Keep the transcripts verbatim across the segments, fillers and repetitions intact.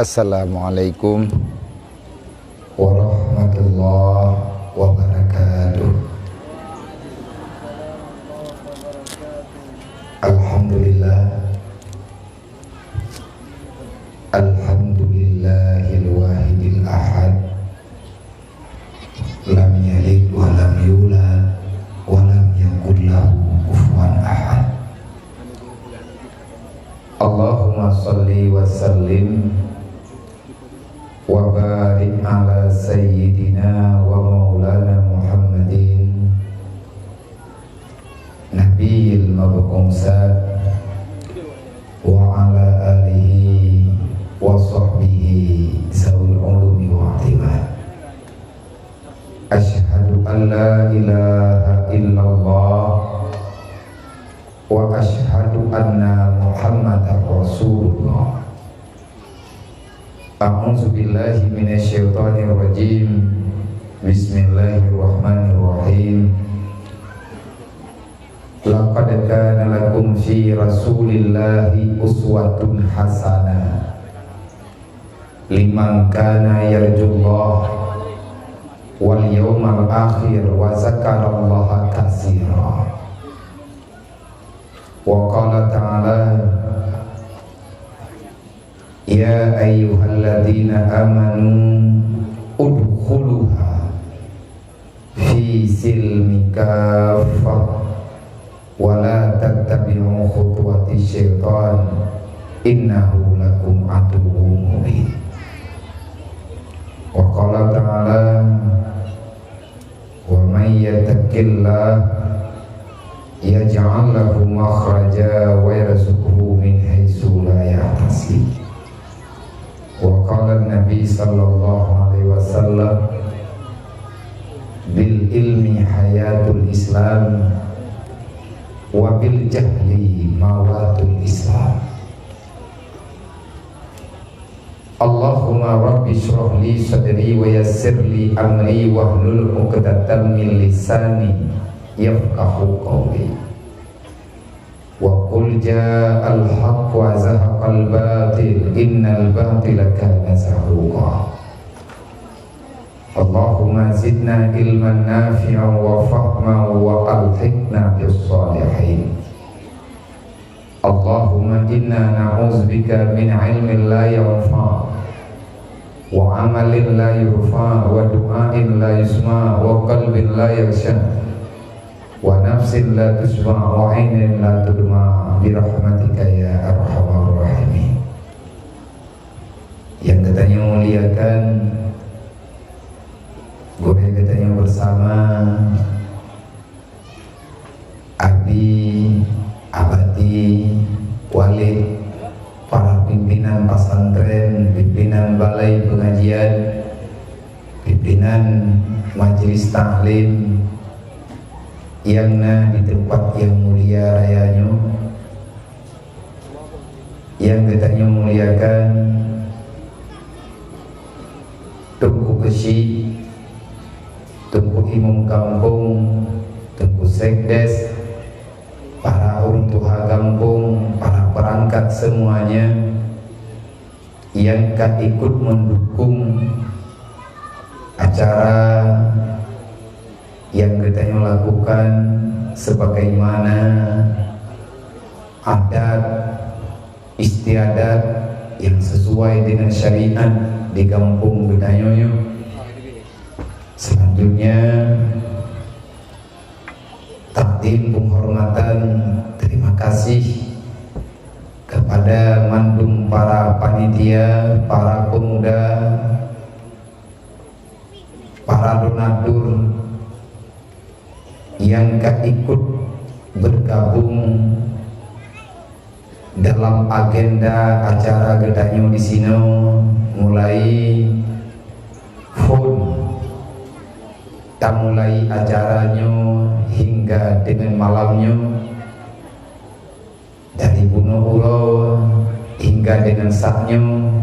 Assalamualaikum warahmatullahi wabarakatuh. Alhamdulillah. Alhamdulillahil wahidil ahad. Lam yalid wa lam yulad wa lam yakul lahu kufuwan ahad. Allahumma shalli wa sallim wa barik ala sayyidina wa maulana Muhammadin nabiyil mab'usa wa ala alihi wa sahbihi zawil ulumi wa i'tibar. Asyhadu an la ilaha illallah wa asyhadu anna Muhammadar Rasulullah. A'udzu billahi minasy syaithanir rajim. Bismillahirrahmanirrahim. Laqad kana lakum fi Rasulillahi uswatun hasanah liman kana yarjullah wal yaumal akhir wa zakarallaha katsira. Wa qala ta'ala, "Ya ayyuhalladzina amanu udkhuluha fi silmi kaffah wa la tattabi'u khutuwati syaitan innahu lakum aduwwum mubin." Wa qala ta'ala, "Wa may yattaqillaha yaj'al lahu makhraja wa yarzuqhu min haitsu la yahtasib." Wa qala Nabi sallallahu alaihi wasallam, "Bil ilmi hayatul Islam, wa bil jahli mawatul Islam." Allahumma rabbi shrah li sadri wa yassir li amri wahlul 'uqdatam min lisani yafqahu qawli. Wa qul ja'al haqq wa zahaqal batil innal batila kana zahuqa. Allahumma zidna ilman nafi'an wa fahman wa alhiqna bis shalihin. Allahumma inna na'udzubika min ilmin la yanfa', wa amalin la yurfa', wa du'ain la yusma', wa qalbin la yakhsha, wa nafsin la tasyba', wa ainin la tadma', bi rahmatika ya arhamar rahimin. Yang geutanyoe muliakan, gurée geutanyoe bersama, Abi, Abati, Walid, para pimpinan pesantren, pimpinan balai pengajian, pimpinan majelis taklim yang na di tempat yang mulia raya nyoe, yang geutanyoe muliakan, Teungku Keuchik, Teungku Imum Gampông, Teungku Sekdes, para ureuëng tuha gampông, para perangkat semuanya yang ka ikut mendukung acara yang geutanyoe lakukan sebagaimana adat istiadat yang sesuai dengan syariat di gampông geutanyoe nyoe. Selanjutnya, takdim penghormatan terima kasih kepada mandum para panitia, para pemuda, para donatur yang ka ikut bergabung dalam agenda acara geutanyoe di sinoe, mulai phon tamulai acara nyoe hingga dengan malam nyoe. Dari bunoe uroe hingga dengan saat nyoe,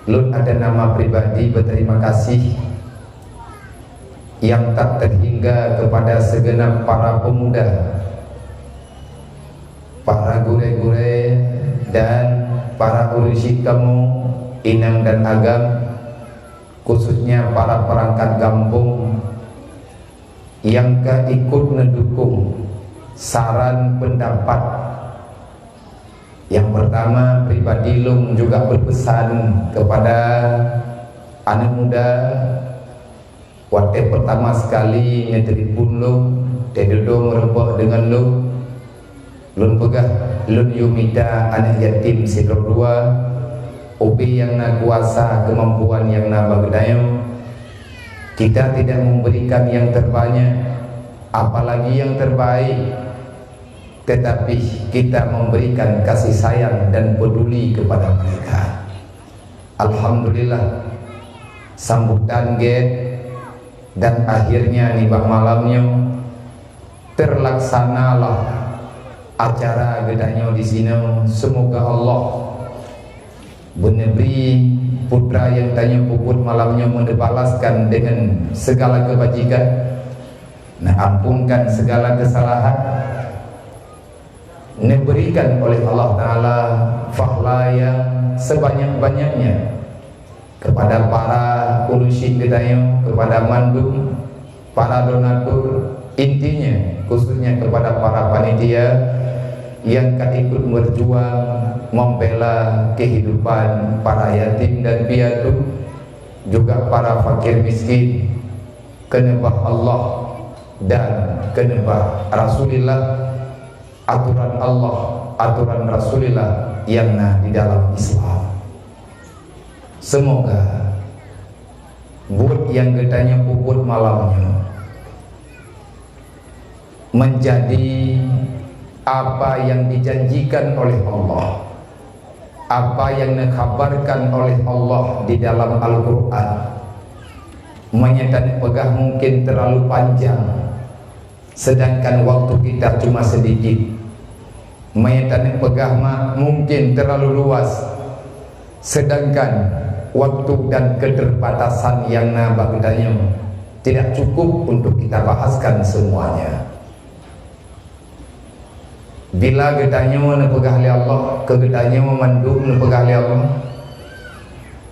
lôn atas nama pribadi berterima kasih yang tak terhingga kepada segenap para pemuda, para gurée-gurée, dan Para ureuëng syik kamoe, inong dan agam, khususnya para perangkat gampông nyang ka ikut neudukong saran pendapat. Nyang pertama, pribadi lôn juga berpesan kepada aneuk muda, watée pertama sekali neutelepon lôn, teududoe meureumpok deungon lôn, lôn peugah, lôn yue mita aneuk yatim sidroe dua, ubé nyang na kuasa keumampuan nyang na bak geutanyoe. Kita tidak memberikan yang terbanyak, apalagi yang terbaik, tetapi kita memberikan kasih sayang dan peduli kepada mereka. Alhamdulillah, sambutan gét, dan akhirnya nibak malam nyoe terlaksanalah acara geutanyoe di sinoe. Semoga Allah beuneubri putra nyang tanyoe peubuet malam nyoe meuneubalaskan dengan segala kebajikan, neuampunkan segala kesalahan, neuberikan oleh Allah Taala pahala nyang sebanyak-banyaknya kepada para ureuëng syik geutanyoe, kepada mandum para donatur, intinya khususnya kepada para panitia nyang ka ikut berjuang membela kehidupan para yatim dan piatu, juga para fakir miskin, keuneubah Allah dan keuneubah Rasulillah, aturan Allah, aturan Rasulillah nyang na di dalam Islam. Semoga buet nyang geutanyoe peubuet malam nyoe menjadi apa yang dijanjikan oleh Allah, apa yang dikhabarkan oleh Allah di dalam Al-Quran. Meunyoe tapeugah mungkin terlalu panjang, sedangkan waktu kita cuma sedikit. Meunyoe tapeugah ma-, mungkin terlalu luas, sedangkan waktu dan keterbatasan nyang na bak geutanyoe tidak cukup untuk kita bahaskan semuanya. Bila geutanyoe neupeugah lé Allah, keu geutanyoe mandum neupeugah lé Allah,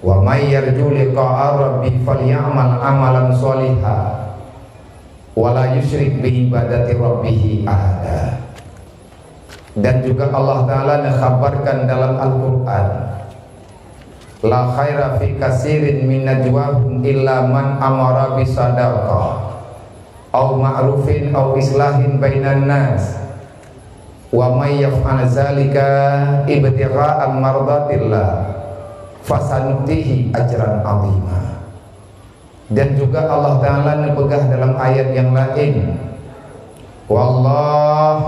"Wa may yarju liqa'a rabbi falyamal amalan shaliha, wa la yusyrik bi ibadati rabbihi ahada." Dan juga Allah Taala neukhabarkan dalam Al-Quran, "La khaira fi kasirin min najwahum illa man amara bi sadaqah, au ma'rufin, au islahin bainan nas, wa may yaf'al zalika ibtigha'a mardatillah, fasanutihi ajran 'azima." Dan juga Allah Taala neupeugah dalam ayat nyang laén, "Wallah,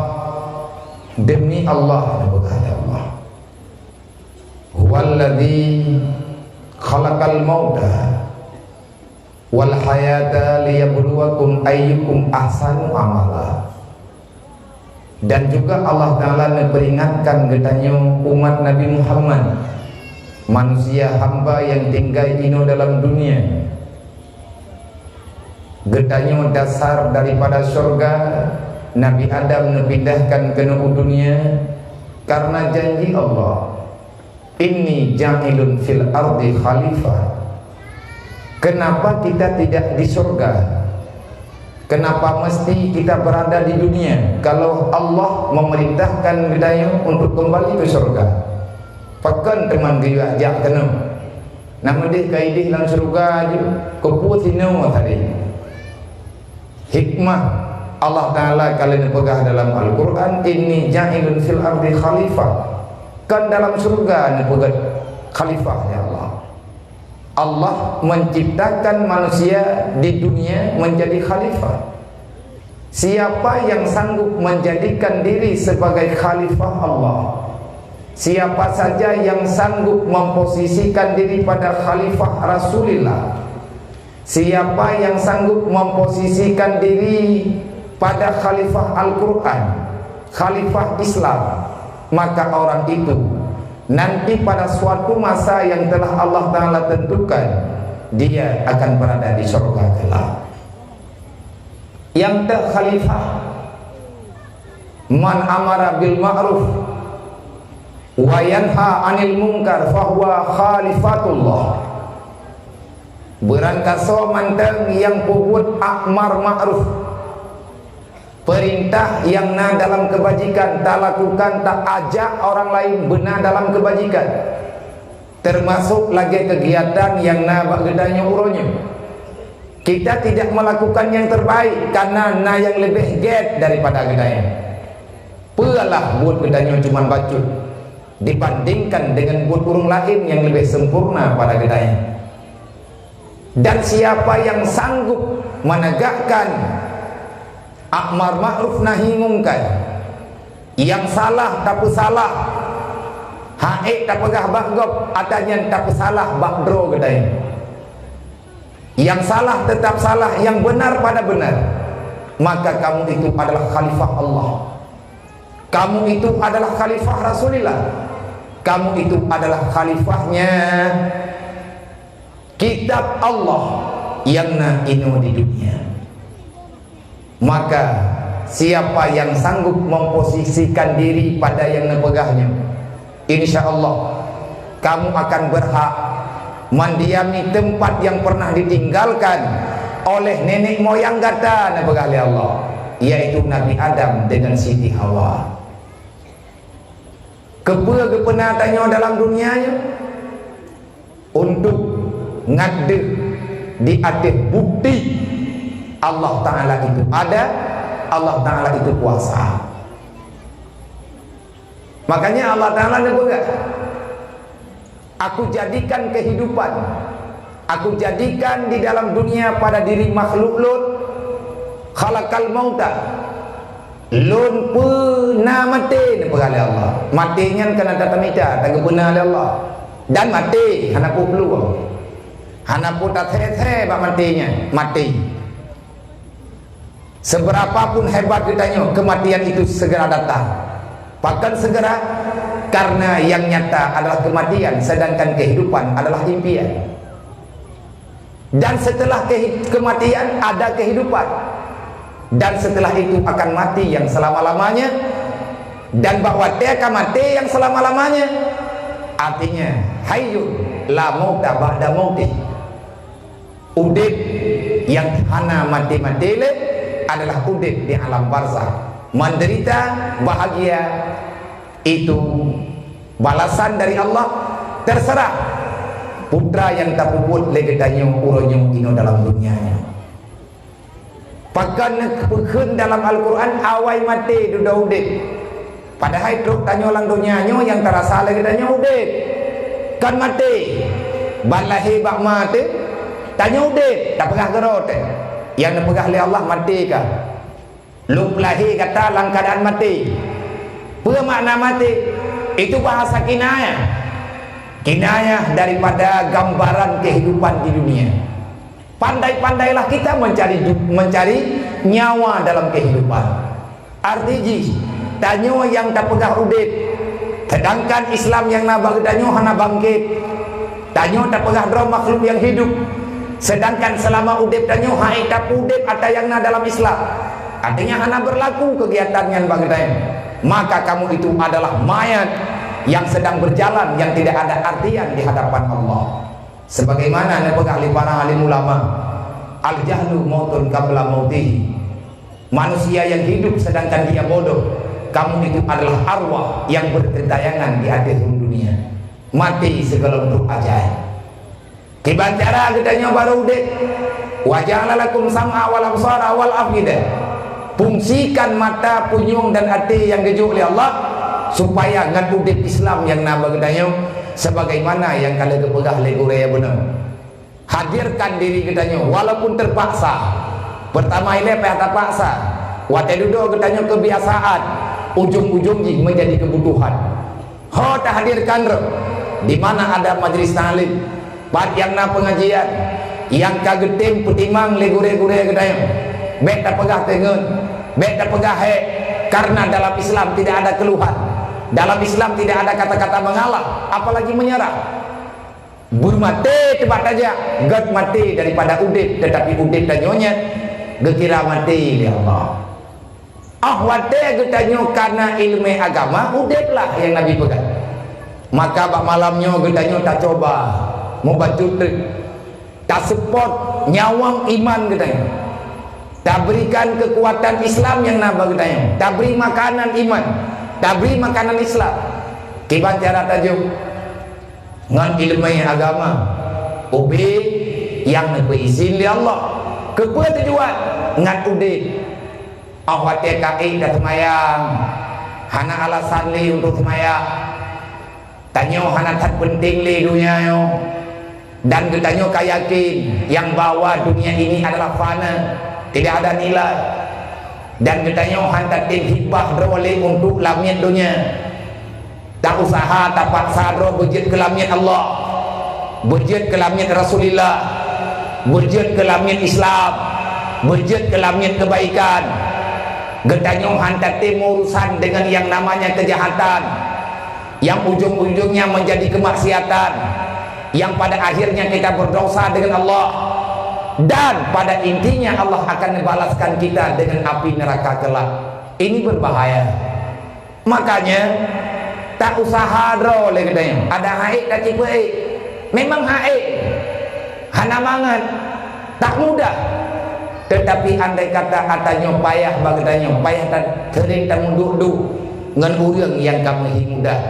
demi Allah," neupeugah lé Allah, "huwallazi khalaqal mauta wal hayata liyabluwakum ayyukum ahsanu amala." Dan juga Allah Taala neuperingatkan geutanyoe umat Nabi Muhammad, manusia hamba nyang tinggai inoe dalam dunia. Geutanyoe dasar daripada syurga, Nabi Adam neupindahkan keunoe u dunia karena janji Allah, "Inni ja'ilun fil ardi khalifah." Kenapa kita tidak di surga? Kenapa mesti kita berada di dunia kalau Allah memerintahkan geutanyoe untuk kembali ke surga? Pakon teuma geuyue jak keunoe? Nameudeh ka ideh lam syeuruga ju, keupeue sinoe tadi? Hikmah Allah Taala ka lheueh neupeugah dalam Al-Quran, "Inni ja'ilun fil ardi khalifah." Kan dalam syeuruga neupeugah khalifah, ya Allah. Allah menciptakan manusia di dunia menjadi khalifah. Siapa yang sanggup menjadikan diri sebagai khalifah Allah? Siapa saja yang sanggup memposisikan diri pada khalifah Rasulullah? Siapa yang sanggup memposisikan diri pada khalifah Al-Quran, khalifah Islam, maka orang itu nanti pada suatu masa yang telah Allah Taala tentukan, dia akan berada di surga kelak. Nyang teuk khalifah, man amara bil ma'ruf, Wa yanha 'anil munkar fahuwa khalifatullah. Beurangkasoe mantong nyang peubuet amar ma'ruf, peurintah nyang na dalam keubajikan talakukan, taajak ureuëng laén beuna dalam keubajikan, teumasok lagée keugiatan nyang na bak geutanyoe uroe nyoe. Kita tidak melakukan yang terbaik karena na nyang leubeh gét daripada geutanyoe. Peue lah buet geutanyoe cuman bacut dibandingkan dengan buet ureuëng laén nyang leubeh sempurna pada geutanyoe. Dan siapa yang sanggup menegakkan amar ma'ruf nahi mungkar, nyang salah tapeusalah, ha'ék tapeugah bak gob, ata nyan tapeusalah bak droe geutanyoe. Yang salah tetap salah, yang benar pada benar. Maka kamu itu adalah khalifah Allah. Kamu itu adalah khalifah Rasulullah. Kamu itu adalah khalifahnya kitab Allah yang na inoe di dunia. Maka, siapa yang sanggup memposisikan diri pada yang neupeugah nyoe, insya Allah, kamu akan berhak mendiami tempat yang pernah ditinggalkan oleh nenek moyang gata, neupeugah lé Allah, yaitu Nabi Adam dengan Siti Hawa. Keupeue geupeuna tanyoe dalam dunia nyoe? Untuk ngadeuh di ateueh bukti Allah Ta'ala itu ada, Allah Ta'ala itu kuasa. Makanya Allah Ta'ala neupeugah, "Aku jadikan kehidupan, Aku jadikan di dalam dunia pada diri makhluk Lôn, khalaqal mauta." Lôn peuna maté, neupeugah lé Allah. Maté nyan ka na tatamita, tageupeuna lé Allah. Dan maté, hana peue peuluang. Hana peue tathèe-thèe bak maté nyan, maté. Seberapapun hebat geutanyoe, kematian itu segera datang. Pakon segera? Karena yang nyata adalah kematian, sedangkan kehidupan adalah impian. Dan setelah kehi-, kematian, ada kehidupan. Dan setelah itu akan mati yang selama-lamanya. Dan bak watèe ka maté yang selama-lamanya. Artinya, hayyun la mauta ba'da mautih. Udép nyang hana maté-maté lé adalah udép di alam barzakh. Menderita, bahagia, itu balasan dari Allah, terserah putra nyang tapeubuet lé geutanyoe uroe nyoe inoe dalam dunia nyoe. Pakon neukheun dalam Al-Qur'an, "Awai maté dudoe udép." Padahai trok tanyoe lam donya nyoe nyang tarasa lé geutanyoe udép. Kon maté. Ban lahé bak ma teuh, tanyoe udép, tapeugah keudroe teuh. Nyang neupeugah lé Allah, "Maté ka." Lôn peulahé gata lam keuadaan maté. Peue makna maté? Itu bahasa kinayah. Kinayah daripada gambaran kehidupan di dunia. Pandai-pandailah kita mencari du-, mencari nyawa dalam kehidupan. Arti jih, tanyoe nyang tapeugah udép, sedangkan Islam nyang na bak geutanyoe hana bangkét. Tanyoe tapeugah droe makhluk nyang hidup, sedangkan seulama udép tanyoe hana tapeudép ata nyang na dalam Islam. Artinya hana berlaku kegiatan nyan bak geutanyoe. Maka kamu itu adalah mayat yang sedang berjalan, yang tidak ada artian di hadapan Allah. Sebagaimana neupeugah lé para alim ulama, "Al-jahlu mautun qabla mautihi." Manusia yang hidup sedangkan dia bodoh, kamu itu adalah arwah yang bergentayangan di atas dunia. Maté sigohlom trok ajai. Kiban cara geutanyoe barô udép, "Wa ja'ala lakum sam'a wal absara wal afida." Fungsikan mata, punyueng dan até nyang geujok lé Allah, supaya ngon udép Islam nyang na bak geutanyoe, sebagaimana nyang ka lheueh geupeugah lé gurée bunoe. Hadirkan diri geutanyoe walaupun terpaksa. Pertama ilée payah terpaksa. Watée dudoe geutanyoe kebiasaan, ujong-ujong jih menjadi kebutuhan. Ho tahadirkan roh, di mana ada majlis taklim, pat nyang na pengajian, nyang ka geutem peutimang lé gurée-gurée geutanyoe. Bék tapeugah teungeut, bék tapeugah hék, karena dalam Islam tidak ada keluhan. Dalam Islam tidak ada kata-kata mengalah, apalagi menyerah. Beumaté teubak tajak, gét maté daripada udép, tetapi udép tanyoe nyan geukira maté lé Allah. Ah watée geutanyoe kana ileumé agama, udép lah nyang Nabi peugah. Maka bak malam nyoe geutanyoe tacoba mubacut teuk, taseupôt nyawöng iman geutanyoe, taberikan keukuatan Islam nyang na bak geutanyoe, tabri makanan iman, tabri makanan Islam. Kiban cara tajok ngon ileumèe agama, ubé nyang neupeuizin lé Allah. Keupeue tujuan? Ngat udép. Óh watèe ka ék taseumayang, hana alasan lé untuk seumayang. Tanyoe hana that peunteng lé donya nyoe. Dan geutanyoe ka yakin nyang bahwa dunia ini adalah fana, tidak ada nilai. Dan geutanyoe han tatem hibah droe lé untuk lamiet donya. Tausaha tapaksa droe beujeuet keu lamiet Allah, beujeuet keu lamiet Rasulullah, beujeuet keu lamiet Islam, beujeuet keu lamiet keubaikan. Geutanyoe han tatem urusan deungon nyang namanya keujahatan, nyang ujong-ujongnya meunjadi keumaksiatan, nyang pada akhirnya kita berdosa deungon Allah, dan pada intinya Allah akan neubalaskan kita deungon api neuraka keulak. Ini berbahaya. Makanya, tausaha droe lé geutanyoe. Adak han ék tacipeue ék. Memang han ék. Hana mangat. Tak mudah. Teutapi andai kata atra nyoe payah bak geutanyoe, payah ta-, seuring tamuduek-duek ngon ureueng nyang ka meuhi mudah.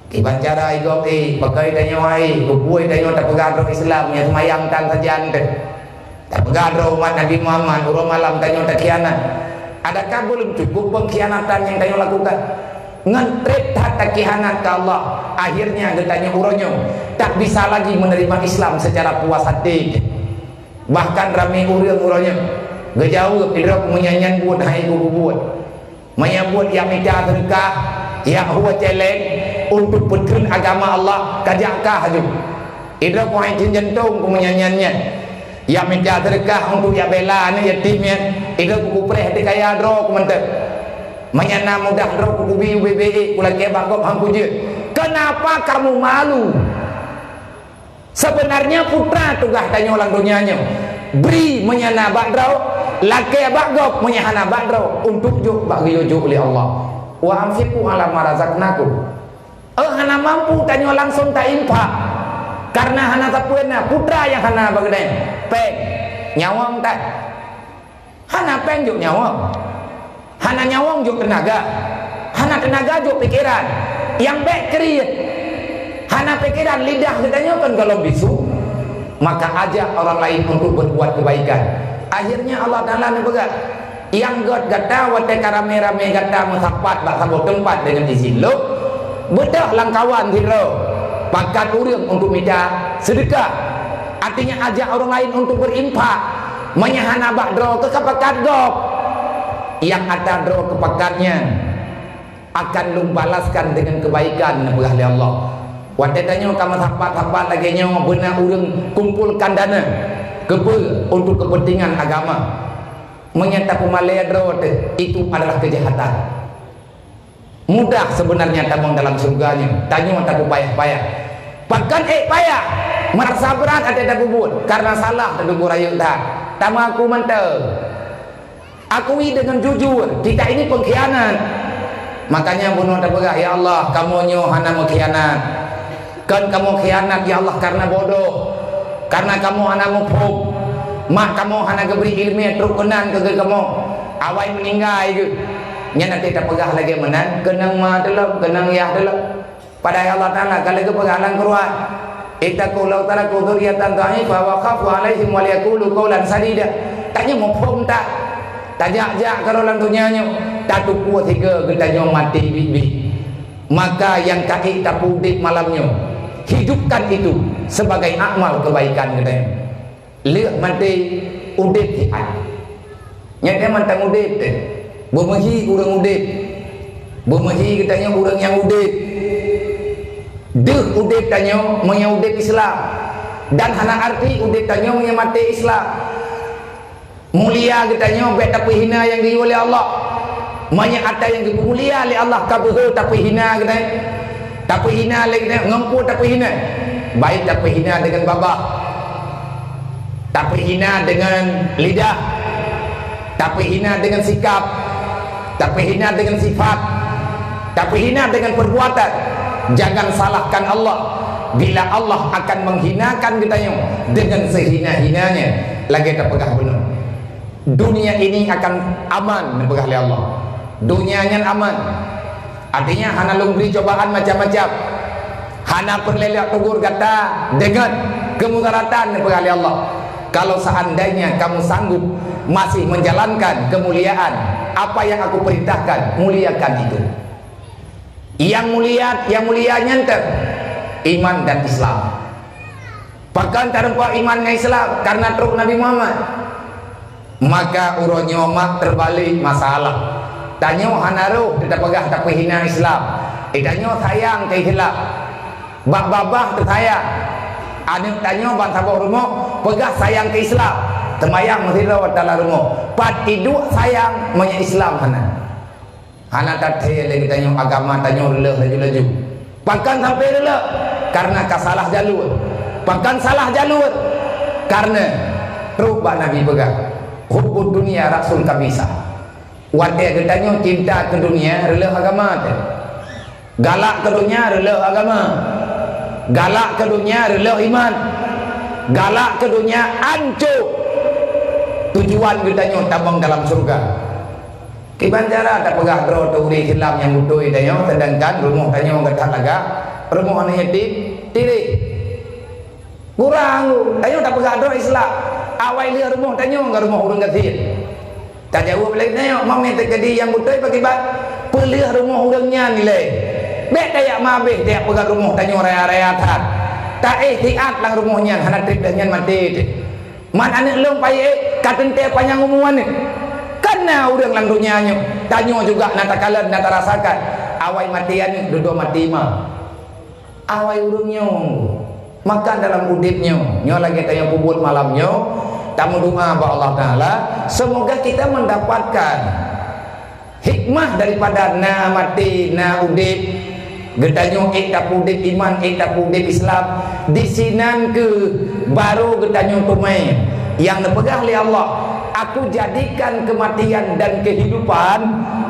Kiban cara igob ék, pakon tanyoe hai, keupeue tanyoe tapeugah droe Islam nyang seumayang tan sajan teuh. Tapeugah droe umat Nabi Muhammad, uroe malam tanyoe takhianat. Adakah belum cukup pengkhianatan nyang tanyoe lakukan? Ngon trép that takhianat keu Allah, akhirnya geutanyoe uroe nyoe tak bisa lagi menerima Islam secara puas hati. Bahkan ramé ureueng uroe nyoe geujaweueb, idroe meunyan nyan buet hai kubu buet. Meunyoe buet jak mita seudeukah, jak hue céléng untuk peutheun agama Allah, ka jak kah laju. Idroe keuhai theun jantong keu meunyan nyan nyan. Jak mita seudeukah untuk jak bela aneuk yatim nyan, idroe kukupreh teuh kaya droe keu mantong. Meunyan na mudah droe kukubi ubé-bé ék kulakée bak gob han kujeuet. Kenapa kamu malu? Sebenarnya putra tugaih tanyoe lam donya nyoe, bri meunyoe na bak droe, lakée bak gob meunyoe hana bak droe, untuk jok bak geuyue jok lé Allah. Wa anfiqu ala ma razaqnakum. Eh, hana mampu tanyoe langsung ta-infak. Karena hana sapeue na, putra nyang hana bak geutanyoe. Péng, nyawöng that. Hana péng jok nyawöng. Hana nyawöng jok teunaga. Hana teunaga jok pikeran. Nyang bék kriet. Hana pikeran, lidah geutanyoe kon gohlom bisu. Maka ajak orang lain untuk berbuat kebaikan. Akhirnya Allah Taala neupeugah, nyang göt gata watée ka ramé-ramé gata meusapat bak saboh teumpat deungon izin Lôn, beudôh lam kawan sidroe pakat ureuëng untuk mita seudeukah. Artinya, ajak ureuëng laén untuk beurinfak. Meunyoe hana bak droe, keu ka pakat gob. Nyang atra droe keu pakat nyan akan Lôn balaskan deungon keubaikan, neupeugah lé Allah. Watée tanyoe ka meusapat-sapat lagée nyoe, beuna ureuëng kumpolkan dana keupeue untuk keupeuntengan agama. Meunyoe tapeumalée droe teuh, itu adalah keujahatan. Mudah sebenarnya tamong dalam syeuruga nyoe, tanyoe tapeupayah-payah. Pakon ék payah, meurasa brat até tapeubuet, karena salah teudeungoe rayeuk that. Tameungaku mantong. Akui dengan jujur, kita ini pengkhianat. Makanya bunoe tapeugah, "Ya Allah, kamoe nyoe hana meukhianat." Kon kamoe khianat, ya Allah, karena bodoh. Karena kamoe hana muphom. Mak kamoe hana geubri iéleumé trok keunan keu kamoe. Awai meuninggai geuh. Nyan até tapeugah lagée meunan, keunong ma teuh lom, keunong yah teuh lom. Padahai Allah Taala ka lheueh geupeugah lam Quran, "Ittaqu law taraku dzurriyyatan dha'ifatan wa khafu 'alaihim wa liyaqulu qaulan sadida." Tanyoe muphom that. Tajak-jak keudroe lam donya nyoe, tatupeue sigoe geutanyoe maté biet-biet. Maka nyang ka ék tapeuudeb malam nyoe, hidupkan itu sebagai amal kebaikan geutanyoe. Lheueh maté, udeb siat. Nyan mantong udeb teuh. Beumeuhi ureuëng udeb. Beumeuhi geutanyoe ureuëng nyang udeb. Deuh udeb tanyoe meunyoe udeb Islam. Dan hana arti udeb tanyoe meunyoe maté Islam. Mulia geutanyoe bék tapeuhina nyang geuyue lé Allah. Meunyoe atra nyang geupeumulia lé Allah ka beuhe tapeuhina geutanyoe, tapeuhina lé geutanyoe, ngon peue tapeuhina? Baik tapeuhina deungon babah, tapeuhina deungon lidah, tapeuhina deungon sikap, tapeuhina deungon sifat, tapeuhina deungon perbuatan. Jangan salahkan Allah bila Allah akan menghinakan geutanyoe dengan sehina-hinanya. Lagée tapeugah bunoe, dunia ini akan aman, neupeugah lé Allah. Dunia nyan aman. Artinya, hana lôn bri cobaan macam-macam. Hana peureulée lôn tegur gata deungon kemudaratan, neupeugah lé Allah. Kalau seandainya kamu sanggup masih menjalankan kemuliaan apa yang Aku perintahkan, muliakan itu. Nyang mulia, nyang mulia nyan teuh iman dan Islam. Pakon tarumpok iman ngon Islam? Karena trok Nabi Muhammad. Maka uroe nyoe mak terbalik masalah. Tanyoe hana roh teupeugah tapeuhina Islam. Eh, tanyoe sayang keu Islam. Bak babah teusayang. Aneuk tanyoe ban saboh rumoh peugah sayang keu Islam. Teumayang meusidroe dalam rumoh. Pat iduek sayang meunyoe Islam hana. Hana tathée lé geutanyoe agama tanyoe reuloh laju-laju. Pakon sampai reuloh? Karena ka salah jalur. Pakon salah jalur? Karena trok bak Nabi peugah, "Hubbud dunya ra'sul khabithah." Watée geutanyoe cinta keu dunia, reuloh agama teuh. Galak keu dunia, reuloh agama. Galak keu dunia, reuloh iman. Galak keu dunia, ancô. Tujuan geutanyoe tamong dalam syeuruga. Kiban cara tapeugah droe teuh ureuëng Islam nyang beutôi tanyoe, sedangkan rumoh tanyoe geutak lagak, rumoh aneuk yatim, tireh. Kurang, tanyoe tapeugah droe Islam, awai lheueh rumoh tanyoe ngon rumoh ureuëng gasien. Tajaweueb lé tanyoe, mamé teukeudi nyang beutôi pakriban, peulheueh rumoh ureuëng nyan ilée. Bék tajak mabéh tajak peugah rumoh tanyoe raya-raya that. Taéh siat lam rumoh nyan, hana treb lheueh nyan maté teuh. Man aneuk lôn payah ka teuntée panyang umu aneuk. Kan na ureuëng lam donya nyoe, tanyoe juga na takalon, na tarasakan. Awai maté aneuk, dudoe maté ma. Awai ureuëng nyoe. Maka dalam udeb nyoe, nyoe lagée tanyoe peubuet malam nyoe, tameudoa bak Allah Taala, semoga kita mendapatkan hikmah daripada na maté, na udeb. Geutanyoe ék tapeuudeb iman, ék tapeuudeb Islam. Disinan keuh barô geutanyoe teumé nyang neupeugah lé Allah, "Aku jadikan kematian dan kehidupan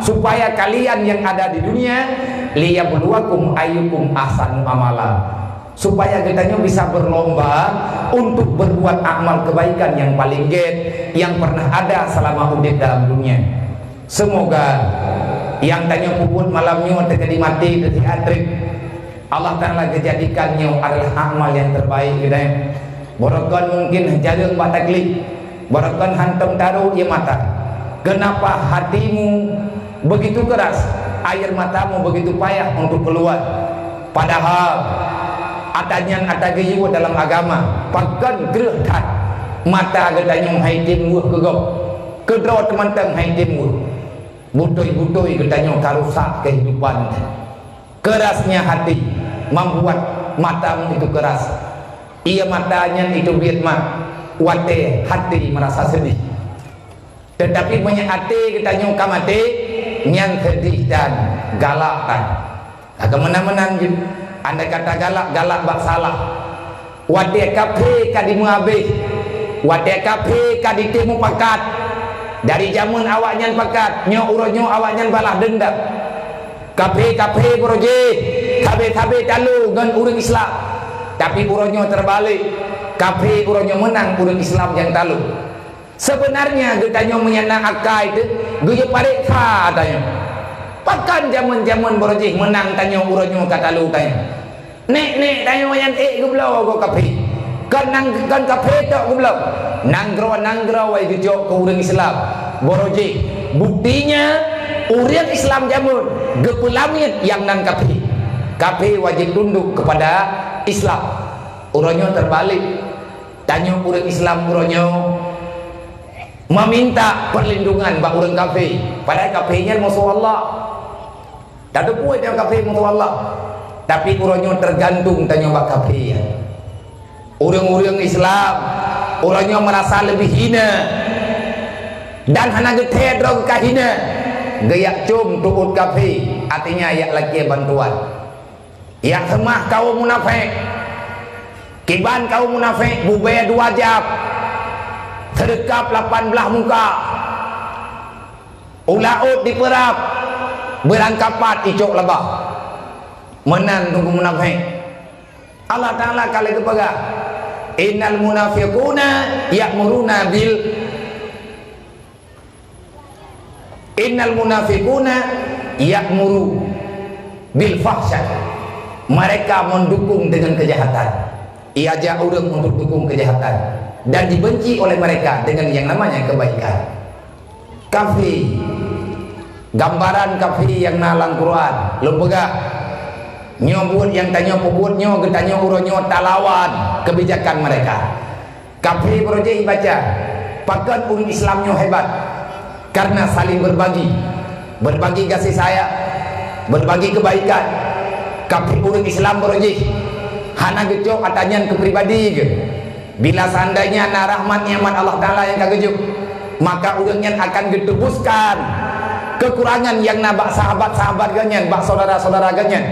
supaya kalian yang ada di dunia, liyabluwakum ayyukum ahsanu amala." Supaya geutanyoe bisa berlomba untuk berbuat amal kebaikan yang paling gét yang pernah ada selama udeb dalam dunia. Semoga nyang tanyoe peubuet malam nyoe teukeudi maté teusiat treb, Allah Taala geujadikan nyoe adalah amal nyang terbaik geutanyoe. Barokon mungkin jareueng bak taklid, barokon hantom tarô ié mata. Kenapa hatimu begitu keras, air matamu begitu payah untuk keluar? Padahal ata nyan ata geuyue dalam agama, pakon kreueh that mata geutanyoe hai tem weueh keu gob. Keudroe teumantong hai tem weueh. Beutôi-beutôi geutanyoe ka rusak kehidupan. Kerasnya hati membuat matamu itu keras. Ié mata nyan itu biet mak watée hati merasa sedih. Tetapi meunyoe até geutanyoe ka maté, nyan sedih dan galak that. Ka meunan-meunan jeuet, andai kata galak, galak bak salah. Watée kafé ka dimeuabéh, watée kafé ka ditém mupakat, dari jameun awaknyan pakat, nyoe uroe nyoe awaknyan balah deundam. Kafé-kafé beurojih, sabe-sabe talo ngon ureuëng Islam. Tapi uroe nyoe teubalék, kafé uroe nyoe meunang, ureuëng Islam nyang talo. Seubeunarnya geutanyoe meunyan na akai teuh geuyue pareksa tanyoe. Pakon jameun-jameun beurojih meunang tanyoe uroe nyoe ka talo tanyoe? Nek-nek tanyoe nyan ék geubloe gob kafé. Kon nang-, kon kafé tok geubloe. Nanggroe-nanggroe wai geucok keu ureuëng Islam beurojih. Buktinya, ureuëng Islam jameun geupeulamiet nyang nan kafé. Kafé wajéb tunduk kepada Islam. Uroe nyoe teubalék. Tanyoe ureuëng Islam uroe nyoe meminta perlindungan bak ureuëng kafé, padahai kafé nyan musoh Allah. Tateupeue nyoe kafé musoh Allah, tapi uroe nyoe teugantung tanyoe bak kafé nyan. Ureuëng-ureuëng Islam uroe nyoe meurasa leubeh hina dan hana geuthée droe ka hina, geuyak com tuôt kafé, artinya yak lakée bantuan. Yak seumah kawöm munafék. Kiban kawöm munafék bubée dua jab, seudeukab lapan blaih muka, u laôt dipeurab, beurangkapat icok laba. Meunan teungku munafék. Allah Taala ka lheueh geupeugah, "Innal munafiquna ya'muruna bil, innal munafiquna ya'muru bil fahsya." Mereka mendukung dengan kejahatan. Iajak ureuëng untuk dukung kejahatan dan dibenci oleh mereka dengan yang namanya kebaikan. Kafé. Gambaran kafé nyang na lam Quran. Lôn peugah, nyoe buet nyang tanyoe peubuet nyoe, geutanyoe uroe nyoe talawan keubijakan mereka. Kafé beurujih baca, pakon ureuëng Islam nyoe hebat? Karena saling berbagi. Berbagi kasih sayang, berbagi kebaikan. Kafé ureuëng Islam beurujih, hana geucok atra nyan keu pribadi geuh. Bila seandainya na rahmat nikmat Allah Taala nyang ka geujok, maka ureuëng nyan akan geutebuskan kekurangan nyang na bak sahabat-sahabat geuh nyan, bak saudara-saudara geuh nyan.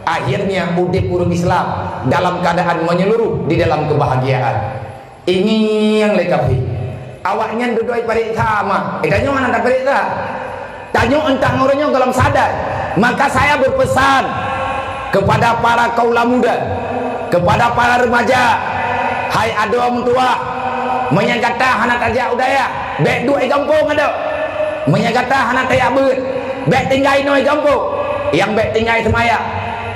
Akhirnya udeb ureuëng Islam dalam keadaan menyeluruh di dalam kebahagiaan. Ingieng lé kafé. Awaknyan dudoe pareksa ma. Eh, tanyoe hana tapareksa. Tanyoe euntang uroe nyoe gohlom sadar. Maka saya berpesan kepada para kaula muda, kepada para remaja, hai adoe meutuwah, meunyoe gata hana tajak u dayah, bék duek i gampông adoe. Meunyoe gata hana tajak beuet, bék tinggai inoe i gampông. Nyang bék tinggai seumayang.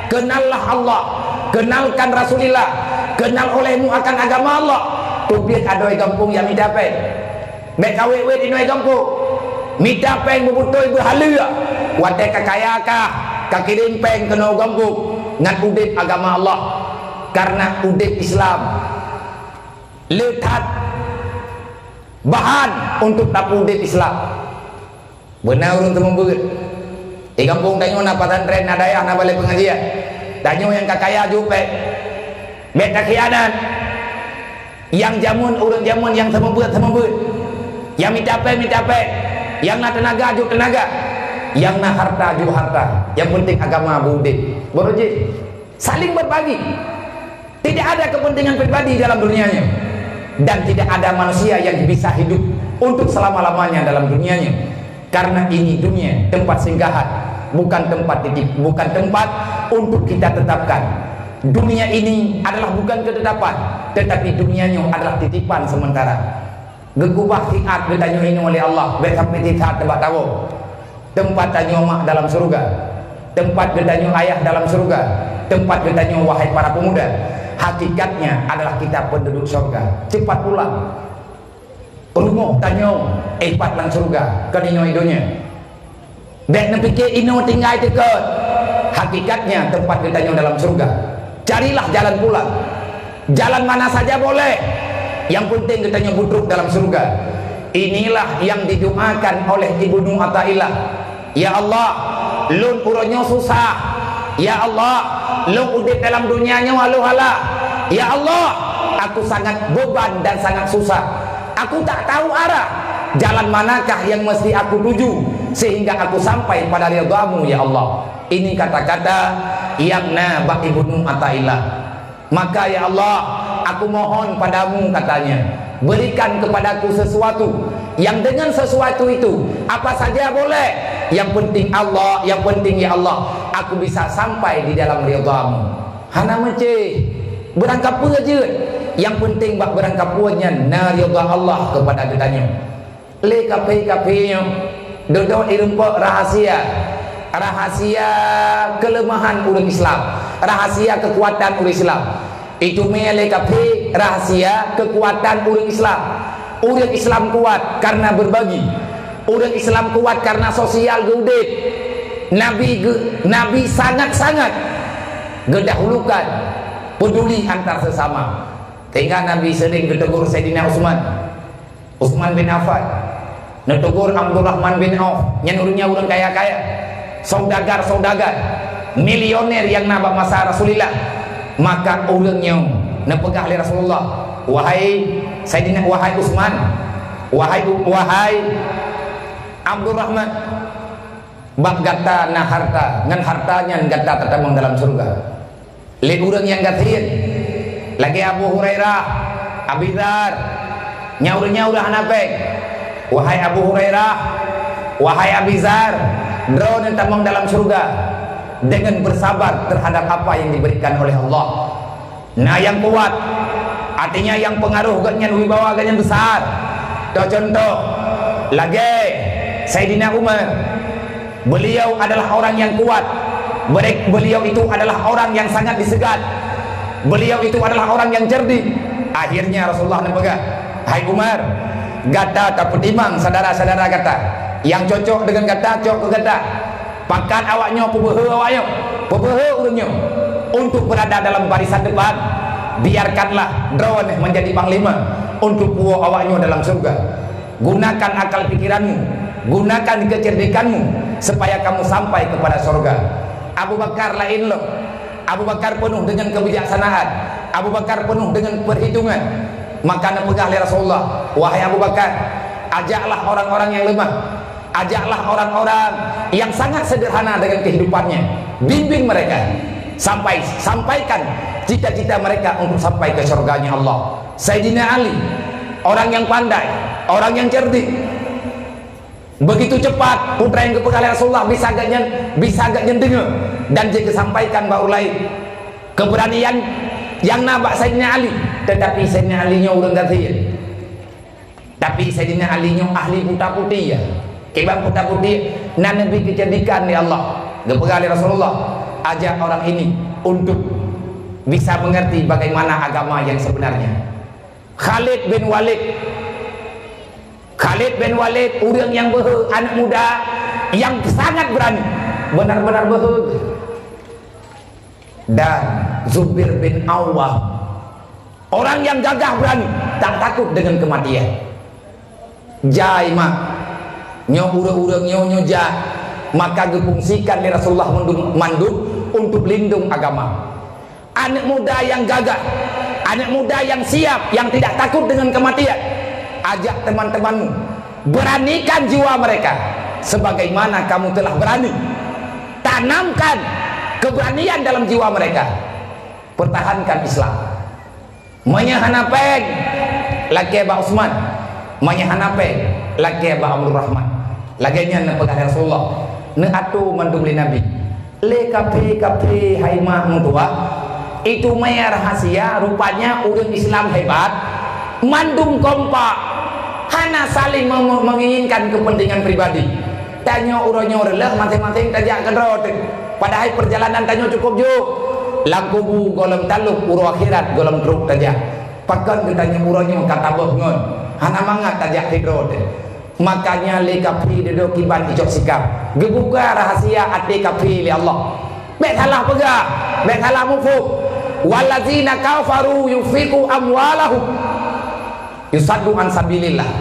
Kenallah Allah, kenalkan Rasulillah, kenal olehmu akan agama Allah. Teubiet adoe i gampông nyang mita péng. Bék kawét-wét inoe gampông. Mita péng beubeutôi beuhaleue. Watée ka kaya kah, ka kirém péng keunoe gampông ngon udeb agama Allah. Karena udeb Islam le that bahan untuk tapeuudeb Islam. Beuna ureuëng teumeubeuet. Di gampông tanyoe na pesantren, na dayah, na balai pengajian. Tanyoe nyang ka kaya jeuet péng. Bék takhianat. Nyang jameun, ureuëng jameun nyang seumeubeuet, seumeubeuet. Nyang mita péng, mita péng. Nyang na teunaga, jok teunaga. Nyang na harta, jok harta. Nyang penting agama beudeb. Beurujih. Saling berbagi. Tidak ada kepentingan pribadi dalam dunia ini. Dan tidak ada manusia yang bisa hidup untuk selama-lamanya dalam dunia ini. Karena ini dunia tempat singgahan, bukan tempat titip, bukan tempat untuk kita tetapkan. Dunia ini adalah bukan ketetapan, tetapi dunia nyoe adalah titipan sementara. Geugubah siat geutanyoe inoe lé Allah, bék sampai titha teuba tawoe. Tempat tanyoe mak dalam surga, tempat geutanyoe ayah dalam surga, tempat geutanyoe wahai para pemuda, hakikatnya adalah kita penduduk surga. Cepat pulang. Rumoh tanyoe ipat lam syeuruga, kon inoe donya. Bék neupike inoe tinggai teuka. Hakikatnya tempat geutanyoe dalam syeuruga. Carilah jalan pulang. Jalan mana saja boleh. Yang penting geutanyoe butruk dalam syeuruga. Inilah yang didoakan oleh Ibnu Athaillah. Ya Allah, lôn uroe nyoe susah. Ya Allah, lôn udeb dalam dunia nyoe haloh-hala. Ya Allah, aku sangat beban dan sangat susah. Aku tak tahu arah. Jalan manakah yang mesti aku tuju sehingga aku sampai pada ridha-Mu, ya Allah? Ini kata-kata yang na bak Ibnu Athaillah. Maka, ya Allah, aku mohon padamu, katanya, berikan kepadaku sesuatu yang dengan sesuatu itu, apa saja boleh, yang penting Allah, yang penting, ya Allah, aku bisa sampai di dalam ridha-Mu. Hana meucéh, beurangkapeue jeuet, yang penting bak beurangkapeue nyan na ridha Allah kepada geutanyoe. Lé kafé-kafé nyoe, dudoe irumpok rahasia, rahasia keuleumahan ureuëng Islam, rahasia keukuatan ureuëng Islam. Itumeue lé kafé rahasia keukuatan ureuëng Islam. Ureuëng Islam kuat karena berbagi. Ureuëng Islam kuat karena sosial geuudeb. Nabi geu-, Nabi sangat-sangat geudahulukan peduli antar sesama. Sehingga Nabi sering geutegur Saidina Utsman. Utsman bin Affan, neutegur Abdurrahman bin Auf, nyan ureuëng nyan ureuëng kaya-kaya, saudagar-saudagar, milioner nyang na bak masa Rasulullah. Maka ureuëng nyoe neupeugah lé Rasulullah, "Wahai Saidina, wahai Utsman, wahai U-, wahai Abdurrahman, bak gata na harta, ngon harta nyan gata tatamong dalam syeuruga." Lé ureuëng nyang gasien, lagée Abu Hurairah, Abi Dzar, nyan ureuëng nyan udah hana péng. Wahai Abu Hurairah, wahai Abi Dzar, droeneuh tamong dalam syeuruga. dengan bersabar terhadap apa yang diberikan oleh Allah. Nah, yang kuat, artinya yang pengaruh gobnyan, wibawa gobnyan besar. Toh contoh, lagée Saidina Umar. Beliau adalah orang yang kuat. Merek-, beliau itu adalah orang yang sangat disegat. Beliau itu adalah orang yang cerdik. Akhirnya Rasulullah neupeugah, "Hai Umar, gata tapeutimang syedara-syedara gata. Nyang cocok deungon gata, cok keu gata. Pakat awaknyoe, peubeuhe awaknyoe, peubeuhe ureuëng nyoe untuk berada dalam barisan depan. Biarkanlah droeneuh menjadi panglima untuk puwoe awaknyoe dalam syeuruga. Gunakan akal pikiranmu, gunakan kecerdikanmu supaya kamu sampai kepada syeuruga." Abu Bakar laén lom. Abu Bakar penuh dengan kebijaksanaan. Abu Bakar penuh dengan perhitungan. Maka neupeugah lé Rasulullah, "Wahai Abu Bakar, ajaklah orang-orang yang lemah. Ajaklah orang-orang yang sangat sederhana dengan kehidupannya. Bimbing mereka. Sampai, sampaikan cita-cita mereka untuk sampai ke syurganya Allah." Saidina Ali, orang yang pandai, orang yang cerdik. Begitu cepat peue nyang geupeugah lé Rasulullah bisa gobnyan, bisa gobnyan deungoe dan jeuet geusampaikan bak ureuëng laén. Keberanian nyang na bak Saidina Ali, tetapi Saidina Ali nyoe ureuëng gasien. Tapi Saidina Ali nyoe ahli puta putéh, ya. Kiban puta putéh, na neubi keuceurdikan lé Allah. Geupeugah lé Rasulullah, "Ajak orang ini untuk bisa mengerti bagaimana agama yang sebenarnya." Khalid bin Walid. Khalid bin Walid, ureuëng nyang beuhe, aneuk muda nyang sangat beurani, benar-benar beuhe. Dan Zubair bin Awwam, orang nyang gagah beurani, tak takut dengan kematian. Jai mak, nyoe ureuëng-ureuëng nyoe, nyoe jai, maka geufungsikan lé Rasulullah mandum, mandum untuk lindung agama. Aneuk muda nyang gagah, aneuk muda nyang siap, nyang tidak takut dengan kematian. Ajak teman-temanmu, beranikan jiwa mereka sebagaimana kamu telah berani. Tanamkan keberanian dalam jiwa mereka. Pertahankan Islam. Meunyoe hana péng, lakée bak Utsman. Meunyoe hana péng, lakée bak Abdurrahman. Lagée nyan neupeugah lé Rasulullah, neuatoe mandum lé Nabi. Lé kafé-kafé hai mak meutuah, itu meué rahasia, rupanya ureuëng Islam hebat, mandum kompak, hana saling me-, me-, menginginkan kepentingan pribadi. Tanyoe uroe nyoe reuloh maséng-maséng tajak keudroe teuh. Padahai peurjalanan tanyoe cukup jôh. Lam kubu gohlom talôh, uroe akhirat gohlom trok tajak. Pakon geutanyoe uroe nyoe ka tabôh ngon hana mangat tajak sidroe teuh. Makanya lé kafé dudoe kiban icok sikap. Geubuka rahasia até kafé lé Allah. Bék salah peugah, bék salah muphom. Wallazina kafaru yunfiqu amwalahum yusaddu an sabilillah.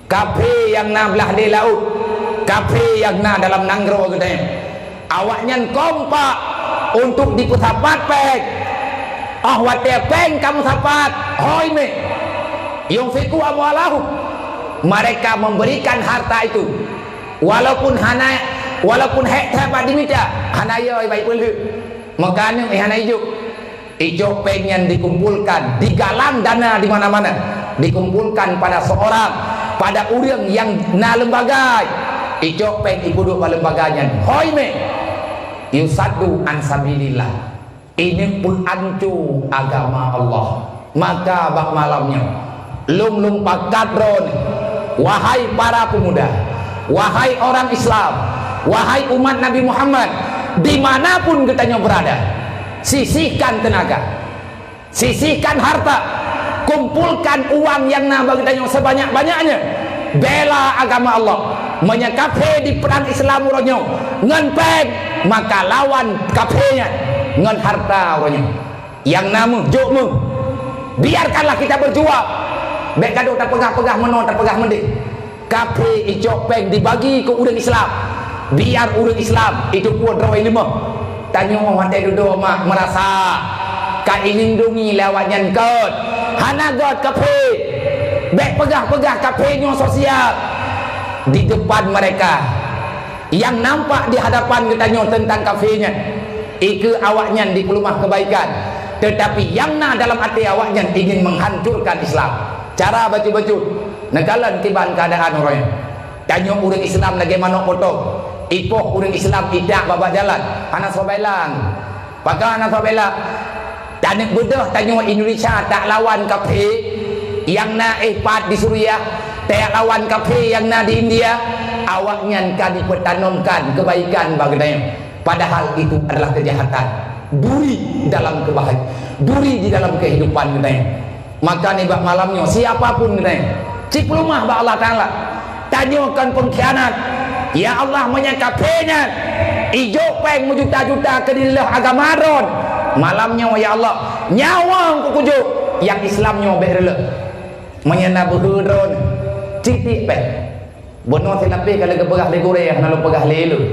Kafé nyang na blah deh laôt, kafé nyang na dalam nanggroe geutanyoe, awaknyan kompak untuk jipeusapat péng. Óh watée péng ka meusapat, hôi méh. Yunfiqu amwalahum, mereka memberikan harta itu. Walaupun hana, walaupun hék that bak jimita, hana yo bak ipeuleuek. Meukaneuk hana ijok. Icok péng nyan dikumpulkan, digalang dana di mana-mana, dikumpulkan pada seorang, pada ureuëng nyang na lembaga. Icok péng ipeuduek bak lembaga nyan, hôi méh, yusaddu an sabilillah. Ini peuanco agama Allah. Maka bak malam nyoe, lôn-lôn pakat droeneuh, wahai para pemuda, wahai orang Islam, wahai umat Nabi Muhammad, di mana pun geutanyoe berada, sisihkan tenaga, sisihkan harta, kumpulkan uang nyang na bak geutanyoe sebanyak-banyaknya, bela agama Allah. Meunyoe kafé di perang Islam uroe nyoe ngon péng, maka lawan kafé nyan ngon harta uroe nyoe. Nyang na méuh, jok méuh. Biarkanlah kita berjuang. Bék gadôh tapeugah-peugah meunoe, tapeugah meudéh. Kafé icok péng dibagi keu ureuëng Islam. Biar ureuëng Islam itu pue droe leumoh. Tanyoe watée dudoe mak meurasa ka ilindungi lé awaknyan göt. Hana göt kafé. Bék peugah-peugah kafé nyoe sosial di depan mereka. Nyang nampak di hadapan geutanyoe teuntang kafé nyan, ikeue awaknyan dipeuleumah keubaikan, teutapi nyang na dalam até awaknyan ingin menghancurkan Islam. Cara bacut-bacut, neukalon kiban keuadaan uroe nyoe. Tanyoe ureuëng Islam lagée manok potong, Ipoh ureuëng Islam idak babah jalan, hana soe bela. Pakon hana soe bela? Taneuk beudôh tanyoe Indonesia tak lawan kafé nyang na éh pat di Suriah, tak lawan kafé nyang na di India, awaknyan ka jipeutanamkan keubaikan bak geutanyoe. Padahal itu adalah keujahatan. Duri dalam keubahagiaan, duri di dalam keuhidupan geutanyoe. Maka nibak malam nyoe, siapa pun geutanyoe, cipeuleumah bak Allah Taala. Tanyoe kon peungkhianat. Ya Allah, meunyoe kafé nyan ijok péng meujuta-juta keu dileuh agama droen, malam nyoe, ya Allah, nyawa kukujok nyang Islam nyoe bék reuloh. Meunyoe na beuhe droen, cit tiek péng. Bunoe silapeh ka lheueh geupeugah lé gurée, hana lôn peugah lé lôn.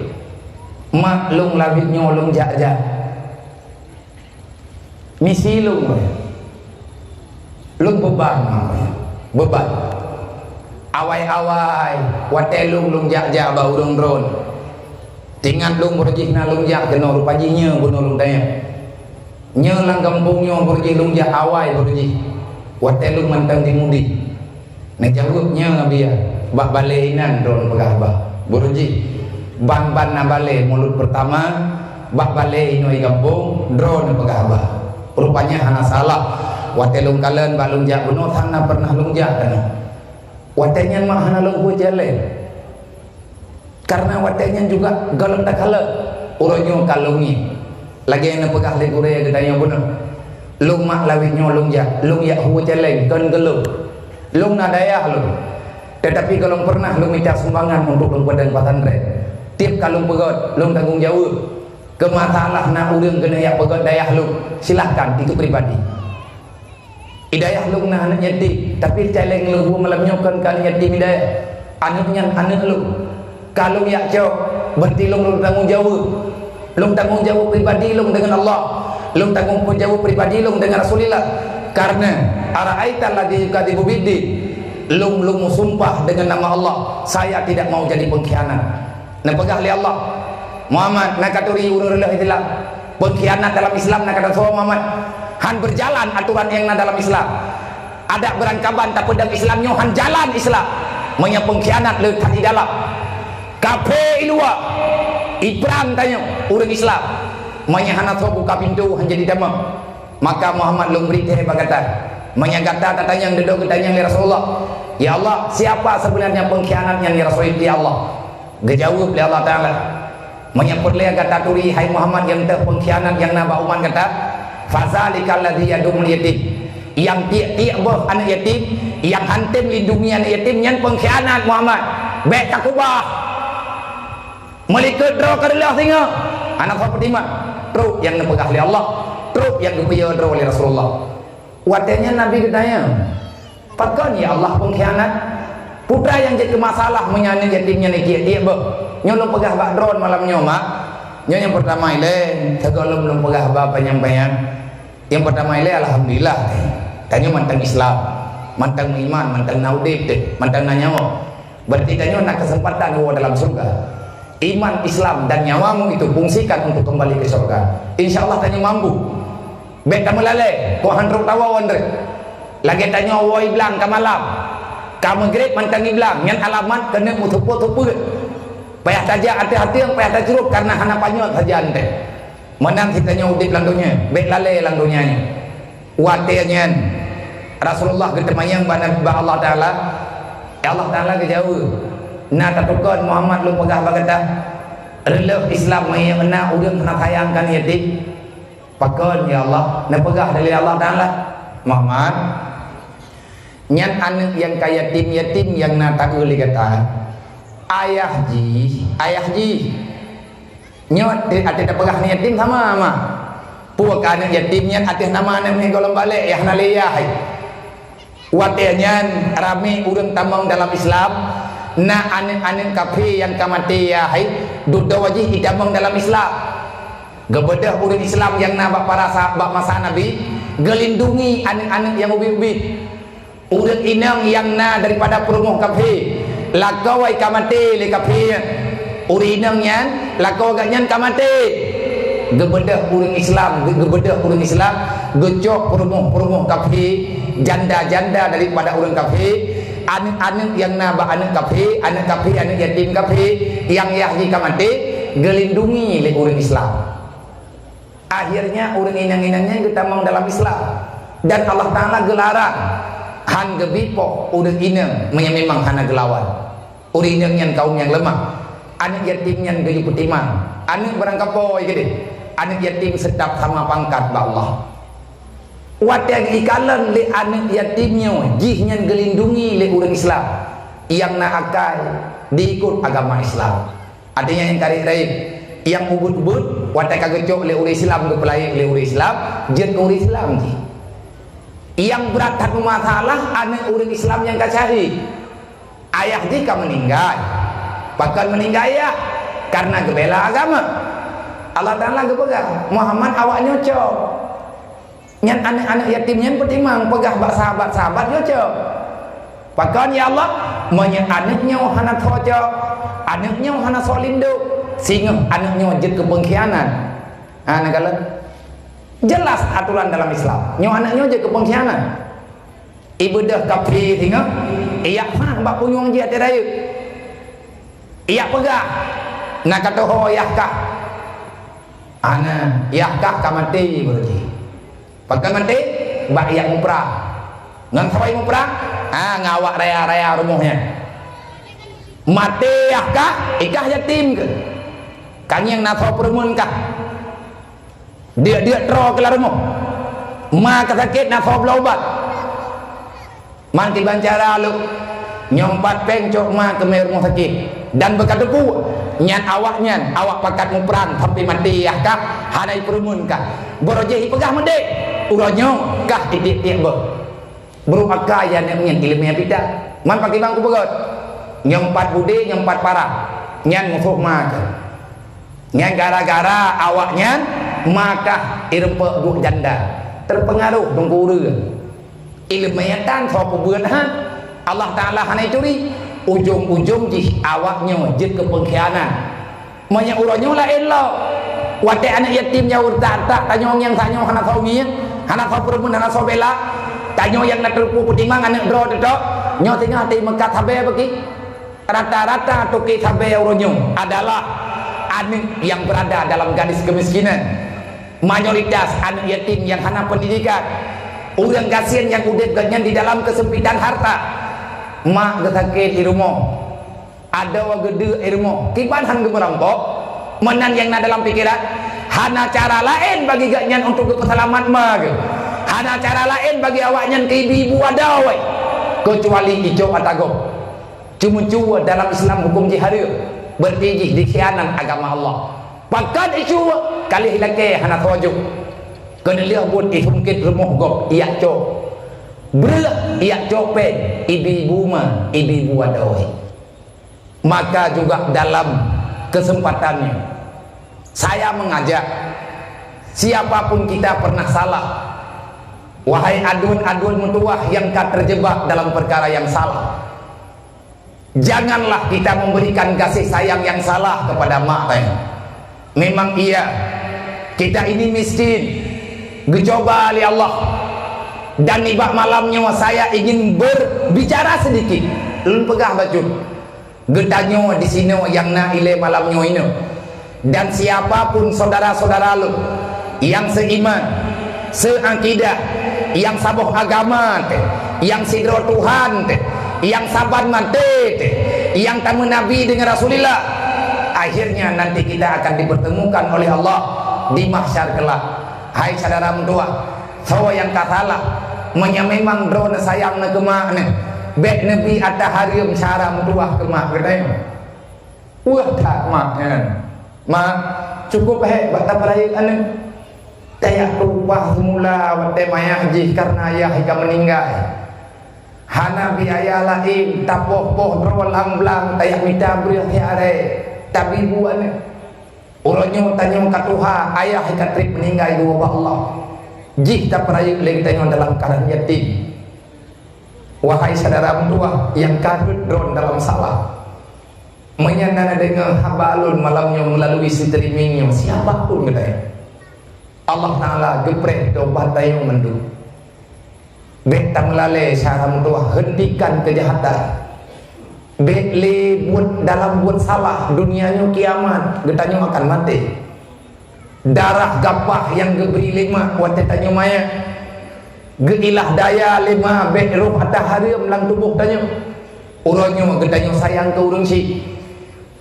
Mak lôn lawét nyoe lôn jak-jak. Misi lôn, lôn beuban, beuban. Awai-awai, watée lôn, lôn jak-jak bak ureuëng droen. Tingat lôn, beureujih na lôn jak keunoe, rupa jih nyoe bunoe lôn tanyong. Nyoe lam gampông nyoe beureujih lôn jak awai beureujih. Watée lôn mantong di Mudi. Neujaweueb nyoe biya, bak balée inan droen peugah haba. Beureujih, ban-ban na balée mulod peurtama, bak balée inoe gampông droen peugah haba. Rupanya hana salah. Watée lôn kalon bak lôn jak bunoe, hana pernah lôn jak keunoe. Watée nyan mak hana lôn hue céléng. Karena watée nyan juga gohlom takalon, uroe nyoe ka lôn ngieng. Lagée neupeugah lé gurée geutanyoe bunoe, lôn mak lawét nyoe lôn jak, lôn jak hue céléng kon keu lôn. Lôn na dayah lôn, teutapi gohlom pernah lôn mita sumbangan untuk lôn peudong pesantren. Tieb ka lôn peugét, lôn tanggong jaweueb. Keu masalah na ureuëng keuneuk jak peugét dayah lôn, silahkan, itu pribadi. Di dayah lôn na aneuëk yatim, tapi céléng lôn hue malam nyoe kon keu aneuëk yatim di dayah. Aneuëk nyan aneuëk lôn. Ka lôn jak cok, berarti lôn, lôn tanggong jaweueb. Lôn tanggong jaweueb pribadi lôn deungon Allah. Lôn tanggong jaweueb pribadi lôn deungon Rasulullah. Karena, "Ara'aital ladzi yukadzibu biddin." Lôn, lôn meusumpah deungon nama Allah, saya tidak mau jadi pengkhianat. Neupeugah lé Allah, "Muhammad, na katuri ureuëng reuloh Islam. Peungkhianat dalam Islam na katasoe, Muhammad. Han beujalan atoran nyang na dalam Islam. Adak beurangkaban tapeudong Islam nyoe han jalan Islam. Meunyoe peungkhianat le that di dalam. Kafé i luwa, iprang tanyoe ureuëng Islam. Meunyoe hana soe buka pintoe han jadi tamong." Maka Muhammad lôn bri thée bak gata. Meunyoe gata tatanyong dudoe geutanyong lé Rasulullah, "Ya Allah, siapa sebenarnya pengkhianat nyang ya Rasul, ya Allah?" Geujaweueb lé Allah Taala, "Meunyoe peureulée gata turi, hai Muhammad, nyang teuh pengkhianat nyang na bak umat gata, fadzalikal ladzi yadumul yatim." Nyang tiek-tiek boh aneuëk yatim, nyang hantem lindungi aneuëk yatim, nyan pengkhianat Muhammad. Bék takubah. Meulikot droe ka reuloh singoh, hana soe peutimang. Trok nyang neupeugah lé Allah, trok nyang geupeuyue droe lé Rasulullah. Watée nyan Nabi geutanyong, "Pakon ya Allah pengkhianat? Peue nyang jeuet keu masalah meunyoe aneuëk yatim nyan tiek-tiek boh? Nyoe lôn peugah bak droen malam nyoe, mak. Nyoe nyang peurtama ilée, sigohlom lôn peugah haba panyang-panyang. Nyang peurtama ilée, alhamdulillah, tanyoe mantong Islam, mantong meuiman, mantong na udeb teuh, mantong na nyawa. Berarti tanyoe na keuseumpatan woe dalam syeuruga. Iman, Islam, dan nyawamu itu fungsikan untuk kembali ke syeuruga. Insya Allah tanyoe mampu. Bék tameulalée, kok han trok tawoe woe ndrek. Lagée tanyoe woe i blang ka malam. Ka meugreb mantong i blang, nyan alamat keuneuk meuteupeu-teupeu. Payah tajak ateueh-ateueh, payah tacurôb, karena hana panyöt sajan teuh. Meunan sit tanyoe udeb lam donya, bék lalée lam donya nyoe." Watée nyan, Rasulullah geuteumanyong bak Nabi, bak Allah Taala, ya Allah Taala geujaweueb, "Na tatukon Muhammad lôn peugah bak gata, reuloh Islam meunyoe na ureuëng hana sayang keu yatim?" "Pakon, ya Allah?" Neupeugah lé Allah Taala, "Muhammad, nyan aneuëk nyang ka yatim-yatim nyang na taeu lé gata. Ayah jih, ayah jih." Nyoe até, até tapeugah aneuëk yatim sama, ma. Peue ka aneuëk yatim nyan ateueh nama aneuëk meugohlom balek, yah na lé yah hai. Watée nyan ramé ureuëng tamong dalam Islam, na aneuëk-aneuëk kafé nyang ka maté yah hai, dudoe jih itamong dalam Islam. Geubeudôh ureuëng Islam nyang na bak para sa-, bak masa Nabi, geulindungi aneuëk-aneuëk nyang ubit-ubit. Ureuëng inong nyang na daripada peurumoh kafé, lakoe ka maté lé kafé nyan. Ureuëng inong nyan, lakoe gobnyan ka maté. Geubeudôh ureuëng Islam, geu-, geubeudôh ureuëng Islam, geucok peurumoh-peurumoh kafé, janda-janda daripada ureuëng kafé, Aneuk-aneuk nyang na bak aneuk kafé, aneuk kafé, aneuk yatim kafé, nyang yah jih ka maté, geulindungi lé ureuëng Islam. Akhirnya ureuëng inong-inong nyan geutamong dalam Islam. Dan Allah Taala geularang, han geubi poh ureuëng inong meunyoe memang hana geulawan. Ureuëng inong nyan kaum nyang leumah. Aneuk yatim nyan geuyue peutimang. Aneuk barangkapeue keudeh. Aneuk yatim seutap sama pangkat bak Allah. Watée geuikalon lé aneuk yatim nyoe, jih nyan geulindungi lé ureuëng Islam nyang na akai diikot agama Islam. Artinya nyang karek rayeuk, nyang ubit-ubit, watée ka geucok lé ureuëng Islam, geupeulayeuk lé ureuëng Islam, jeuet keu ureuëng Islam jih. Nyang brat that masalah aneuk ureuëng Islam nyang ka syahid. Ayah jih ka meuninggai. Pakon meuninggai ayah? Karena geubela agama. Allah Taala geupeugah, Muhammad awak nyoe cok. Nyan aneuk-aneuk yatim nyan peutimang peugah bak sahabat-sahabat nyoe cok. Pakon ya Allah, meunyoe aneuk nyoe hana tho cok, aneuk nyoe hana soe lindong, singoh aneuk nyoe jeuet keu peungkhianat. Ha, neukalon. Jelas aturan dalam Islam. Nyoe aneuk nyoe jeuet keu peungkhianat. Ibeudôh kafé singoh, ijak phah bak punyueng jih até rayeuk. Ijak peugah, na ka teuho yah kah. Ana, yah kah ka maté baroe jih. Pakon maté? Bak ijak muprang. Ngon saboh muprang? Ha, ngon awak raya-raya rumoh nyan. Maté yah kah, ikah yatim keuh. Ka ngieng na soe peureumeun kah. Diek-diek troe keuh lam rumoh. Ma ka sakét na soe bloe ubat. Man kiban cara lôn, nyoe pat péng cok ma keumeue rumoh sakét. Dan beukateupeue, nyan awak nyan, awak pakat muprang sampoe maté yah kah, hana ipeureumeun kah. Baroe jih ipeugah meudeh, uroe nyoe kah itiek-tiek beuh. Brôk akai aneuk nyan ileumèe pita. Man pakriban kupeugöt. Nyoe pat beudé, nyoe pat parah. Nyan musoh ma keuh. Nyan gara-gara awak nyan ma kah ireupok duek janda. Teupeungaroh teungku ureueng. Ileumèe tan soe peubeuet han. Allah Taala hana ituri. Ujong-ujong jih awak nyoe jeuet keu peungkhianat. Meunyoe uroe nyoe laén lom. Watèe aneuk yatim nyang ureueng that-that, tanyoe nyang tanyoe hana soe ngieng, hana soe peureumeun, hana soe bela. Tanyoe nyang na teupeu peutimang aneuk droe teutok, nyoe singoh até meukat sabe bagi. Rata-rata toke sabe uroe nyoe adalah aneuk nyang beurada dalam gadis keumiskinan. Mayoritas aneuk yatim nyang hana peundidikan. Ureueng gasien nyang udép geuh nyan di dalam keusempitan harta. Mak geusakét di rumoh. Adoe geudeuk i rumoh, kiban han geumeurumpok, meunan nyang na dalam pikeran, hana cara laén bagi geuh nyan untuk geupeuseulamat ma geuh. Hana cara laén bagi awak nyan keu ibu-ibu adoe, keucuali icok ata gob. Ceumeucue dalam Islam huköm jih hareuem, beureuti jih dikhianat agama Allah. Pakon icue, ka lheueh ilakèe hana soe jok. Keuneuk lheueh buet isungkét rumoh gob, ijak cok. Breueh ijak cok péng, ibu-ibu ma, ibu-ibu adoe. Maka juga dalam kesempatan nyoe, saya mengajak, siapa pun kita pernah salah. Wahai aduen-aduen meutuwah nyang ka terjebak dalam perkara yang salah, janganlah kita memberikan kasih sayang yang salah kepada mak teuh. Memang iya, kita ini miskin, geucoba lé Allah. Dan nibak malam nyoe saya ingin berbicara sedikit. Lôn peugah bacut. Geutanyoe disinoe nyang na ilèe malam nyoe inoe. Dan siapa pun saudara-saudara lôn nyang seiman, seakidah, nyang saboh agama teuh, nyang sidroe Tuhan teuh, nyang saban maté teuh, nyang tameunabi deungon Rasulullah, akhirnya nanti kita akan dipertemukan oleh Allah di mahsyar kelak. Hai syedara meutuwah, soe nyang ka salah, meunyoe memang droeneuh sayang neuh keu mak neuh, bèk neubi ata hareuem cara meutuwah keu mak geutanyoe. Weueh that mak nyan. Mak, cukup hék bak tapeurayeuk aneuk. Tajak keu upah seumula watèe manyak jih kareuna ayah ka meuninggai. Hana biaya laén, tapoh-poh droe lam blang, tajak mita breueh siat rèe, tabi bu aneuk. Uroe nyoe tanyoe ka tuha, ayah ka trép meuninggai geuwoe bak Allah. Jih tapeurayeuk lé geutanyoe dalam keuadaan yatim. Wahai syedara meutuwah nyang ka rhot droeneuh dalam salah. Meunyoe na neudeungoe haba lôn malam nyoe meulalui streaming nyoe, siapa pun geutanyoe, Allah Taala geupreh tobat tanyoe mandum. Bék tameulalée syara meutuwah, heuntikan keujahatan. Bék lé buet dalam buet salah, dunia nyoe kiamat, geutanyoe akan maté. Darah gapah nyang geubri lé mak watée tanyoe manyét, geuilah daya lé ma bék roh ata hareuem lam tuboh tanyoe. Uroe nyoe geutanyoe sayang keu ureuëng syik,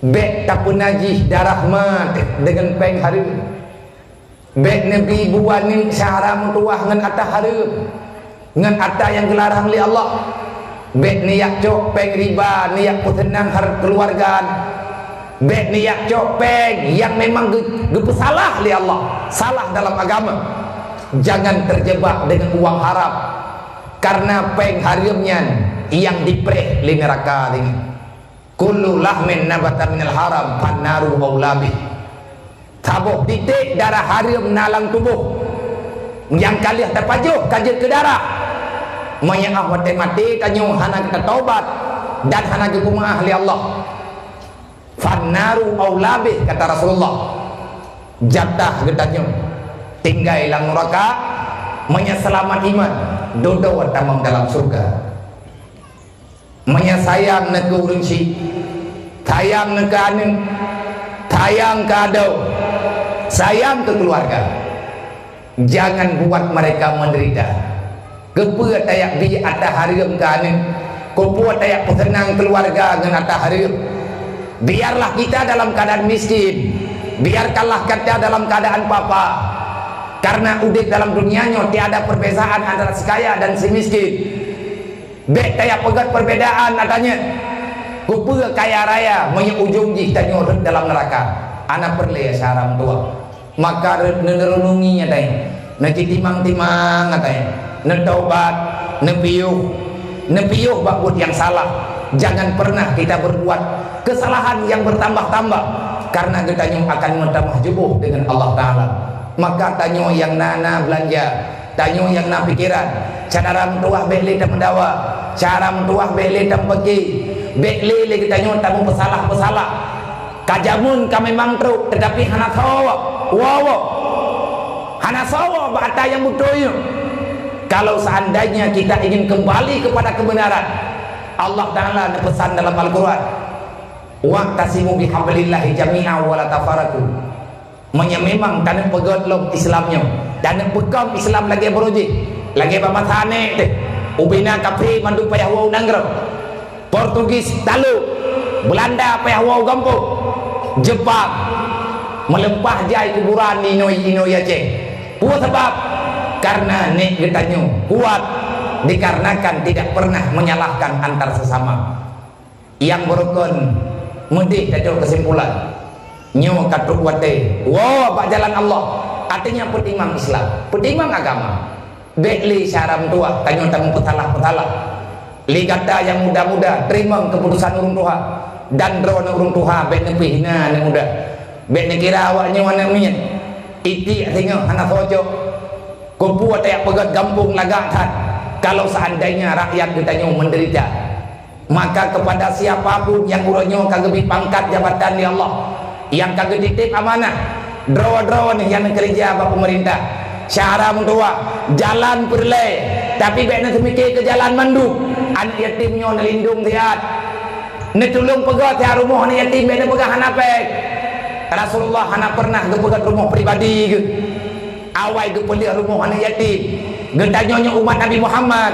bék tapeunajih darah ma deungon péng hareuem. Bék neubi bu aneuëk syara meutuwah ngon ata hareuem, ngon ata nyang geularang lé Allah. Bék neujak cok péng riba, neujak peuseunang har keuluwarga. Bék neujak cok péng nyang memang geu-, geupeusalah lé Allah, salah dalam agama. Jangan terjebak dengan uang haram, karena péng hareuem nyan nyang dipreh lé neuraka nyan. Kullu lahmin nabata minal haram fannaru aula bih. Saboh titék darah hareuem na lam tuboh nyang ka lheueh tapajoh ka jeuet keu darah. Meunyoe watée maté tanyoe hana geutatobat dan hana geupeumaáh lé Allah, fannaru aula bih, kata Rasulullah. Jatah geutanyoe tinggai lam nuraka, meunyoe seulamat iman, dudoe tamong dalam syeuruga. Meunyoe sayang neuh keu ureuëng syik, sayang neuh keu aneuëk, sayang keu adoe, sayang keu keuluwarga, jangan buat mereka menderita. Keupeue tajak bi ata hareuem keu aneuëk? Keupeue tajak peuseunang keuluwarga ngon ata hareuem? Biarlah kita dalam keadaan miskin, biarkanlah kita dalam keadaan papa, karena udeb dalam dunia nyoe tiada perbezaan antara si kaya dan si miskin. Bék tajak peugét perbedaan ata nyan. Keupeue kaya raya meunyoe ujong jih tanyoe rhot dalam neuraka? Hana peureulée syara meutuwah. Maka rhot neurenungi ata nyan, neucitimang-timang ata nyan, neutaubat, neupiôh, neupiôh bak buet nyang salah. Jangan pernah kita berbuat kesalahan yang bertambah-tambah, karena geutanyoe akan meutamah jubôh deungon Allah Taala. Maka tanyoe nyang na, na beulanja, tanyoe nyang na pikeran, syara meutuwah bék lé tameudawa, syara meutuwah bék lé tameupeuki, bék lé lé geutanyoe tameupeusalah-peusalah. Ka jameun ka memang trok, teutapi hana sawa, woe, woe. Hana sawa bak ata nyang beutôi nyoe. Kalau seandainya kita ingin kembali kepada kebenaran, Allah Taala neupeusan dalam Al-Quran, "Wa'tasimu bihablillahi jami'a wa la tafarraqu." Meunyoe memang taneuk peugét lom Islam nyoe, taneuk peukong Islam lagée baroe jih, lagée bak masa aneuk teuh, ubena kafé mandum payah woe u nanggroe, Portugis talok, Beulanda payah woe u gampông, Jepang meuleumpah jai kuburan inoi-inoi Aceh. Peue sabab? Karena nek geutanyoe kuat dikarenakan tidak pernah menyalahkan antar sesama. Nyang beurukon meudeh tajok keusimpulan. Nyoe ka trok watée woe bak jalan Allah, artinya peutimang Islam, peutimang agama. Bék lé syara meutuwah tanyoe tameupeusalah-peusalah. Lé gata nyang muda-muda, teurimong keuputosan ureuëng tuha, dan droeneuh ureuëng tuha bék neupeuhina aneuëk muda. Bék neukira awak nyoe aneuëk miet. Itiek singoh hana cocok. Keupeue tajak peugét gampông lagak that, kalau seandainya rakyat geutanyoe menderita? Maka kepada siapa pun nyang uroe nyoe ka geubri pangkat jabatan lé Allah, nyang ka geutitép amanah, droe-droe neuh nyang neukeureuja bak peumeurintah, syara meutuwah, jalan peureulée, tapi bék neuseumike keu jalan mandum. Aneuëk yatim nyoe neulindong siat, neutulông peugét siat rumoh aneuëk yatim, bék neupeugah hana péng. Rasulullah hana pernah geupeugét rumoh pribadi geuh. Awai geupeuleueh rumoh aneuëk yatim. Geutanyoe nyoe umat Nabi Muhammad,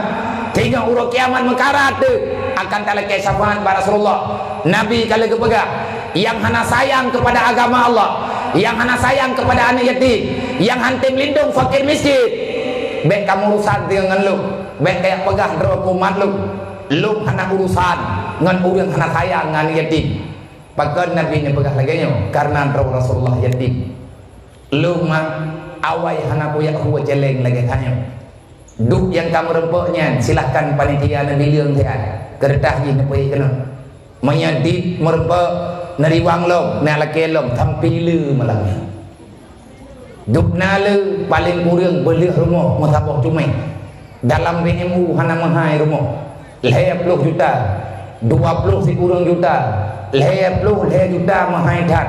singoh uroe kiamat meukarat teuh akan talakée syafaat bak Rasulullah. Nabi ka lheueh geupeugah, nyang hana sayang keupada agama Allah, nyang hana sayang keupada aneuëk yatim, nyang han tem lindong fakir miskin, bék kamu urusan deungon lôn. Bék kajak peugah droe keu umat lôn, lôn hana urusan ngon ureuëng hana sayang ngon aneuëk yatim. Pakon Nabi neupeugah lagée nyoe? Kareuna droe Rasulullah yatim. Lôn mak, awai hana kujak hue céléng lagée tanyoe. Duek nyang ka meureumpok nyan, silahkan panitia neubileueng siat, keureutah jih neupeuék keunoe. Meunyoe dit meureumpok, neuriwang lom, neulakée lom, sampai le malam nyoe. Duek na le, paleng kureueng beuleueh rumoh meusaboh teumé. Dalam B M U hana meuhai rumoh, lhée ploh juta, dua ploh sikureueng juta, lhée ploh lhée juta meuhai that.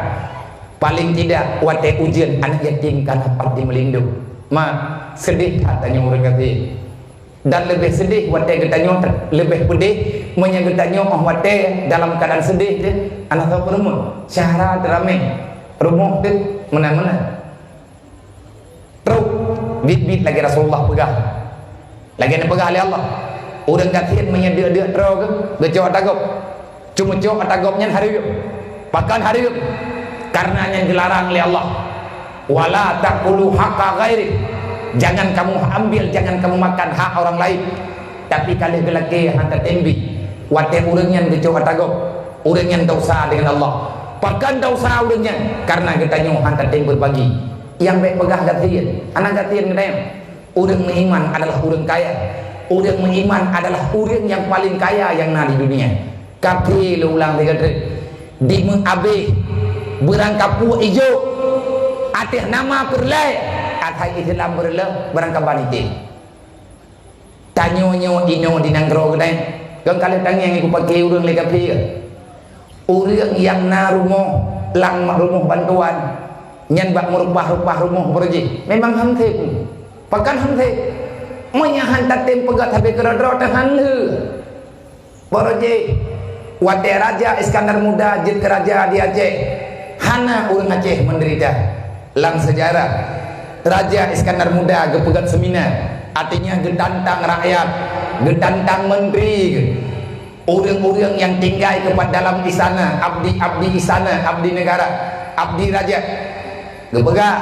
Paling tidak, watée ujeuen aneuëk yatim ka na pat jimeulindong. Ma, seudeh that tanyoe ureuëng gasien. Dan leubeh seudeh watée geutanyoe, leubeh peudeh meunyoe geutanyoe óh watée dalam keuadaan seudeh teuh, hana soe peurumoh. Syahra teuramé, rumoh teuh meunan-meunan. Trok biet-biet lagée Rasulullah peugah. Lagée neupeugah lé Allah, ureuëng gasien meunyoe deuk-deuk droe geuh, geucok ata gob. Cuma cok ata gob nyan hareuem. Pakon hareuem? Karena nyan geularang lé Allah. "Wala takulu haqqa ghairih." Jangan kamu ambil, jangan kamu makan hak orang lain. Tapi ka lheueh geulakée hana tatem bi. Watée ureuëng nyan geucok ata gob, ureuëng nyan dosa dengan Allah. Pakon dosa ureuëng nyan? Karena geutanyoe hana tatem berbagi. Nyang bék peugah gasien, hana gasien geutanyoe. Ureuëng meuiman adalah ureuëng kaya. Ureuëng meuiman adalah ureuëng nyang paleng kaya nyang na di dunia. Kafé lé ulang lé geutrek, dimeuabéh, beurangkapuek ijok, ateueh nama peureulée, asai Islam beureuloh beurangkaban item. Tanyoe nyoe inoe di nanggroe geutanyoe, kon ka lheueh tangieng kupaké ureuëng lé kafé. Ureuëng nyang na rumoh lam rumoh bantuan, nyan bak meurupah-rupah rumoh baroe jih. Memang hán sép. Pakon hán sép? Meunyoe hán tatem peugah sabe keudroe-droe teuh hán lheueh. Baroe jih, watée Raja Iskandar Muda jeuet keu raja di Aceh, hana ureuëng Aceh meudeurita. Lam seujarah, Raja Iskandar Muda geupeugét seminar, artinya geutantang rakyat, geutantang menteri, ureuëng-ureuëng nyang tinggai keupat dalam istana, abdi-abdi istana, abdi negara, abdi raja. Geupeugah,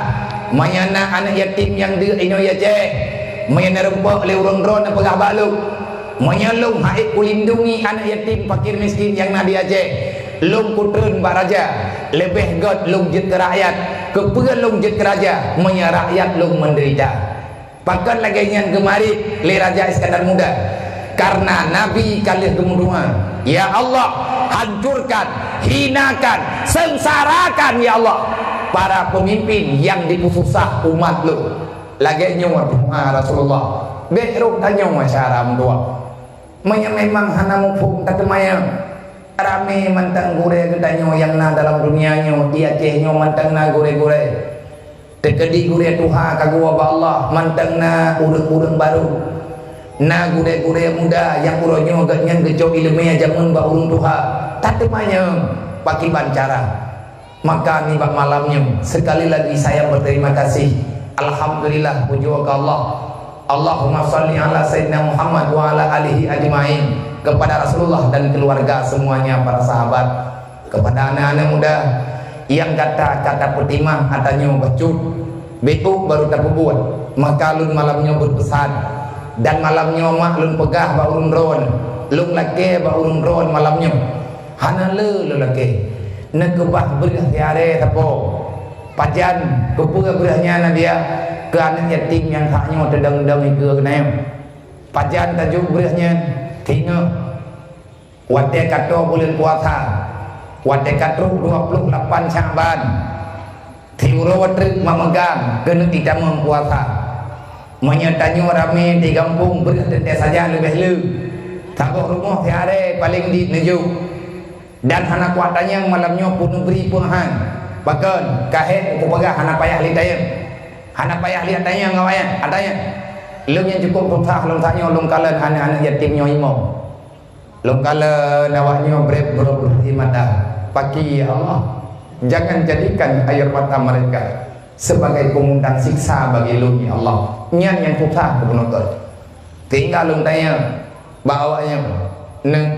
"Meunyoe na aneuëk yatim nyang deuk inoe Aceh, meunyoe neurumpok lé ureuëng droe neupeugah bak lôn, meunyoe lôn haiek kulindungi aneuëk yatim fakir miskin nyang na di Aceh, lôn kutreun bak raja, leubeh gét lôn jeuet keu rakyat. Keupeue lôn jeuet keu raja, meunyoe rakyat lôn meudeurita?" Pakon lagée nyan geumarit lé Raja Iskandar Muda? Karena Nabi ka lheueh geumeudoá, "Ya Allah, hancurkan, hinakan, sengsarakan, ya Allah, para pemimpin yang dipersusah umat Lôn." Lagée nyoe doá Rasulullah. Bék rôh tanyoe cara meudoá. Meunyoe memang hana muphom, tateumanyong. Ramé mantong gurée geutanyoe nyang na dalam dunia nyoe, di Aceh nyoe mantong na gurée-gurée. Teukeudi gurée tuha ka geuwoe bak Allah, mantong na ureuëng-ureuëng barô. Na gurée-gurée muda nyang uroe nyoe geuhnyan geucok iéleumé jameun bak ureuëng tuha. Tateumanyong pakriban cara. Maka nibak malam nyoe, sekali lagi saya berterima kasih. Alhamdulillah, pujoe keu Allah. Allahumma shalli ala Sayyidina Muhammad wa ala alihi ajmain, kepada Rasulullah dan keluarga semuanya, para sahabat, kepada aneuk-aneuk muda nyang gata ka tapeutimang ata nyoe bacut, bék barô tapeubuet, maka lôn malam nyoe beupeusan, dan malam nyoe mak lôn peugah bak ureuëng droen, lôn lakée bak ureuëng droen malam nyoe. Hana le lôn lakée, neukeubah breueh siaré sapo. Pajan keupeue breueh nyan, Nadia, keu aneuk yatim nyang hak nyoe teudong-dong ikeue keunoe? Pajan tajok breueh nyan? Tingoh, watée ka toe buleuen puasa, watée ka troh dua ploh lapan Syakban, siuroe treuk mameugang keuneuk jitamong puasa. Meunyoe tanyoe ramé di gampông, breueh teuntée sajan leubeh le. Saboh rumoh siaré paleng dit neujok. Dan hana kuat tanyong malam nyoe peuneubri peue han. Pakon, ka hék kupeugah hana payah lé tanyong. Hana payah lé tanyong awaknyan, atanyong. Lôn nyang cukôp susah lôn tanyoe lôn kalon aneuk-aneuk yatim nyoe imoe. Lôn kalon awaknyoe breb brok-brok mata. Paki, ya Allah, jangan jadikan air mata mereka sebagai pengundang siksa bagi lôn, ya Allah. Nyan nyang susah kupeunutôt. Tinggai lôn tanyong bak awaknyoe, "Neuk,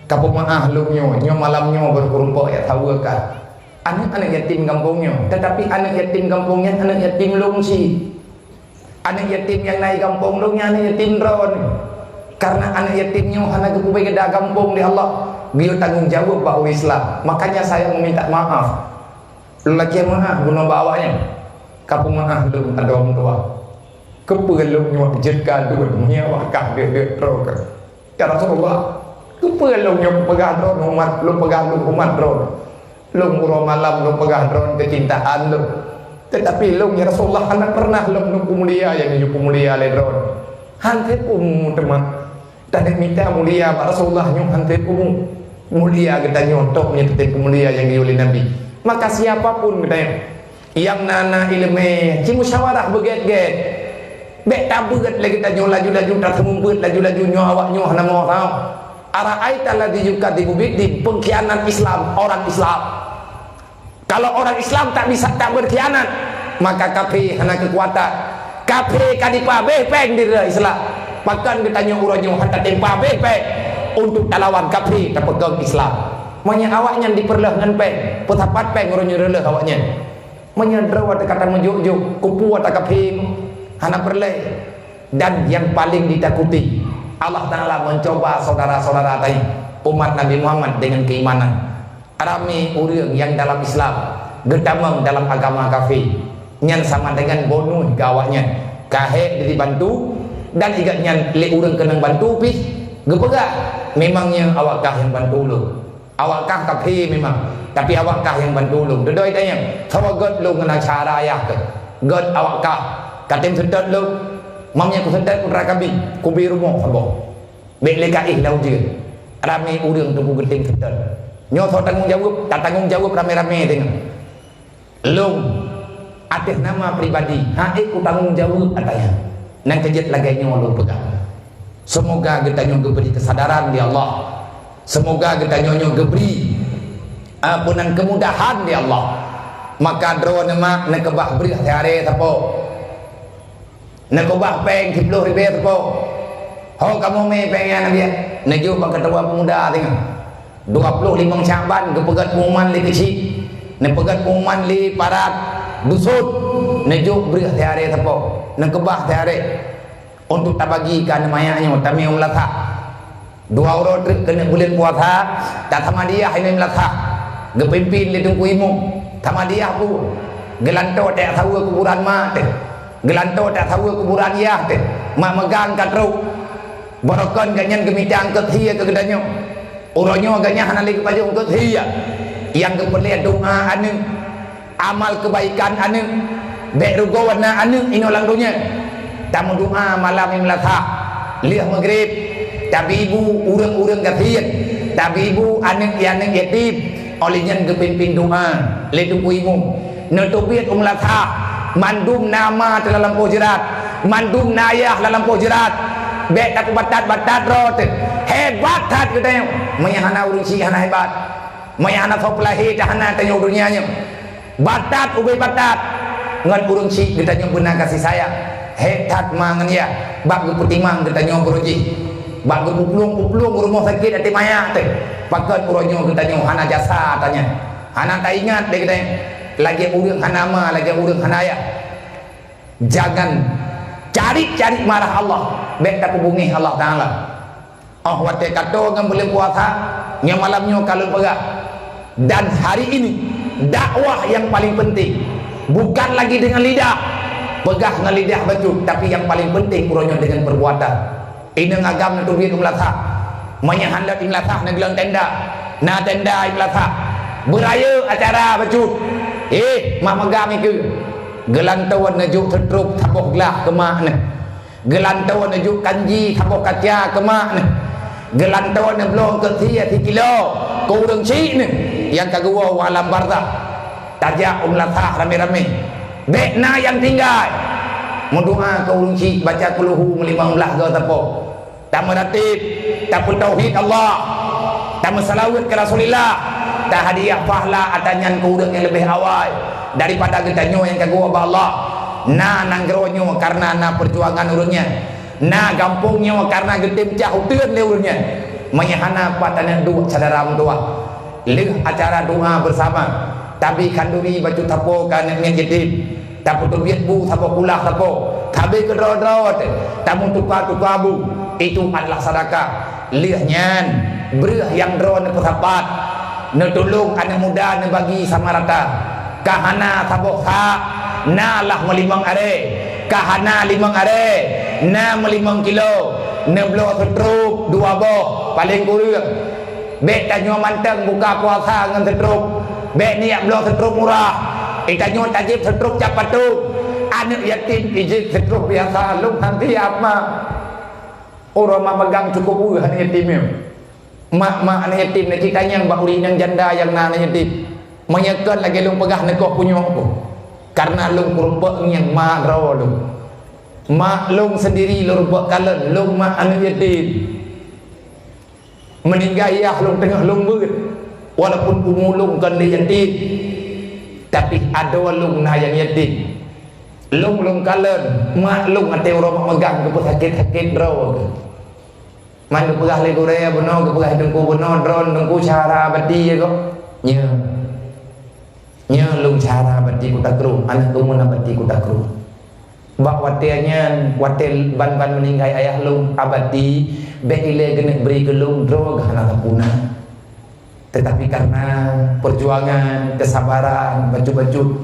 kapeumeu'ah lôn nyoe, nyoe malam nyoe barô kurumpok jak saweue ka." Aneuk-aneuk yatim gampông nyoe, teutapi aneuk yatim gampông nyan aneuk yatim lôn cit. Aneuk yatim nyang na di gampông lôn nyan aneuk yatim droeneuh. Karena aneuk yatim nyoe hana geupeubeda gampông lé Allah, geuyue tanggong jaweueb bak ureuëng Islam. Makanya saya meminta maaf. Lôn lakée meu'ah bunoe bak awaknyan. Kapeumeu'ah lôn adoe meutuah. Keupeue lôn nyoe jeuet keu lôn meunyoe awak kah deuek-deuek droe keuh? Ya Rasulullah, keupeue lôn nyoe peugah droen umat, lôn peugah lôn umat droen? Lôn uroe malam lôn peugah droen keucintaan lôn. Teutapi lôn, ya Rasulullah, hana peureunah lôn, lôn peumulia nyang geuyue peumulia lé droen. Han sép umu teuma. Taneuk mita mulia bak Rasulullah nyoe han sép umu. Mulia geutanyoe tok nyoe teuntée peumulia nyang geuyue lé Nabi. Maka siapa pun geutanyoe nyang na, na iéleumé, ci musyawarah beugét-gét. Bék tabeuet lé geutanyoe laju-laju, taseumeubeuet laju-laju nyoe awak nyoe hana mo tau. Ara'aita alladzi yukadzibu biddin, pengkhianat Islam, orang Islam. Kalau orang Islam tak bisa, tak berkhianat, maka kafé hana keukuatan. Kafé ka dipabéh péng di rot Islam. Pakon geutanyoe uroe nyoe hana tatem pabéh péng untuk talawan kafé, tapeugöt Islam? Meunyoe awaknyan dipeureuloh ngon péng, peusapat péng uroe nyoe reuloh awaknyan? Meunyoe droe teuka tameujok-jok, kupu ata kafé, hana peureulée. Dan yang paling ditakuti, Allah Ta'ala mencoba saudara-saudara tadi, umat Nabi Muhammad dengan keimanan. Ramé ureuëng nyang dalam Islam geutamong dalam agama kafé, nyan sama dengan bonus keu awaknyan, ka hék dibantu, dan igat nyan lé ureuëng keunong bantu pih geupeugah, "Memang nyoe awak kah nyang bantu ulôn. Awak kah kafé memang, tapi awak kah nyang bantu ulôn." Dudoe tanyong, "Soe gét lôn ngon acara ayah keuh? Gét awak kah? Katem seutôt lôn? Mam nyang kuseutôt putra kabi, kubi rumoh saboh." Bék lé kaih lam ujeuen. Ramé ureuëng teupeu geutem seutôt. Nyoe soe tanggong jaweueb? Tatanggong jaweueb ramé-ramé teungoh. Lôn ateueh nama pribadi, han ék kutanggong jaweueb ata nyan. Nyang keujeuet lagée nyoe lôn peugah. Seumoga geutanyoe geubri keusadaran lé Allah. Seumoga geutanyoe nyoe geubri, ah, peue nan keumudahan lé Allah. Maka droeneuh mak neukeubah breueh siaré sapo. Neukeubah péng siplôh ribée sapo. Ho kamoe mé péng nyan, Nabi? Neujok bak keutua peumuda teungoh. Dua ploh limong Syakban geupeugét pengumuman lé keuchik. Neupeugét pengumuman lé parat dusun. Neujok breueh siaré sapo. Neukeubah siaré. Untuk tabagi keu aneuk manyak nyoe, tamé u meulasah. Dua uroe treuk keuneuk buleuen puasa, tasamadiah inoe meulasah. Geupimpin lé Teungku Imum. Samadiah peue? Geulantoe tajak saweue kuburan mak teuh. Geulantoe tajak saweue kuburan yah teuh. Mak meugang ka trok. Barokon gobnyan geumita eungkôt sie keu geutanyoe. Uroe nyoe gobnyan hana lé geupajoh eungkôt sie. Nyang geupeureulée doá aneuk. Amal keubaikan aneuk, bék rugoe na aneuk inoe lam donya. Tameudoá malam nyang meulasah, lheueh meugreb, tabi ibu ureuëng-ureuëng gasien, tabi ibu aneuk ya-, aneuk yatim, óh lheueh nyan geupimpin doá lé Teungku Imum. Neuteubiet u meulasah, mandum na ma teuh lam lampôh jeurat, mandum na ayah lam lampôh jeurat. Bék tapeubatat-batat droe teuh. Hebat that geutanyoe, meunyo hana ureuëng syiek hana hebat. Meunyo hana soe peulahé dah hana tanyoe donya nyoe. Batat ubé batat ngon ureuëng syiek geutanyoe beuna kasih sayang. Hék that ma ngon yah bak geupeutimang geutanyoe beurujih. Bak geupuplueng-puplueng rumoh sakét até manyang teuh. Pakon uroe nyoe geutanyoe hana jasa tanyoe. Hana taingat lé geutanyoe. Lagée ureuëng hana ma, lagée ureuëng hana yah. Jangan cari-cari marah Allah, bék tapeubungéh Allah Taala. Óh watée ka toe ngon buleuen puasa, nyoe malam nyoe ka lôn peugah. Dan hari ini, dakwah nyang paling penting, bukan lagi dengan lidah, peugah ngon lidah bacut, tapi nyang paling penting uroe nyoe dengan perbuatan. Inong agam neuteubiet u meulasah. Meunyo hán lôt i meulasah, neugleueng tenda. Na tenda i meulasah. Beurayeuk acara bacut. Eh, mak meuga mikeue. Geulantoe neujok seutrop saboh glah keu mak neuh. Geulantoe neujok kanji saboh kaca keu mak neuh. Geulantoe neubloe keu sie sikilo keu ureuëng syiek neuh nyang ka geuwoe u alam barzakh. Tajak u meulasah ramé-ramé. Bék na nyang tinggai. Meudoá keu ureuëng syiek, baca kulhu meulimong blaih goe sapo. Tameuratéb, tapeutauhid Allah, tameuseulaweuet keu Rasulillah, tahadiah pahala ata nyan keu ureuëng nyang leubeh awai daripada geutanyoe nyang ka geuwoe bak Allah. Na nanggroe nyoe kareuna na peujuangan ureuëng nyan. Na gampông nyoe kareuna geutem cah uteuen lé ureuëng nyan. Meunyo hana pat aneuk duek syedara meutuwah. Lheueh acara doa beusama, tabi khanduri bacut sapo keu aneuk miet yatim, tapeuteubiet bu sapo kulah sapo, tabi keudroe-droe teuh, tameutuka-tuka bu, itu adalah sedekah. Lheueh nyan, breueh nyang droe neupeusapat, neutulông aneuk muda neubagi sama rata. Ka hana saboh sak, na lah meulimong aré. Ka hana limong aré, na meulimong kilo. Neubloe seutrop dua boh, paleng kureueng. Bék tanyoe mantong buka puasa ngon seutrop. Bék niet bloe seutrop murah. Eh, tanyoe tajieb seutrop cap patong. Aneuk yatim ijieb seutrop biasa, lôn han siab ma. Uroe ma meugang cukup weueh aneuk yatim nyoe. Mak-mak aneuk yatim, na cit tanyong bak ureueng inong janda nyang na aneuk yatim. Meunyoe kon lagée lôn peugah neukoh punyueng ku. Kareuna lôn kurumpok ngieng ma droe lôn. Mak lôn sendiri lôn rumpok kalon, lôn mak aneuk yatim. Meuninggai yah lôn teungoh lôn beuet, walaupun umu lôn kon lé yatim, tapi adoe lôn na nyang yatim. Lôn lôn kalon, mak lôn até uroe mak meugang geupeusakét-sakét droe. Man geupeugah lé gurée bunoe, geupeugah teungku bunoe, droen teungku cara abati ya kok. Nyoe. Nyoe lôn cara abati Kuta Krueng, aneuk lôn na abati Kuta Krueng. Bak watée nyan, watée ban-ban meuninggai ayah lôn, abati bék ilée geuneuk bri keu lôn droe geuh hana tapuna. Tetapi karena perjuangan, kesabaran, bacut-bacut,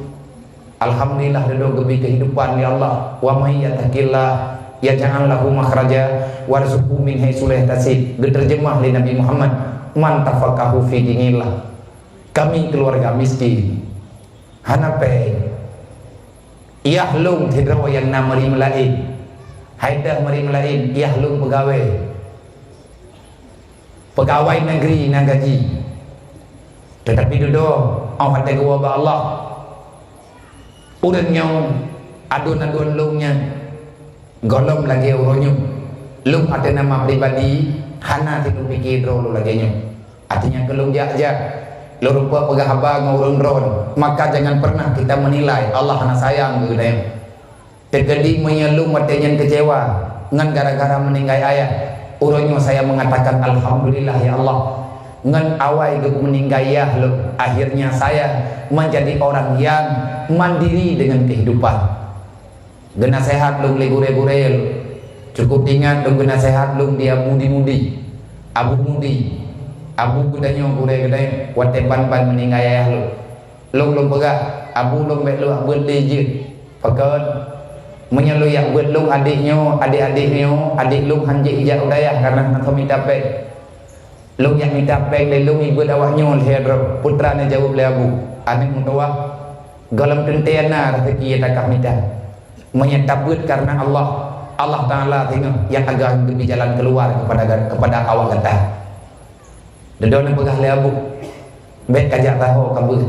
alhamdulillah, ridho geubi kehidupan lé Allah. "Wa may yattaqillah yaj'al lahu makhraja warzuqhu min haitsu la yahtasib." Geuterjemah lé Nabi Muhammad, "Man tafaqahu fi dinillah." Kami keluarga miskin, hana péng. Yah lôn sidroe nyang na meuri meulaén. Hai teuh meuri meulaén, yah lôn peugawée. Peugawée negeri na gaji. Teutapi dudoe, 'oh watée geuwoe bak Allah. Ureuëng nyoe, aduen-aduen lôn nyan, gohlom lagée uroe nyoe. Lôn ateueh nama pribadi, hana sit lôn pike droe lôn lagée nyoe. Artinya keu lôn jak-jak, lôn rumpok peugah haba ngon ureuëng droen, maka jangan pernah kita menilai Allah hana sayang keu geutanyoe. Teukeudi meunyoe lôn watée nyan keucewa ngon gara-gara meuninggai ayah, uroe nyoe saya mengatakan, "Alhamdulillah, ya Allah, ngon awai geupeuninggai yah lôn, akhirnya saya menjadi orang yang mandiri dengan kehidupan." Geunaseuhat lôn lé gurée-gurée lôn. Cukup ingat lôn geunaseuhat lôn di Abu di Mudi. Abu Mudi. Abu geutanyoe gurée geutanyoe watée ban-ban meuninggai ayah lôn. Lôn lôn peugah, "Abu lôn bék lôn jak beuet lé jeuet." Pakon? Meunyoe lôn jak beuet lôn adék nyoe, adék-adék nyoe, adék lôn han jeuet jak u dayah karena hana mita péng. Lôn jak mita péng lé lôn ibeuet awak nyoe lhée droe. Putra neujaweueb lé Abu. Aneuk meutuwah, gohlom teuntée na raseuki nyang takah mita. Meunyoe tabeuet karena Allah, Allah Taala singoh nyang akan geubri jalan keuluwa kepada, kepada awak gata. Dudoe neupeugah lé Abu, bék kajak taho ka beuet.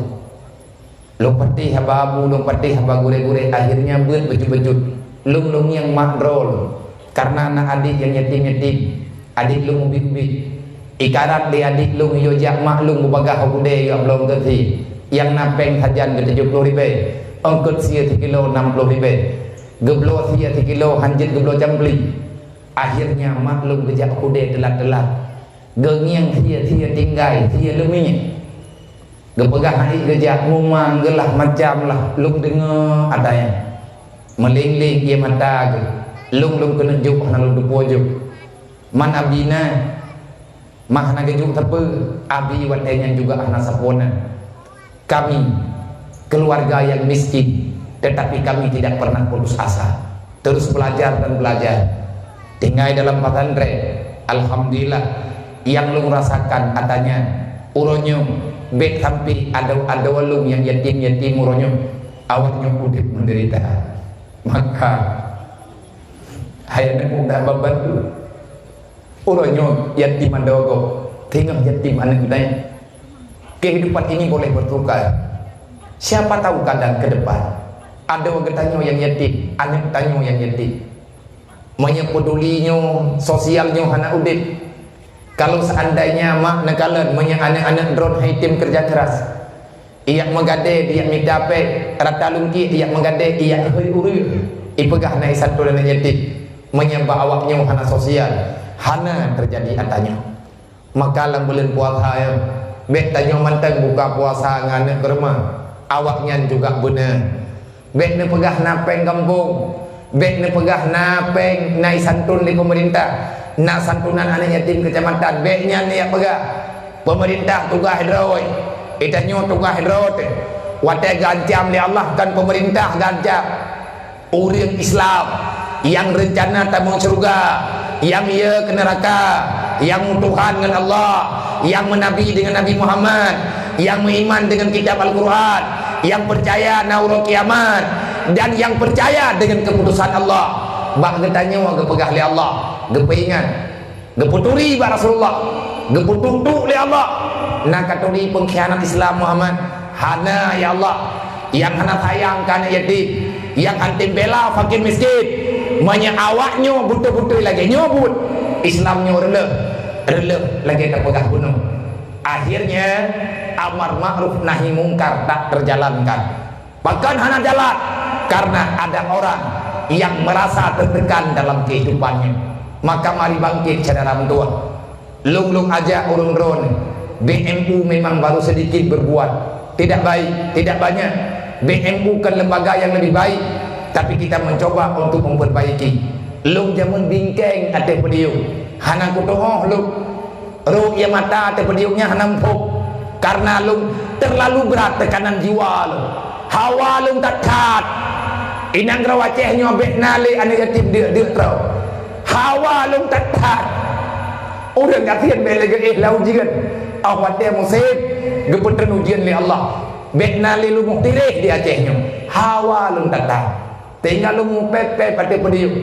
Lôn patéh haba Abu, lôn patéh haba gurée-gurée, akhirnya beuet bacut-bacut. Lôn lôn ngieng mak droe lôn, karena na adék nyang yatim-yatim. Adék lôn ubit-ubit. Ikarat lé adék lôn yue jak mak lôn beubagaih u keudée yue bloe eungkot sie. Nyang na péng sajan geutujoh ploh ribée, eungkot sie sikilo nam ploh ribée. Geubloe sie sikilo han jeuet geubloe campli. Akhirnya mak lôn geujak u keudée teulat-teulat. Geungieng sie-sie tinggai, sie leumiek. Geupeugah hana geujak, mumang geulah macam lah lôn deungoe ata nyan. Meuling-ling ié mata geuh, lôn lôn keuneuk jok hana lôn teupeue jok. Man abi na, mah hana geujok sapeue, abi watée nyan juga hana sapeue na. Kami, keluarga yang miskin, tetapi kami tidak pernah putus asa. Terus belajar dan belajar. Tinggai dalam pesantren, alhamdulillah, nyang lôn rasakan ata nyan, uroe nyoe bék sampai adoe-adoe lôn nyang yatim-yatim uroe nyoe, awak nyoe udeb menderita. Maka, hai aneuk muda, bantu. Uroe nyoe yatim adoe gob, teungoh yatim aneuk geutanyoe. Kehidupan ini boleh bertukar. Siapa tahu kadang ke depan adoe geutanyoe nyang yatim, aneuk tanyoe nyang yatim. Meunyoe peduli nyoe, sosial nyoe hana udeb. Kalau seandainya mak neukalon, meunyoe aneuk-aneuk droen hai tem kerja keras, ijak meugadée, ijak mita péng, rata lungkiek ijak meugadée, ijak hôi ureuëng, ipeugah na isantu aneuk yatim. Meunyoe bak awak nyoe hana sosial, hana terjadi ata nyoe. Maka lam buleuen puasa nyoe, bék tanyoe mantong buka puasa ngon aneuk keureuman, awak nyan juga beuna. Bék neupeugah na péng gampông, bék neupeugah na péng na isanton lé peumeurintah, na santunan aneuk yatim keucamatan, bék nyan neujak peugah. Peumeurintah tugaih droe, geutanyoe tugaih droe teuh. Watée geuancam lé Allah, kon peumeurintah geuancam. Ureuëng Islam nyang reuncana tamong syeuruga, nyang yö keu neuraka, nyang meutuhan ngon Allah, nyang meunabi deungon Nabi Muhammad, nyang meuiman deungon kitab Al-Qur'an, nyang peucaya na uroe kiamat, dan nyang peucaya deungon keuputosan Allah. Bak geutanyoe geupeugah lé Allah, geupeuingat. Geupeuturi bak Rasulullah, geupeutuek-tuek lé Allah. Na katuri peungkhianat Islam Muhammad? Hana, ya Allah. Nyang hana sayang keu aneuk yatim, nyang hantom bela fakir miskin, Meunyoe awak nyoe beutôi-beutôi lagée nyoe buet, Islam nyoe reuloh, reuloh lagée tapeugah bunoe. Akhirnya, amar ma'ruf nahi mungkar tak terjalankan. Pakon hana jalan? Karena ada orang yang merasa tertekan dalam kehidupannya. Maka mari bangkit, syedara meutuwah. Lôn, lôn ajak ureuëng droeneuh, B M U memang baru sedikit berbuat. Tidak baik, tidak banyak. B M U kan lembaga yang lebih baik, tapi kita mencoba untuk memperbaiki. Lôn jameun bingkeng ateueh podium. Hana kutuoh lôn. Rhot ie mata ateueh podium nyan hana muphom. Karena lôn terlalu berat tekanan jiwa lôn. Hawa lôn that-that. Inong Aceh nyoe bék na lé aneuëk yatim deuk-deuk droe. Hawa lôn that-that. Ureuëng gasien bék lé geuéh lam ujeuen. Óh watée musém, geupeutreun ujeuen lé Allah. Bék na lé lumuh tiréh di Aceh nyoe. Hawa lôn that-that. Tinggai lôn mupép-pép ateueh podium.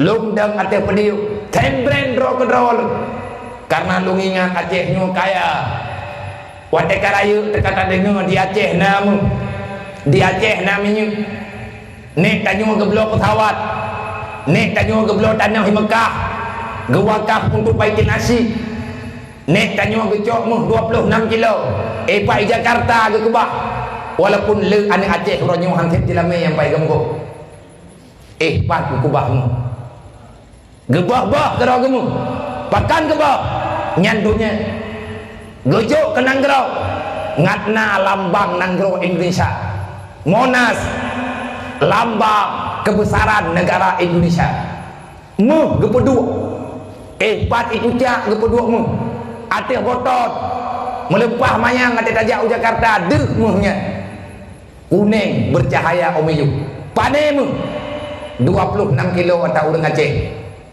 Lôn dong ateueh podium. Tembreng droe keudroe lôn. Karena lôn ingat Aceh nyoe kaya. Watée ka rayeuk teuka tadeungoe di Aceh na méuh. Di Aceh na minyeuk. Nek tanyoe geubloe peusawat, nek tanyoe geubloe tanoh di Meukah, geuwakaf untuk Baitul Asyiq. Nek tanyoe geucok méuh dua ploh nam kilo, eh, pat i Jakarta geukeubah. Walaupun le aneuëk Aceh uroe nyoe han sép jilamé nyang pai geumbok. Eh, pat geukeubah méuh. Geuboh-boh keudroe geuh méuh. Pakon geuboh? Nyan donya. Geujok keu nanggroe. Ngat na lambang nanggroe Indonesia. Monas, lambang kebesaran negara Indonesia. Méuh geupeuduek. Eh, pat i pucak geupeuduek méuh. Ateueh botot. Meuleupah manyang ateueh tajak u Jakarta, deuh méuh nyan. Kuneng bercahaya omiyueb. Pané méuh. Dua ploh nam kilo ata ureuëng Aceh.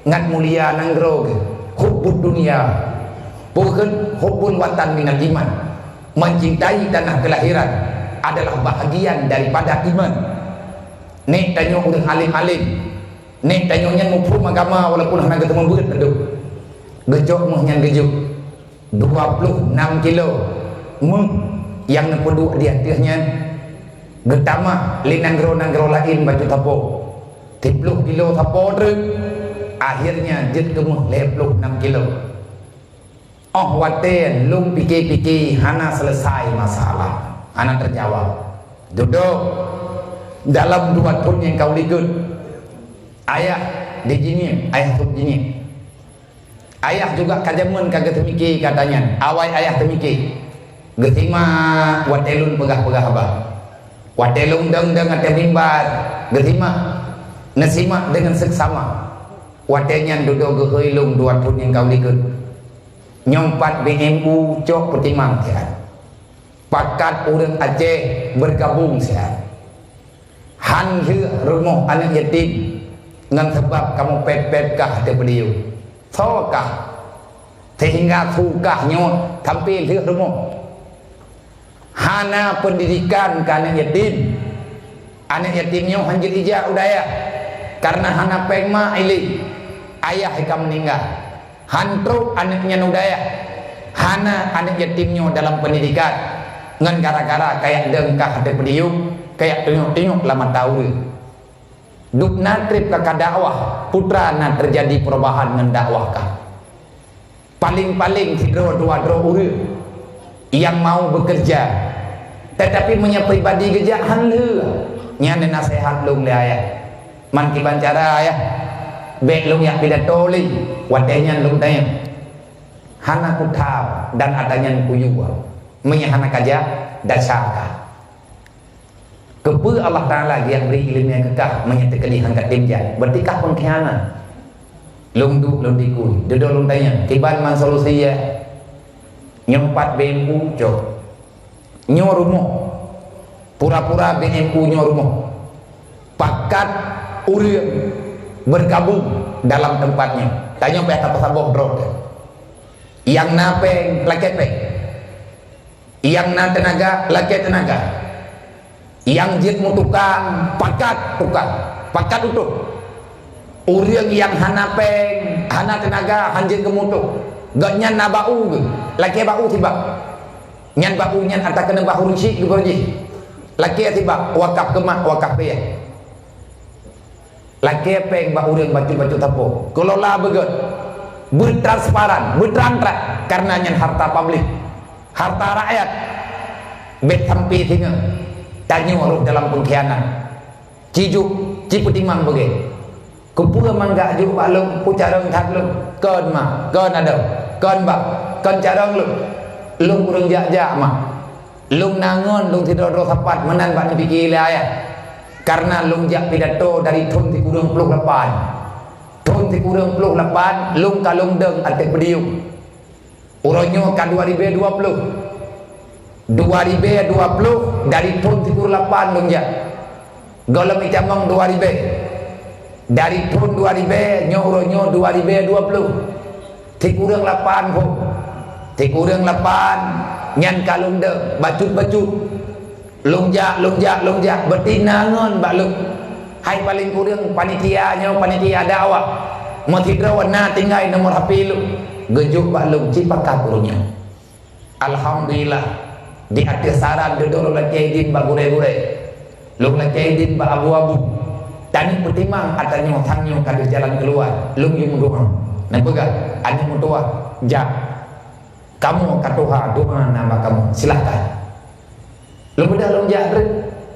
Ngat mulia nanggroe geuh. Hubbud dunia. Bukon hubbul watan minal iman. Mencintai tanah kelahiran adalah bahagian daripada iman. Nek tanyoe ureuëng alim-alim. Nek tanyoe nyan muphom agama walaupun hana geuteumeubeuet ladôm. Geucok méuh nyan geujok. Dua ploh nam kilo méuh nyang neupeuduek di ateueh nyan geutamah lé nanggroe-nanggroe laén bacut sapo. Siploh kilo sapo treuk, akhirnya jeuet keu méuh lhée ploh nam kilo. Óh watée lôn pike-pike hana selesai masalah, hana terjawab. Dudoe dalam dua thon nyang ka u likot, ayah di jinie, ayah trok jinie. Ayah juga ka jameun ka geuteumike gata nyan. Awai ayah teumike. Geusimak watée lôn peugah-peugah haba. Watée lôn dong-dong ateueh mimbar, geusimak. Neusimak deungon seksama. Watée nyan dudoe geuhôi lôn dua thon nyang ka u likot. Nyoe pat B M U cok peutimang siat. Pakat ureuëng Aceh bergabung siat. Han lheueh rumoh aneuëk yatim ngon sabab kamoe pép-pép kah ateueh podium. Soe kah? Sehingga su kah nyoe sampai lheueh rumoh. Hana pendidikan keu aneuëk yatim. Aneuëk yatim nyoe han jeuet ijak u dayah karena hana péng mak ilée. Ayah ka meuninggai. Han trok aneuëk nyan u dayah. Hana aneuëk yatim nyoe dalam pendidikan. Ngon gara-gara kayak dong kah ateueh podium, kayak tunyok-tunyok lam mata ureuëng. Duek na treb ka ka dakwah, putra na terjadi perubahan ngon dakwah kah. Paling-paling sidroe dua droe ureuëng nyang mau bekerja, tetapi meunyoe pribadi geujak han lheueh, nyan naseuhat lôn lé ayah. Man kiban cara, ayah, bék lôn jak pidato lé, watée nyan lôn tanyong. Hana kutham dan ata nyan kuyue. Meunyoe hana kajak, desya kah. Keupeue Allah Taala geujak bri iéleumé keu kah meunyoe teukeudi han katem jak? Berarti kah pengkhianat. Lôn duek lôn dikui, dudoe lôn tanyong, kiban man solusi, ya? Nyoe pat B M U cok. Nyoe rumoh. Pura-pura B M U nyoe rumoh. Pakat ureuëng bergabung dalam tempat nyoe. Tanyoe payah tapeusaboh droe. Nyang na péng, lakée péng. Nyang na teunaga, lakée teunaga. Nyang jeuet meutukang, pakat tukang, pakat utôh. Ureuëng nyang hana péng, hana teunaga, han jeuet geumeutukang. Gobnyan na bak-u geuh, lakée bak-u sibak. Nyan bak-u nyan ata keuneuk bahureueng syik geupeureuh jih. Lakée sibak, wakaf keu mak, wakaf keu yah. Lakée péng bak ureuëng bacut-bacut sapo. Keulola beugét. Beutransparan, beutrang-trang, kareuna nyan harta publik. Harta rakyat. Bék sampai singoh tanyoe rôh dalam peungkhianat. Ci jok, ci peutimang beugét. Keupeue mangat jok bak lôn, peue carông that lôn? Kon ma, kon adoe, kon ba, kon carông lôn. Lôn ureuëng jak-jak ma. Lôn na ngon lôn sidroe-droe sapat meunan bak neupike lé ayah. Kareuna lôn jak pidato dari thon sikureueng ploh lapan. Thon sikureueng ploh lapan, lôn ka lôn dong ateueh podium. Uroe nyoe ka dua ribée dua ploh. Dua ribée dua ploh dari thon sikureueng lapan lôn jak. Gohlom itamong dua ribée. Dari thon dua ribée nyoe uroe nyoe dua ribée dua ploh. Sikureueng lapan boh. Sikureueng lapan nyan ka lôn deuek bacut-bacut. Lôn jak, lôn jak, lôn jak, beuti na ngon bak lôn. Hai paleng kureueng panitia nyoe, panitia dakwah. Meusidroe na tinggai nomor H P lôn. Geujok bak lôn ci pakat uroe nyoe. Alhamdulillah, di ateueh saran dudoe lôn lakée idin bak gurée-gurée. Lôn lakée idin bak abu-abu. Tanyoe peutimang atra nyoe sang nyoe ka deuh jalan keuluwa. Lôn yue meudoá. Neupeugah, aneuk meutuah, jak. Kamoe ka tuha doá na bak kamoe. Silahkan. Lôn beudôh lôn jak treuk.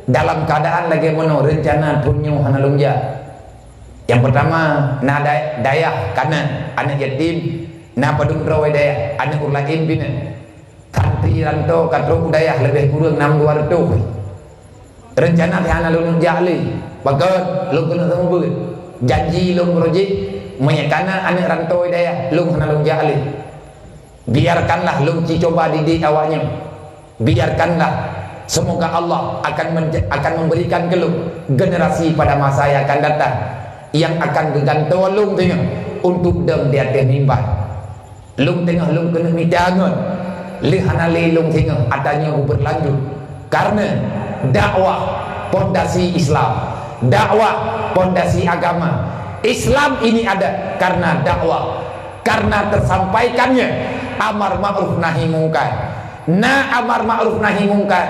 Dalam keuadaan lagée meunoe reuncana thon nyoe hana lôn jak. Nyang peurtama, na day-, dayah kanan, aneuk yatim, na padum droe dayah, aneuk ureueng laén binéh. Santri rantô ka trok u dayah leubeh kureueng nam dua reutôh. Reuncana hana lôn jak lé, pakon lôn keuneuk seumeubeuet. Janji lôn meurojek, meunyoe kana aneuk rantô u dayah, lôn hana lôn jak lé. Biarkanlah lôn ci cuba didik awaknyan. Biarkanlah, semoga Allah akan men-, akan memberikan keu lôn generasi pada masa yang akan datang yang akan geugantoe lôn teungoh untuk dong di ateueh mimbar. Lôn teungoh lôn keuneuk mita ngon, lheueh hana lé lôn teungoh atra nyoe beuberlanjut. Karena dakwah pondasi Islam, dakwah pondasi agama. Islam ini ada karena dakwah, karena tersampaikannya amar ma'ruf nahi mungkar. Na amar ma'ruf nahi mungkar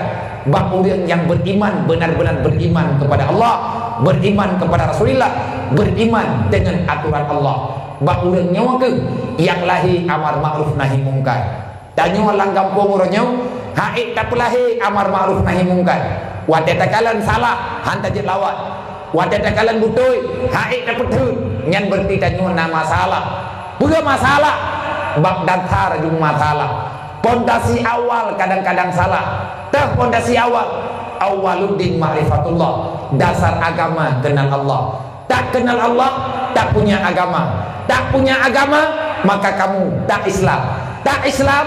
bak ureueng nyang beriman, benar-benar beriman kepada Allah, beriman kepada Rasulullah, beriman dengan aturan Allah. Bak ureueng nyoe keuh nyang lahé amar ma'ruf nahi mungkar. Tanyoe lam gampông uroe nyoe, han ék tapeulahé amar ma'ruf nahi mungkar. Watée takalon salah, han tajeuet lawat. Watée takalon beutôi, han ék tapeutheun, nyan beureuti tanyoe na masalah. Peue masalah? Bak dasar jeuet masalah. Pondasi awal kadang-kadang salah. Teuh pondasi awal, awwaluddin ma'rifatullah. Dasar agama kenal Allah. Tak kenal Allah, tak punya agama. Tak punya agama, maka kamu tak Islam. Tak Islam,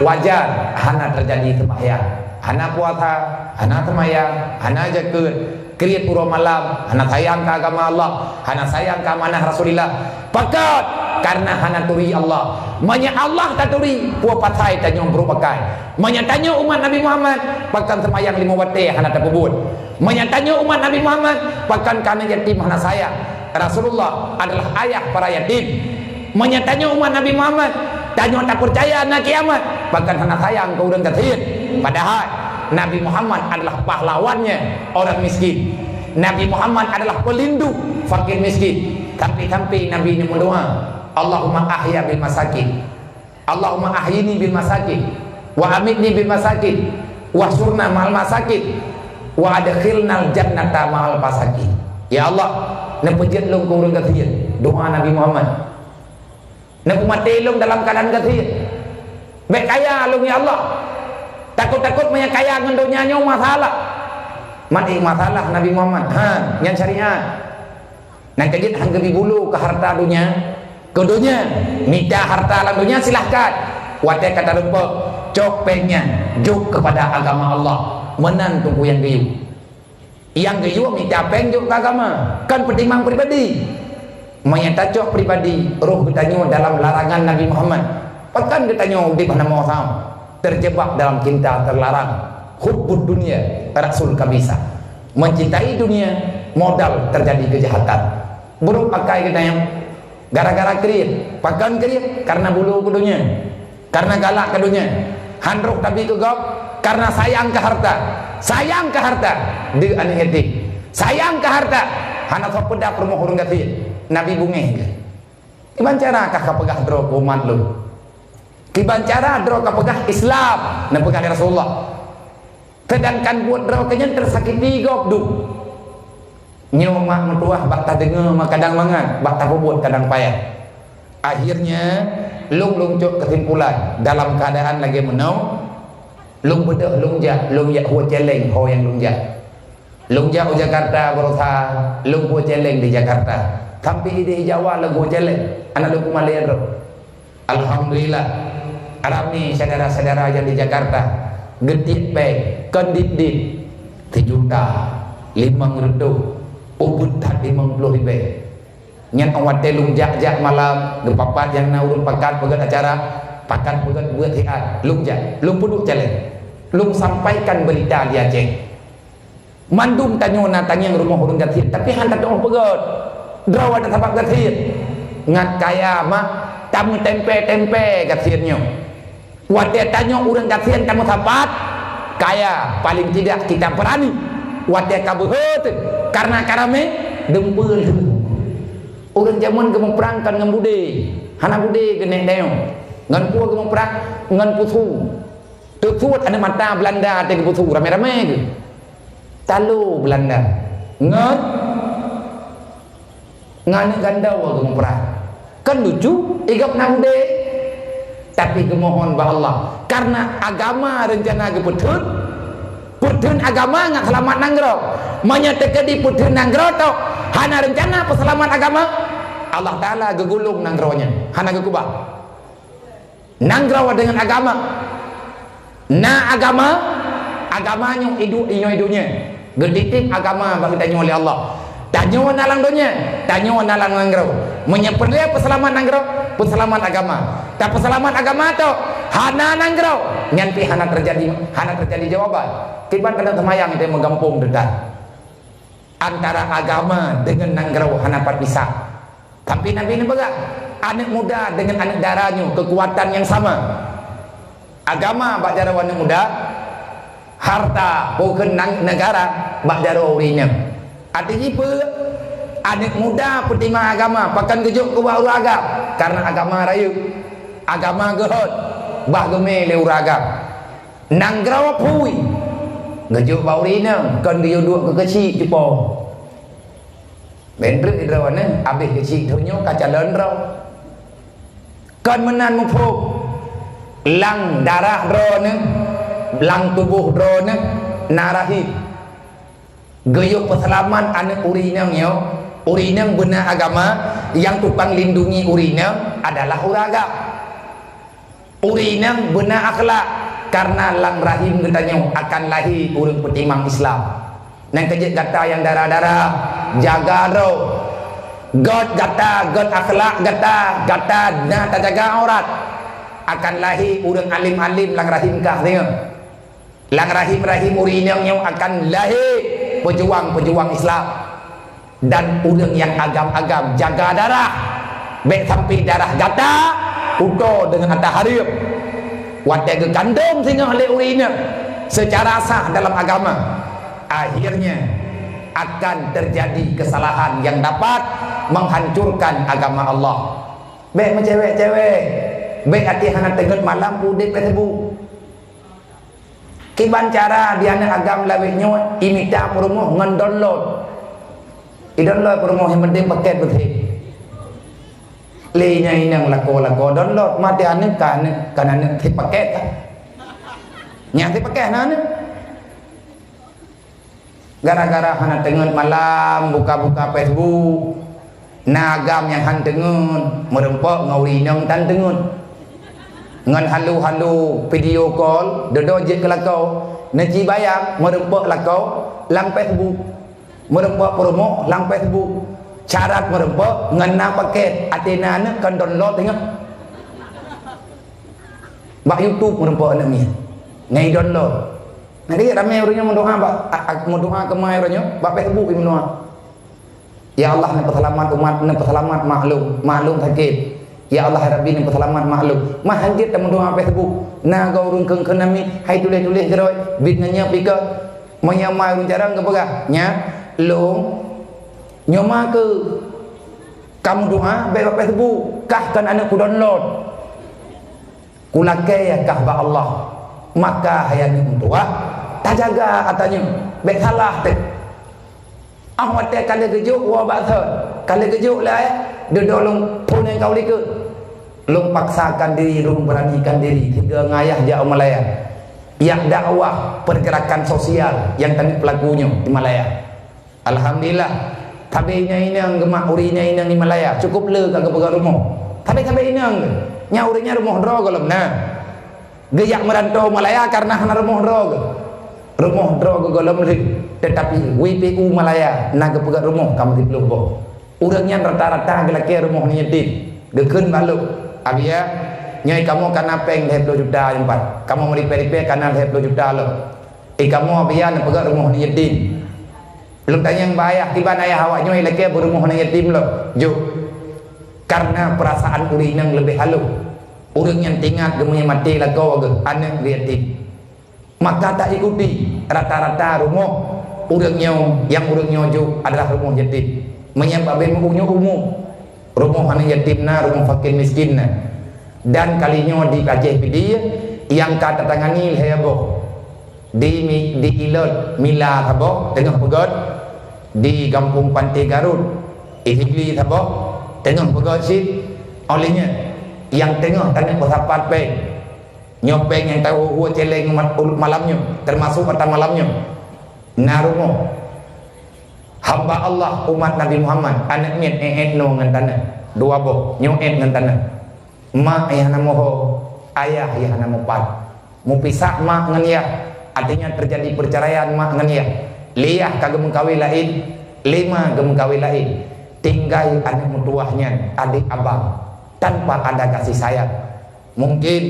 wajar hana terjadi sembahyang, hana puasa, hana sembahyang, hana zakeuet, kriet uroe malam, hana sayang keu agama Allah, hana sayang keu amanah Rasulullah. Pakon? Karena hana turi Allah. Meunyoe Allah taturi, peue pasai tanyoe brok pakai? Meunyoe tanyoe umat Nabi Muhammad, pakon sembahyang lima watée hana tapeubuet? Meunyoe tanyoe umat Nabi Muhammad, pakon keu aneuk yatim hana sayang? Rasulullah adalah ayah para yatim. Meunyoe tanyoe umat Nabi Muhammad, tanyoe tapeucaya na kiamat, pakon hana sayang keu ureueng gasien? Padahai Nabi Muhammad adalah pahlawannya orang miskin. Nabi Muhammad adalah pelindung fakir miskin. Sampai-sampai Nabi ini berdoa, "Allahumma ahya bil masakin." Allahumma ahyini bil masakin, wa amitni bil masakin, wahsyurna ma'al masakin, wa adkhilnal jannata ma'al fasakin. Ya Allah, neupeujeuet lôn keu ureueng gasien, doa Nabi Muhammad. Neupeumaté lôn dalam keuadaan gasien. Bék kaya lôn, ya Allah. Takot-takot meunyoe kaya ngon donya nyoe masalah. Maté masalah Nabi Muhammad. Ha, nyan syariat. Nyang keujeuet han geubi bulo keu harta donya. Keu donya, mita harta lam donya silahkan. Watée ka talumpok, cok péng nyan jok keupada agama Allah. Meunan teungku nyang geuyue. Nyang geuyue mita péng jok keu agama, kon peutimang pribadi. Meunyoe tacok pribadi, roh geutanyoe dalam larangan Nabi Muhammad. Pakon geutanyoe udeb hana meuasam, terjebak dalam cinta terlarang, hubbud dunya rasul kabisa. Mencintai dunia modal terjadi kejahatan. Buruk akai geutanyoe gara-gara kriet. Pakon kriet? Karena bulo keu donya. Karena galak keu donya. Han roh tabi keu gob karena sayang keu harta. Sayang keu harta. Deuek aneuk yatim. Sayang keu harta. Hana soe peudap rumoh ureuëng gasien. Nabi beungéh geuh. Kiban cara kah kapeugah droe keu umat lôn? Kiban cara droe kapeugah Islam, neupeugah lé Rasulullah? Seudangkan buet droe keu nyan teusakiti gob dum. Nyoe mak meutuah bak tadeungoe ma kadang mangat, bak tapeubuet kadang payah. Akhirnya, lôn, lôn cok keusimpulan, dalam keuadaan lagée meunoe, lôn beudôh lôn jak, lôn jak hue céléng ho nyang lôn jak. Lôn jak u Jakarta beurasa, lôn hue céléng di Jakarta. Sampai idéh Jawa lôn hue céléng, hana lôn kumalée droe. Alhamdulillah, ramé syedara-syedara nyang di Jakarta geutiek péng kon dit-dit, sijuta limong reutôh, ubit that limong ploh ribée. Nyan óh watée lôn jak-jak malam, geupapat nyang na ureuëng pakat peugét acara, pakat peugét buet hiat, lôn jak, lôn peuduek calée, lôn sampaikan beurita di Aceh. Mandum tanyoe na tangieng rumoh ureuëng gasien, tapi hana teuôh peugét. Droe ada sabab gasien. Ngat kaya mak, tameutempe-tempe gasien nyoe. Watée tanyoe ureuëng gasien tameusapat, kaya, paling tidak kita berani. Watée ka beuhe teuh, karena ka ramé, deumpeu lheueh. Ureuëng jameun geumuprang kon ngon budé, hana budé geunék dayong. Ngon peue geumuprang? Ngon pusu. Teusuet aneuëk mata Beulanda watée geupeusu ramé-ramé geuh. Talo Beulanda ngon, ngon aneuëk gandau geumuprang. Kan lucu, igop na udeb. Tapi geumohon bak Allah, karena agama reuncana geupeutheun, peutheun agama ngat seulamat nanggroe. Meunyoe teukeudi peutheun nanggroe tok hana reuncana peuseulamat agama, Allah Taala geugulong nanggroe nyan, hana geukeubah. Nanggroe deungon agama. Na agama, agama nyoe iduek inoe donya. Geutitip agama bak geutanyoe lé Allah. Tanyoe na lam donya, tanyoe na lam nanggroe. Meunyoe peureulée peuseulamat nanggroe, peuseulamat agama. Tapeuseulamat agama tok, hana nanggroe, nyan pih hana teujadi, hana teujadi jawaban. Kiban keuneuk seumayang teuh meugampông teuh that. Antara agama deungon nanggroe hana pat bisa. Tapi Nabi neupeugah, aneuëk muda deungon aneuëk dara nyoe keukuatan nyang sama. Agama bak jaroe aneuëk muda, harta, bukon nang-, neugara bak jaroe ureuëng inong. Arti jih peue? Aneuëk muda peutimang agama, pakon geujok keu bak ureuëng agam, karena agama rayeuk, agama geuhot, bah geumé lé ureuëng agam. Nanggroe phui, geujok bak ureuëng inong, kon geuyue duek keu keuchik cupo. Bék treuk droeneuh, abéh keuchik donya ka calon droe. Kon meunan muphom, lam darah droeneuh, lam tuboh droeneuh na rahim. Geuyue peuseulamat aneuëk ureuëng inong nyoe, ureuëng inong beuna agama, nyang tukang lindungi ureuëng inong adalah ureuëng agam. Ureuëng inong beuna akhlak, karena lam rahim geutanyoe akan lahé ureuëng peutimang Islam. Nyan keuh jeuet gata nyang dara-dara, jaga droe. Gét gata, gét akhlak gata, gata na tajaga aurat. Akan lahé ureuëng alim-alim lam rahim kah singoh. Lam rahim-rahim ureuëng inong nyoe akan lahé peujuang-peujuang Islam dan ureuëng nyang agam-agam jaga darah. Bék sampai darah gata utoe deungon ata hareuem. Watée geukandong singoh lé ureuëng inong seucara sah dalam agama, akhirnya akan terjadi kesalahan yang dapat menghancurkan agama Allah. Bék meucewek-cewek, bék até hana teungeut malam udeb Facebook. Kiban cara di aneuëk agam lawét nyoe imita peurumoh ngon download. I download peurumoh nyang penting paket beutôi. Lé nyang inong lako-lako download, maté aneuëk ka aneuëk, kan aneuëk si paket ka. Nyang si paket na aneuëk. Gara-gara hana teungeut malam buka-buka Facebook, na agam nyang han teungeut, meureumpok ngon ureuëng inong tan teungeut. Ngon halo-halo video call, dodo jeuet keu lakoe, neuci bayang, meureumpok lakoe lam Facebook. Meureumpok peurumoh lam Facebook. Syarat meureumpok ngon na paket, até na aneuëk kon download teungoh. Bak YouTube meureumpok aneuëk miet. Ngai download. Nah, jadi ramé ureuëng nyoe meudoa bak, a, a, meudoa keumai ureuëng nyoe bak Facebook meudoa. Ya Allah, neupeuseulamat umat, neupeuseulamat mak lôn, mak lôn sakét. Ya Allah, ya Rabbi, neupeuseulamat mak lôn. Mah hanjeuet tameudoa Facebook. Na goe ureuëng kheun-kheun namiet, hai tuléh-tuléh keudroe, bit ngon nyoe pike. Meunyoe ma ureuëng carông geupeugah, nya, lôn, Nyoe ma keuh ka meudoa, bèk bak Facebook, kah kon aneuk kudownload. Kulakèe kah bak Allah, maka hai aneuk meutuwah, tajaga ata nyoe, bèk salah teuk. Ah watèe ka lheueh geujok woe bak thon, ka lheueh geujok lé ayah, dudoe lôn phôn nyang ka u likot. Lôn paksakan diri, lôn beuranikan diri, sigoe ngon ayah jak u Malaya. Jak dakwah pergerakan sosial nyang taneuk peulaku nyoe di Malaya. Alhamdulillah, sabe inong-inong geumat ureueng inong-inong di Malaya, cukôp le ka geupeugöt rumoh. Sabe-sabe inong geuh, nyan ureueng nyan rumoh droe gohlom na. Geujak meurantô Malaya kareuna hana rumoh droe geuh. Rumoh droe geuh gohlom lheueh, teutapi W P U Malaya na geupeugöt rumoh ka meusiplôh boh. Ureueng nyan rata-rata geulakèe rumoh aneuk yatim. Geukheun bak lôn, "Abiya, nyoe kamoe ka na pèng lhèe plôh juta nyoe pat. Kamoe meuripèe-ripèe ka na lhèe plôh juta lom. Eh, kamoe, Abiya, neupeugöt rumoh aneuk yatim." Lôn tanyong bak ayah, "Kiban ayah awak nyoe ilakèe beurumoh aneuk yatim lom?" Jôh. Kareuna peurasaan ureueng inong leubeh halôh. Ureueng nyan teuingat geumeue maté lakoe geuh, aneuk geuh yatim. Maka taikuti rata-rata rumoh ureueng nyoe, nyang ureueng nyoe jôk adalah rumoh yatim. Meunyo babah meu-, nyoe umu, rumoh aneuk yatim na, rumoh fakir miskin na. Dan kali nyoe di Aceh Pidie nyang ka tatangani lhèe boh. Di Mi-, di Ilot Mila saboh teungoh peugöt, di Gampông Pantai Garut, di Sigli saboh teungoh peugöt cit. Óh lheueh nyan, nyang teungoh taneuk peusapat pèng. Nyoe pèng nyang tahu-hu céléng ma-, malam nyoe, teumasok ata malam nyoe. Na rumoh hamba Allah umat Nabi Muhammad, aneuk miet, éh, éh, noe ngon tanoh, dua boh, nyoe éh ngon tanoh. Mak nyang hana meuho, ayah nyang hana meupat. Meupisah mak ngon yah, artinya terjadi perceraian mak ngon yah. Lé yah ka geumeukawen laén, lé ma geumeukawen laén. Tinggai aneuk meutuwah nyan, adék abang, tanpa ada kasih sayang. Mungkin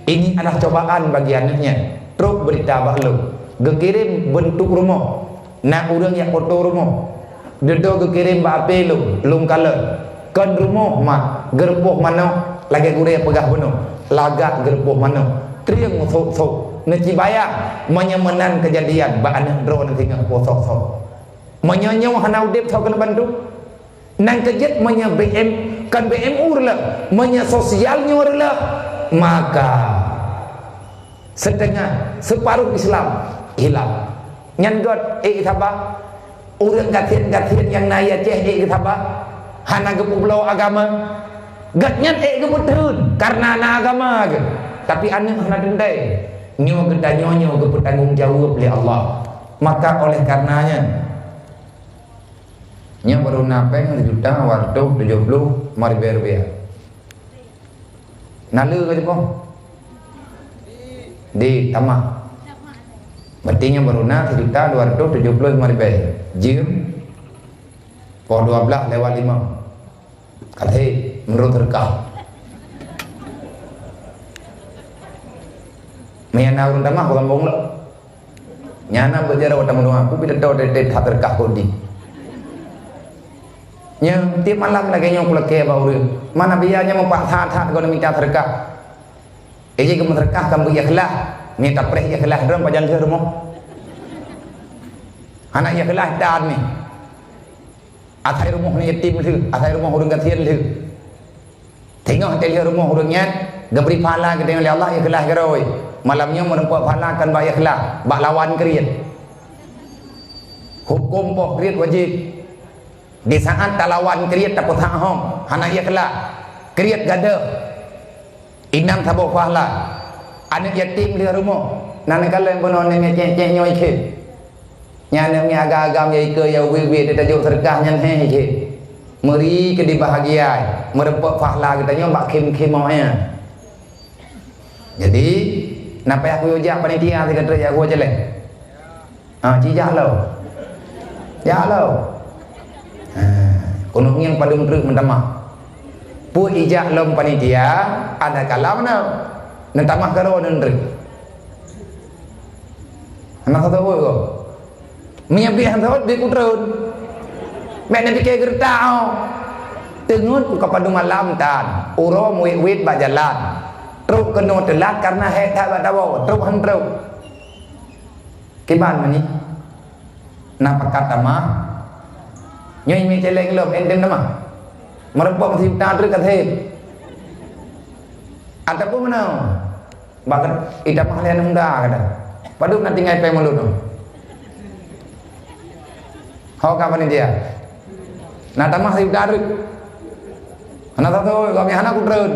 ini adalah cobaan bagi aneuk nyan. Trok beurita bak lôn, geukirém beuntuk rumoh. Na ureueng jak foto rumoh. Dudoe geukirém bak H P lôn, lôn kalon. Kon rumoh, mak, geureupôh manok lagèe gurèe peugah bunoe. Lagak geureupôh manok. Trieng sôk-sôk. Neucibayang, meunyoe meunan keujadian bak aneuk droeneuh singoh po sôk-sôk. Meunyoe nyoe hana udép, soe keuneuk bantu? Nyang keujeuet meunyoe B M, kon B M U reuloh, meunyoe sosial nyoe reuloh, maka seutengah, seuparuh Islam hilang. Nyan göt ék saba, ureueng gasien-gasien nyang na i Aceh ék saba, hana geupeubloe agama. Gobnyan ék geupeutheun kareuna na agama geuh, tapi aneuk hana teuntèe. Nyoe geutanyoe nyoe geupeutanggong jaweueb lé Allah. Maka oleh kareuna nyan, nyoe baru na pèng sijuta dua ratus tujoh puluh lima ribèe rupiah. Na le ka jipong? Di tamah. Berarti nyoe baru na sijuta dua ratus tujoh puluh lima ribèe. Jeuem poh dua blaih lewat lima. Ka lhèe, meunurot seudeukah. Meunyo na ureueng tamah, peusambong lom. Nyan na beujaroe watèe meudoa, kupidato teutab that seudeukah keu di. Nyoe, tiep malam lagèe nyoe kulakèe bak ureueng. Mana biya nyoe meupat that-that goh neumita seudeukah. Eh, jih keu meuseudeukah kan beu ikhlas. Nyoe tapreh ikhlas droe pajan lheueh rumoh. Hana ikhlas that nyoe. Asai rumoh aneuk yatim lheueh, asai rumoh ureueng gasien lheueh. Teungoh teuh lheueh rumoh ureueng nyan, geubri pahala geutanyoe lé Allah, ikhlas keudroe. Malam nyoe meurumpok pahala kon bak ikhlas, bak lawan kriet. Huköm poh kriet wajéb. Di saát talawan kriet tapeusahoe, hana ikhlas, kriet gadôh. Inong saboh pahala. Aneuk yatim lheueh rumoh. Na neukalon bunoe aneuk miet cék-cék nyoe ikheun. Nyan aneuk miet agam-agam ya ikeue ya ubit-ubit, teutajok seudeukah nyan hé ikheun. Meuri keu dibahagia, meurumpok pahala geutanyoe bak khém-khém nyan. Jadi, na payah kuyue jak panitia sigoe trok jak gua jalan. Ha, ci jak lom. Jak lom. Ha, keuneuk ngieng padum treuk meutamah. Peue ijak lom panitia, ada kala meunan. Neutamah keudroe neuen treuk. Hana satu buet kok. Meunyo biet hana satu buet, biet kutreun. Mek neupike geureutak, oh. Teungeut ka padum malam tan. Uroe meuwét-wét bak jalan. Trok keunoe teulat kareuna hék that bak tawoe. Trok han trok. Kiban meunan? Na pakat tamah? Nyoe imé céléng lom, enten tamah. Meureumpok sijuta treuk ka thèe. Ataupun meunoe, bak itamah lé aneuk muda gata. Padub na tinggai péng mulod nyoe. Ho ka panitia. Na tamah sijuta treuk. Hana satu, kami hana kutreun.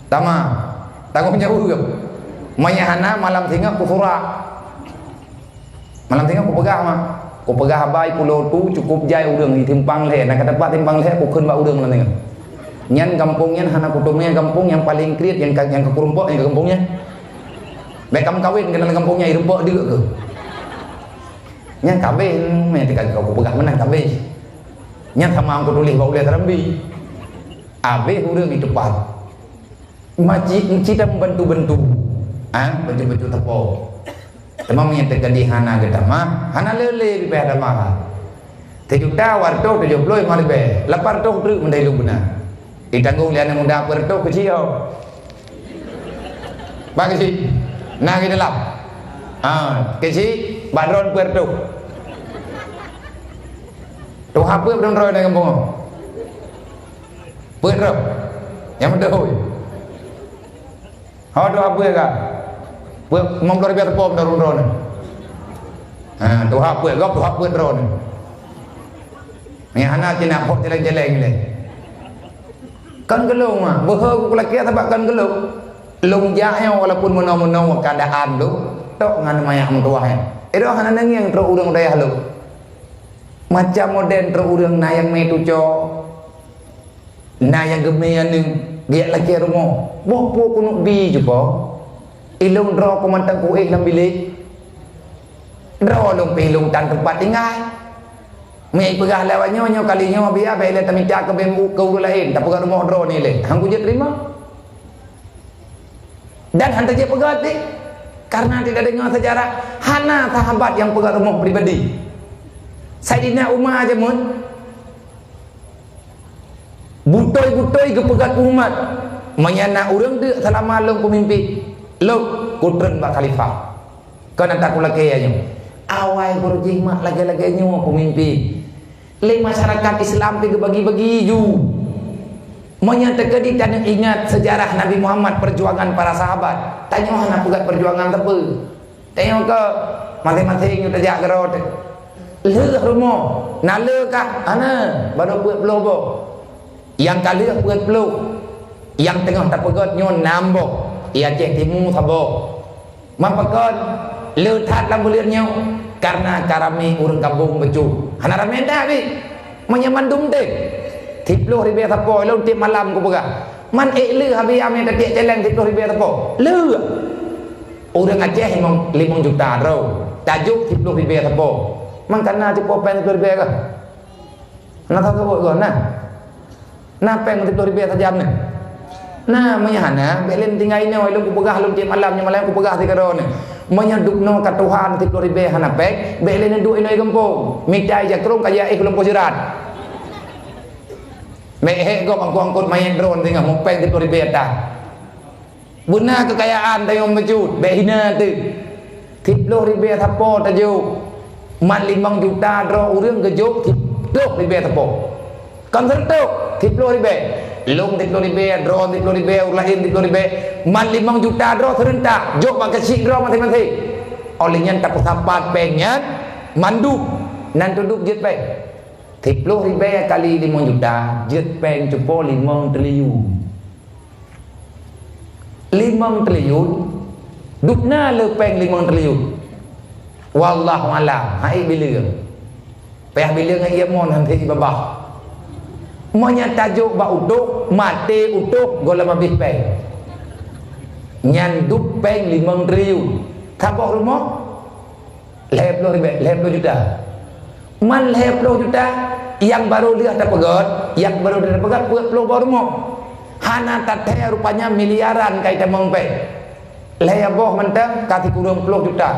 Tamah. Tanggong jaweueb. Meunyo hana, malam singoh kusurak. Malam singoh kupeugah mah. Kupeugah haba i pulo tu cukup jai ureueng di simpang lhèe. Na ka teupah simpang lhèe, kukheun bak ureueng malam singoh. Nyan gampông nyan hana kuteumé gampông nyang paleng kriet nyang ka, nyang ka kurumpok nyang ka gampông nyan. Bèk kameukawen keunan gampông nyan, irumpok deuk keuh. Nyan kabeh, meunan tika kupeugah meunan kabeh. Nyan sama kutuléh bak ulèe Serambi. Abeh ureueng itupat. Maci, ci tam bantu-bantu. Ha, bantu-bantu teupok. Teuma meunyo teukeudi hana geutamah, hana lé-lé pipéh tamah. Sijuta, dua reutôh tujoh ploh limong ribèe, lapan reutôh treuk meudeh lôn beuna. Itanggong lé aneuk muda peuet reutôh keuchik ho. Bak keuchik. Na di dalam. Ha, keuchik bak droen peuet reutôh. Tuha peuet droen-droen di gampông. Peuet droen. Nyang beutôi. Ho tuha peuet ka. Peuet limong ploh ribèe teupom droen-droen. Ha, tuha peuet gob, tuha peuet droen. Nyang hana cina phok jeleng-jeleng lé. Kon keu lôn, ah, beuhe ku lakèe sabab kon keu lôn. Lôn jak nyoe walaupun meunoe-meunoe keuadaan lôn, tok ngon manyak meutuwah nyan. Iroh hana neungieng trok ureueng dayah lôn. Macam modern trok ureueng na nyang mé tuco, na nyang geumé aneuk, geujak lakèe rumoh. Boh po keuneuk bi ju po. Ilôn droe ku mantong kuéh lam bilék. Droe lôn pih lôn tan teumpat tinggai. Meuipeugah lé awak nyoe, nyoe kali nyoe biya bèk lé tamita keu beuet keu ureueng laén, tapeugah rumoh droe ni lé. Han kujeuet teurimong. Dan han tajeuet peugah teuh, karena tidak deungoe seujarah, hana sahabat nyang peugah rumoh pribadi. Saidina Umar jameun butôi-butôi geupeugah keu umat, meunyo na ureueng deuk seulama lôn peumimpin, lôn kutreun bak khalifah. Kon ata kulakèe nyoe. Awai beureuh jih mak lagèe-lagèe nyoe peumimpin. Lé masyarakat Islam pih geubagi-bagi ju. Meunyoe teukeudi taneuk ingat seujarah Nabi Muhammad, perjuangan para sahabat, tanyoe hana peugah perjuangan sapeue. Tanyoe keu maséng-maséng nyoe tajak keudroe teuh. Lheueh rumoh, na le kah? Hana, barô peuet ploh boh. Nyang ka lheueh peuet ploh, nyang teungoh tapeugöt nyoe nam boh, i Aceh Timu saboh. Man pakon le that lam buleuen nyoe? Kareuna ka ramé ureueng gabong bacut. Hana ramé that bit. Meunyoe mandum teuh, siploh ribèe sapo lôn tiep malam kupeugah. Man ék le habéh amé tatiek céléng siploh ribèe sapo? Le! Ureueng Aceh limong, limong juta droe, tajok siploh ribèe sapo. Man kana cupo péng siploh ribèe kah? Na saboh goh na. Na péng siploh ribèe sajan na. Na, meunyoe hana, bèk lé neutinggai inoe, lôn kupeugah lôn tiep malam, nyoe malam kupeugah sigoe droeneuh. Meunyoe dubnoe ka tuha siploh ribèe hana péng, bèk lé neuduek inoe gampông. Mita i jakrong ka jiéh u lampôh jeurat. Bèk hék gob angkot-angkot manyét droen singoh mupéng siploh ribèe that. Beuna keukayaan tanyoe meucut, bèk hina teuh. Siploh ribèe sapo tajok. Man limong juta droe ureueng geujok siploh ribèe sapo. Kon seureutôh, siploh ribèe. Lôn siploh ribèe, droe siploh ribèe, ureueng laén siploh ribèe. Man limong juta droe seureuntak, jok bak keuchik droe maséng-maséng. Óh lheueh nyan tapeusapat péng nyan mandum, nan teuduek jeuet péng. Siploh ribèe kali limong juta, jeuet péng cupo limong triliun. Limong triliun, dubna le péng limong triliun. Wallahu alam, hai bileueng. Payah bileueng ngon ié mon han sit babah. Meunyoe tajok bak utôh, maté utôh gohlom habéh péng. Nyan dub péng limong triliun. Saboh rumoh? Lhèe ploh ribèe, lhèe ploh juta. Man lhèe ploh juta, nyang barô lheueh tapeugöt, nyang barô lheueh tapeugöt peuet ploh boh rumoh. Hana tathèe rupanya miliaran ka itamong péng. Lhèe boh mantong ka sikureueng ploh juta.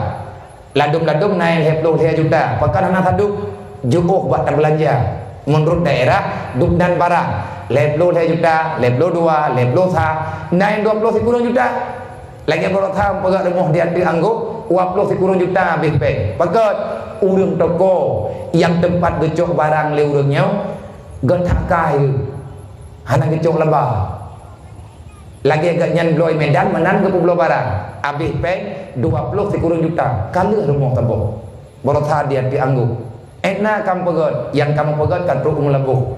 Ladôm-ladôm na nyang lhèe ploh lhèe juta. Pakon hana sadub? Jiôh bak tabeulanja. Meunurot daerah, dub nan barang. Lhèe ploh lhèe juta, lhèe ploh dua, lhèe ploh sa, na nyang dua ploh sikureueng juta. Lagèe baroesa peugah rumoh di ateueh anggô, dua ploh sikureueng juta habéh péng. Pakon? Ureueng toko nyang teumpat geucok barang lé ureueng nyoe, geuthakai, hana geucok laba. Lagèe geuh nyan bloe Medan meunan geupeubloe barang, habéh péng dua ploh sikureueng juta, ka lheueh rumoh saboh. Baroesa di ateueh anggô. Eh, na kamoe peugöt, nyang kamoe peugöt ka trok u Meulaboh.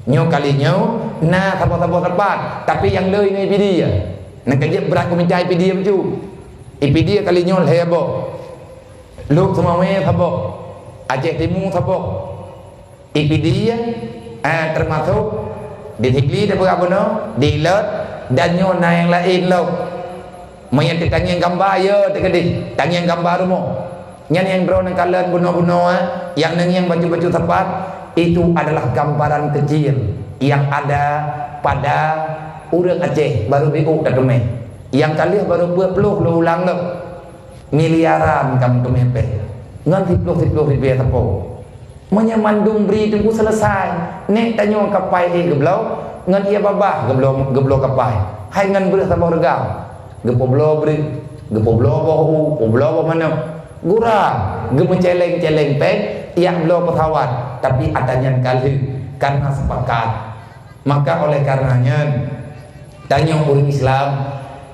Nyoe kali nyoe na saboh-saboh teumpat, tapi nyang le nyoe Pidie. Nyang ka jeuet brat keumitai Pidie bacut. I Pidie kali nyoe lhèe boh. Lhok Seumawé saboh. Aceh Timu saboh. I Pidie, eh, teumasok di Sigli, di Peurah Bunoe, di Ilot, dan nyoe na nyang laén lom. Meunyo teutangieng gamba, ya, teukeudeh, tangieng gamba rumoh. Nyan nyang droeneuh kalon bunoe-bunoe, nyang neungieng bacut-bacut sapat, itu adalah gambaran kecil yang ada pada ureueng Aceh, baru biôk tateumé. Nyang ka lheueh baru peuet ploh lôn ulang lom. Miliaran kamoe teumé péng. Ngon siploh-siploh ribèe sapo. Meunyoe mandum bri teungku seuleusai, nèk tanyoe kapai éh geubloe, ngon ie babah geubloe, geubloe kapai. Hai ngon breueh saboh reugam. Geupeubloe breueh, geupeubloe boh u, peubloe boh manok. Gura, geumeucèlèng-cèlèng péng, jak bloe peusawat, tapi atra nyan ka lheueh, karena sepakat. Maka oleh karena nyan, tanyoe ureueng Islam,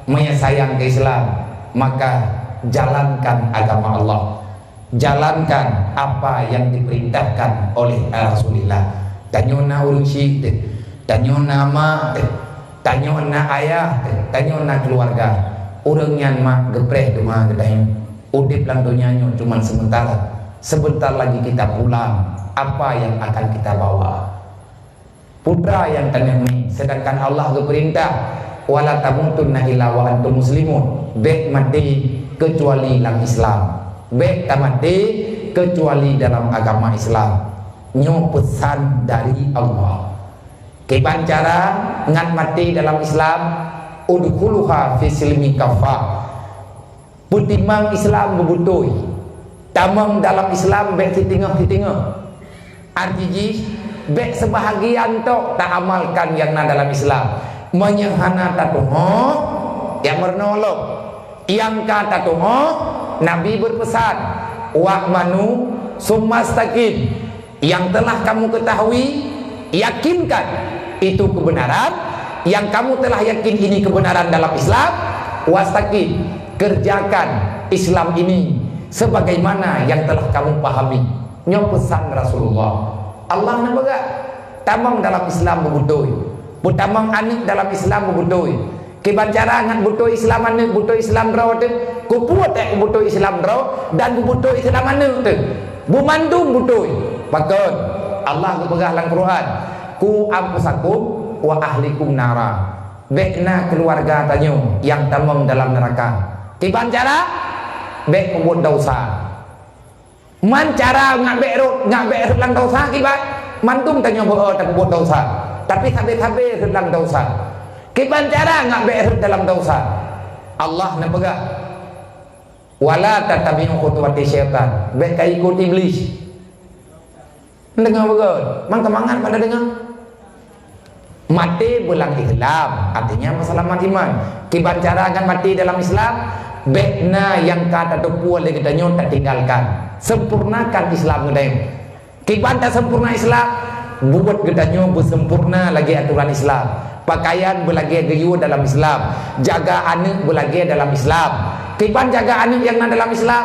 meunyoe sayang keu Islam, maka jalankan agama Allah. Jalankan apa yang diperintahkan oleh Rasulullah. Tanyoe na ureueng syik teuh, tanyoe na mak teuh, tanyoe na ayah teuh, tanyoe na keuluwarga. Ureueng nyan mak geupreh teuma geutanyoe. Udép lam donya nyoe cuman sementara. Sebentar lagi kita pulang. Apa yang akan kita bawa? Putra nyang tanyoe mi, sedangkan Allah geupeurintah, "Wala tamutunna illa wa antum muslimun." Bèk maté keucuali lam Islam. Bèk tamaté keucuali dalam agama Islam. Nyoe peusan dari Allah. Kiban cara ngat maté dalam Islam, udkhuluha fi silmi kafah. Peutimang Islam beubeutôi. Tamong dalam Islam bèk siteungoh-siteungoh. Arti jih, bèk seubahagian tok taamalkan nyang na dalam Islam. Meunyoe hana tatu'oh, ya meurunoe lom. Nyang ka tatu'oh, Nabi beupeusan, "Wa'manu summa staqim." Yang telah kamu ketahui, yakinkan itu kebenaran. Yang kamu telah yakin ini kebenaran dalam Islam, wastaqim, kerjakan Islam ini sebagaimana yang telah kamu pahami. Nyoe peusan Rasulullah. Allah na peugah, tamong dalam Islam beubeutôi. Peutamong aneuk dalam Islam beubeutôi. Kiban cara ngat beutôi Islam aneuk, beutôi Islam droe teuh, kupuet ék beutôi Islam droe dan beubeutôi Islam aneuk teuh. Beumandum beutôi. Pakon? Allah geupeugah lam Quran, "Qu anfusakum wa ahlikum nara." Bèk na keuluwarga tanyoe nyang tamong dalam neuraka. Kiban cara? Bèk peubuet desya. Man cara ngat bèk rhot, ngat bèk rhot lam desya kiban? Mandum tanyoe beu-o tapeubuet desya, tapi sabe-sabe rhot lam desya. Kiban cara ngat bèk rhot dalam desya? Allah neupeugah, "Wala tattabi'u khutuwati syaitan." Bèk ka ikot Iblih. Deungoe beugöt, man keumangat pada deungoe. Maté beulang Islam, artinya meuseulamat iman. Kiban cara ngat maté dalam Islam, bèk na nyang ka tateupeue lé geutanyoe tatinggalkan. Sempurnakan Islam geutanyoe. Kiban tasempurna Islam, buet geutanyoe beusempurna lagèe aturan Islam. Pakaian beulagèe geuyue dalam Islam. Jaga aneuk beulagèe dalam Islam. Kiban jaga aneuk nyang na dalam Islam,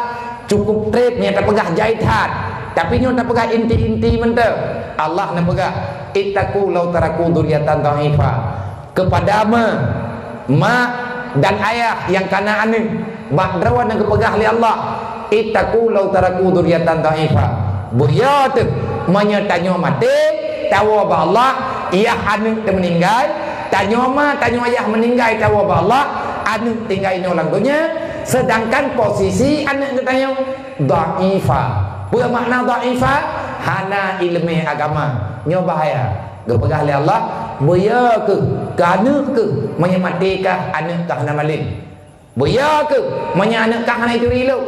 cukup trép nyoe tapeugah jai that. Tapi nyoe tapeugah inti-inti mantong. Allah neupeugah, "Ittaqu law taraku dzurriyyatan dha'ifah." Kepada ma, mak dan ayah nyang kana aneuk, bak droe nyang geupeugah lé Allah, "Ittaqu law taraku dzurriyyatan dha'ifah." Beuyo teuh, meunyoe tanyoe maté, tawoe bak Allah, yah aneuk teuh meuninggai, tanyoe ma, tanyoe ayah meuninggai, tawoe bak Allah, aneuk tinggai inoe lam donya, sedangkan posisi aneuk geutanyoe dha'ifa. Peue makna dha'ifa? Hana ileumèe agama. Nyoe bahaya. Geupeugah lé Allah, "Beuyo kheueh, keu aneuk kheueh, meunyoe maté kah, aneuk kah hana malém. Beuyo kheueh, meunyoe aneuk kah hana ituri lôn."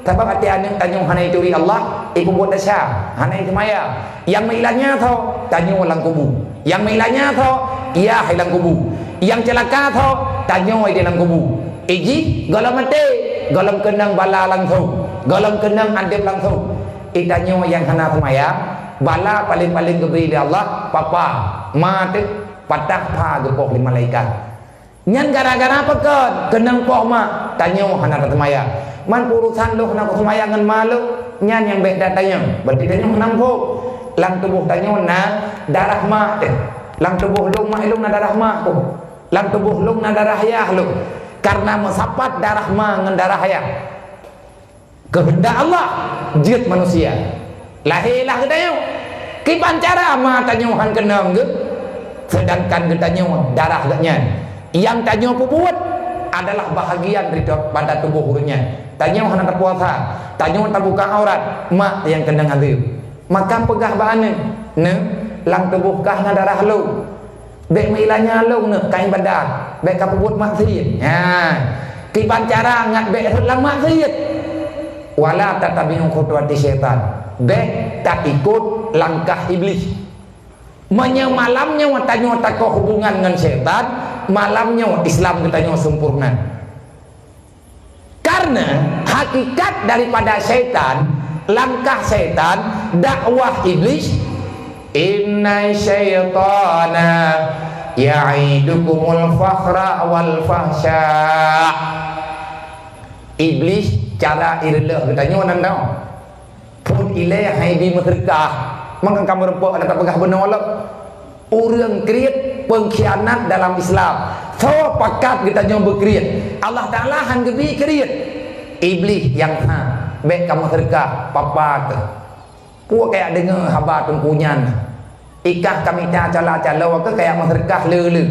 Sabab até aneuk tanyoe hana ituri Allah, ipeubuet desya, hana iseumayang. Nyang meuilanya tho, tanyoe lam kubu. Nyang meuilanya tho, yah lam kubu. Nyang ceulaka tho, tanyoe di lam kubu. Ijih gohlom maté, gohlom keunong bala langsong, gohlom keunong adeb langsong. Itanyoe nyang hana seumayang, bala paleng-paleng geubri lé Allah, papa, ma teuh, patah pha geupoh lé malaikat. Nyan gara-gara pakon? Keunong poh ma, tanyoe hana taseumayang. Man urosan lôn hana kuseumayang ngon ma lôn, nyan nyang bék that tanyoe. Berarti tanyoe hana muphom. Lam tuboh tanyoe na darah ma teuh. Lam tuboh lôn ma lôn na darah ma teuh. Lam tuboh lôn na darah yah lôn. Karena meusapat darah ma ngon darah yah. Keuheundak Allah jeuet manusia. Lahé lah geutanyoe. Kiban cara ma tanyoe han keunong geuh, seudangkan geutanyoe darah geuh nyan. Nyang tanyoe peubuet adalah bahagian daripada tuboh ureuëng nyan. Tanyoe hana tapuasa, tanyoe tabuka aurat, ma nyang keunong azeub. Maka peugah bak aneuëk, "Neuëk, lam tuboh kah na darah lôn. Bék meuilanya lôn neuëk ka iébadat, bék ka peubuet maksiet." Nyan, kiban cara ngat bék rhot lam maksiet. "Wala tattabi'u khutuwati syaitan." Bék taikot langkah Iblih. Meunyoe malam nyoe tanyoe takoh hubungan ngon syaitan, malam nyoe Islam geutanyoe sempurna. Karena hakikat daripada syaitan, langkah syaitan, dakwah Iblih, "Inna syaitana ya'idukumul fakhra wal fahsya." Iblih cara ireuleuh geutanyoe nan dong. Phon ilée hai bi meuseudeukah, maka kamoe rumpok ada tapeugah bunoe lom. Ureuëng kriet pengkhianat dalam Islam. Soe pakat geutanyoe beukriet? Allah Taala han geubi kriet. Iblih nyang that, bék kamoe seudeukah, papa teuh. Peue kajak deungoe haba teungku nyan? Ikah kamita cala-calo keu kajak meuseudeukah le-le.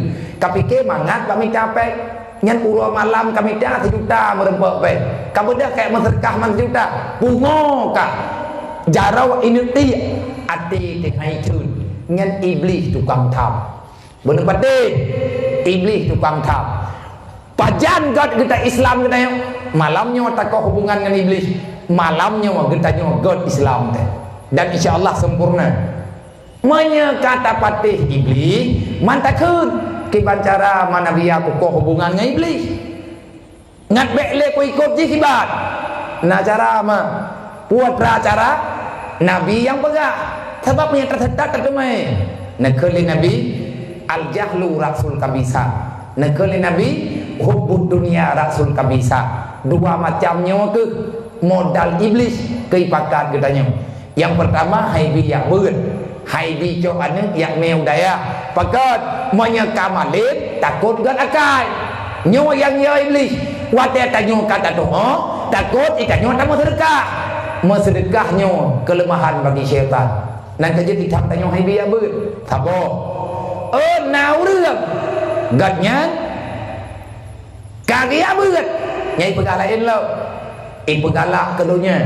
Kapike mangat bak mita péng. Nyan uroe malam kamita sijuta meurumpok péng. Kabeudôh kajak meuseudeukah man sijuta. Pungo kah. Jaroe ineuk tiek. Até teuhai theun. Nyan Iblih tukang tham. Beuneupatéh, Iblih tukang tham. Pajan göt geuta Islam geutanyoe? Malam nyoe takoh hubungan ngon Iblih. Malam nyoe geutanyoe göt Islam teuh. Dan insya Allah sempurna. Meunyoe ka tapatéh Iblih, man takheun kiban cara ma Nabi Yakub koh hubungan ngon Iblih. Ngat bék lé kuikot jih sibat. Na cara ma. Peue tra cara? Nabi nyang peugah. Sabab meunyoe taseutôt tateumé. Neukheun lé Nabi, "Al-jahlu ra'sul kabisa." Neukheun lé Nabi, "Hubbud dunya ra'sul kabisa." Dua macam nyoe keuh modal Iblih keu ipakat geutanyoe. Nyang peurtama, hai bi jak beuet. Hai bi cok aneuëk jak mé u dayah. Pakon? Meunyoe ka malém, takot göt akai. Nyoe nyang yo Iblih. Watée tanyoe ka tatuho, takot itanyoe tameuseudeukah. Meuseudeukah nyoe keuleumahan bagi syaitan. Nan ka jeuet itam tanyoe hai bi jak beuet. Saboh. Oh, na ureuëng. Göt nyan ka geujak beuet. Nyang ipeugah laén lom. Ipeugalak keu donya.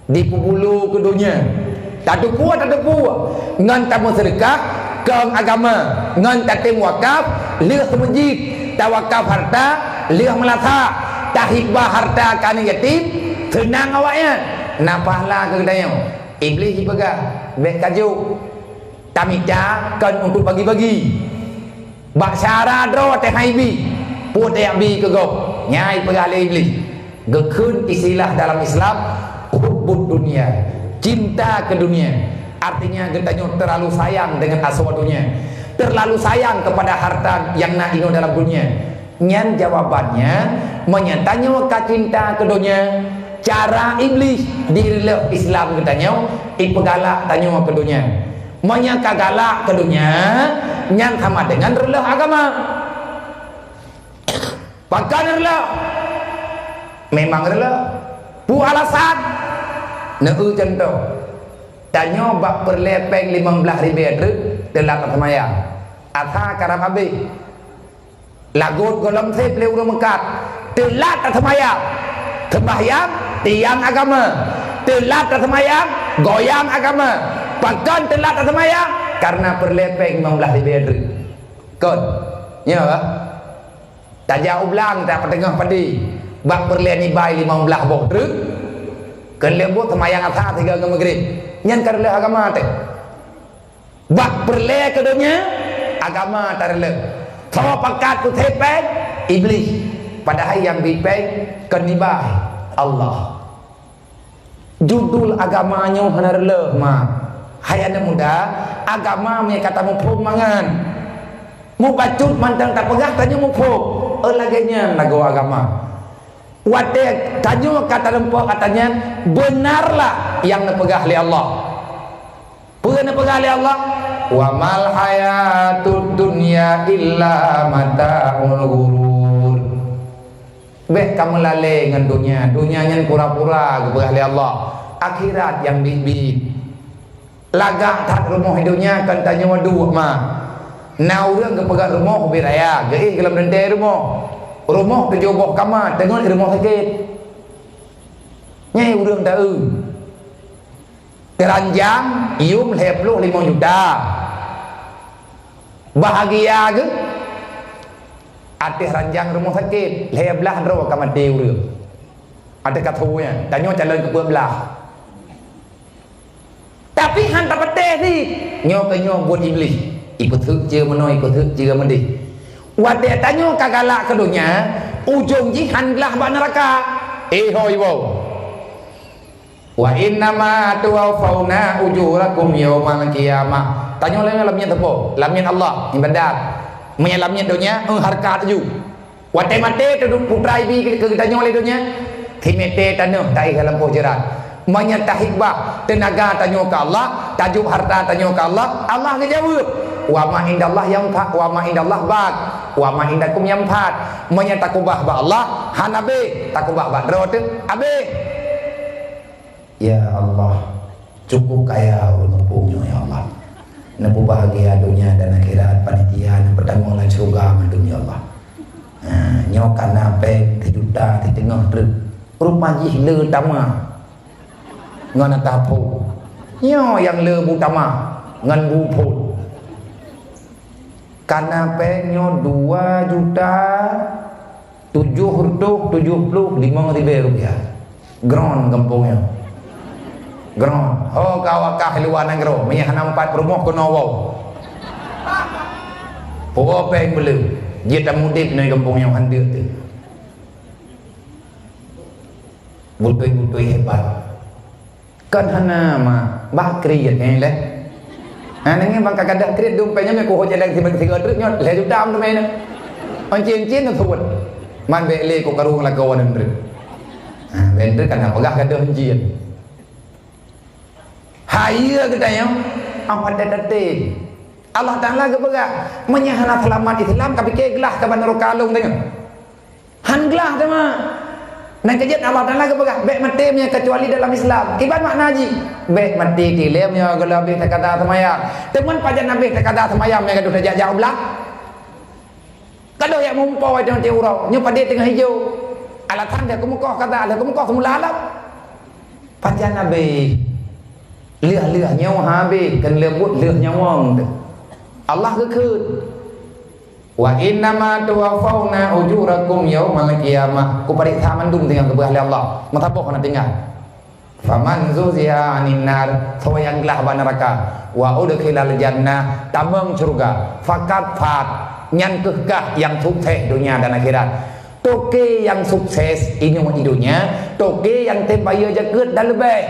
Dipeubulu keu donya. Tateupeue, tateupeue ngon tameuseudeukah keu agama, ngon tatem wakaf lheueh meuseujid, tawakaf harta lheueh meulasa, tahibah harta keu aneuëk yatim, seunang awaknyan. Na pahala keu geutanyoe. Iblih jipeugah, bék kajok. Tamita kon untuk bagi-bagi. Bak syara droe teuh hai bi, peue teuh jak bi keu gob. Nyan ipeugah lé Iblih. Geukheun istilah dalam Islam, hubbud dunya, cinta keu dunia. Artinya geutanyoe terlalu sayang dengan asoe dunia, terlalu sayang kepada harta yang na inoe dalam dunia. Nyan jawabannya, meunyoe tanyoe ka cinta keu donya, cara Iblih direuleuh Islam geutanyoe, ipeugalak tanyoe keu donya. Meunyoe ka galak keu donya, nyan sama dengan reuleuh agama. Pakon reuleuh? Memang reuleuh. Peue alasan? Neueu contoh. Tanyoe bak peureulée péng limong blaih ribée treuk teulat taseumayang. Asa karab habéh. Lagot gohlom sép lé ureuëng meukat. Teulat taseumayang. Seumbahyang tiang agama. Teulat taseumayang goyang agama. Pakon teulat taseumayang? Karena peureulée péng limong blaih ribée treuk. Kon. Nyoe bah. Tajak u blang ta peuteungoh padé. Bak peureulée nibai limong blaih boh treuk. Keu lheueh buet seumayang asa sigoe ngon meugrib. Nyan ka reuleuh agama teuh. Bak peureulée keu donya, agama tareuleuh. Soe pakat keu sép péng? Iblih. Padahai nyang bri péng kon nibak Allah. Judul agama nyoe hana reuloh, ma. Hai aneuk muda, agama meunyoe ka tamuphom mangat. Mubacut mantong tapeugah tanyoe muphom. Oh, lagée nyan lagoe agama. Watée tanyoe ka tareumpok ata nyan, beunarlah nyang neupeugah lé Allah. Peue neupeugah lé Allah? "Wa mal hayatud dunya illa mata'ul ghurur." Bék kamoe lalée ngon donya. Donya nyan pura-pura geupeugah lé Allah. Akhirat nyang biet-biet. Lagak that rumoh donya kon tanyoe duek, ma. Na ureuëng geupeugah rumoh ubit raya, geuéh gohlom teuntée rumoh. Rumoh tujoh boh kama, teungeut rumoh sakét. Nyan ureuëng taeu. Ranjang yum lhée ploh limong juta. Bahagia geuh? Ateueh ranjang rumoh sakét, lhée blaih droe ka maté ureuëng. Ateueh ka tho nyan, tanyoe calon keu peuet blaih. Tapi han tapatéh cit. Nyoe keuh nyoe buet Iblih. Ipeutheuk ceue meunoe, ipeutheuk ceue meudeh. Watée tanyoe ka galak keu donya, ujong jih han glah bak neuraka. Eh, hôi woe. "Wa innama tuwaffauna ujurakum yaumal qiyamah." Tanyoe lé lam miet teupeu, lam miet Allah, ibadat. Meunyoe lam miet donya, eh, hareukat laju. Watée maté teuduek putra ibi keu geutanyoe lé donya, timété tanoh taéh lam poh jeurat. Meunyoe tahikbah teunaga tanyoe keu Allah, tajok hareuta tanyoe keu Allah, Allah geujaweueb, "Wa ma indallah yanfa, wa ma indallah baq, wa ma indakum yanfad." Meunyoe takubah bak Allah, hana habéh, takubah bak droe teuh habéh. Ya Allah, cukup kaya ureuëng muphom nyoe, ya Allah. Neupeubahagia donya dan akhirat, panitia neupeutamong lam syeuruga mandum, ya Allah. Ha, nyoe kana péng sijuta siteungoh treuk. Rupa jih le tamah ngon ata phon. Nyoe nyang le bu tamah ngon bu phon. Kana péng nyoe dua juta tujoh reutôh tujoh ploh limong ribée rupiah. Groen gampông nyoe. Groen. Ho ka wakah luwa nanggroe, meunyo hana meupat peurumoh keunoe woe. Puwoe péng beuleue, jeuet tamudeb nyoe gampông nyoe han deuk teuh. Beutôi-beutôi hebat. Kon hana ma, bah kriet nyan lé. Ha, nanggroe bang ka gadôh kriet dompet nyan, meukuho jalan siban sigoe treuk nyoe, lhée juta meuteumé nyoe. Encien-encien nyoe suwet. Man bék lé kok karu lakoe nyan treuk. Ha, bék treuk kana peugah gadôh encien. Hayeue geutanyoe, amat teutatém. Allah Taala geupeugah, meunyo hana seulamat Islam, ka pike glah ka ban nuraka lôn tanyoe. Han glah teuma. Nyang keujeuet Allah Taala geupeugah, bék maté meunyo keucuali dalam Islam. Kiban makna jih, bék maté tilée meunyo gohlom habéh takada seumayang. Teuma pajan habéh takada seumayang meunyo gadôh tajak-jak u blang? Gadôh jak meuumpôi teungoh uroe, nyoe padé teungoh ijo. Alasan lheueh keumeukoh kada, lheueh keumeukoh seumula lom. Pajan habéh? Lheueh-lheueh nyoe habéh, keu leubuet lheueh nyawöng teuh. Allah geukheun, "Wa innama tuwaffauna ujurakum yaumal qiyamah." Kupareksa mandum teungoh geupeugah lé Allah. Meusaboh hana tinggai. "Faman zuhziha 'anin nar," soe nyang glah bak neuraka, "wa udkhilal jannah," tamong syeuruga, "faqad faz," nyan kheueh kah nyang sukses donya dan akhirat. Toke nyang sukses inoe di donya, toke nyang tem bayeue jakeuet dan leubeh.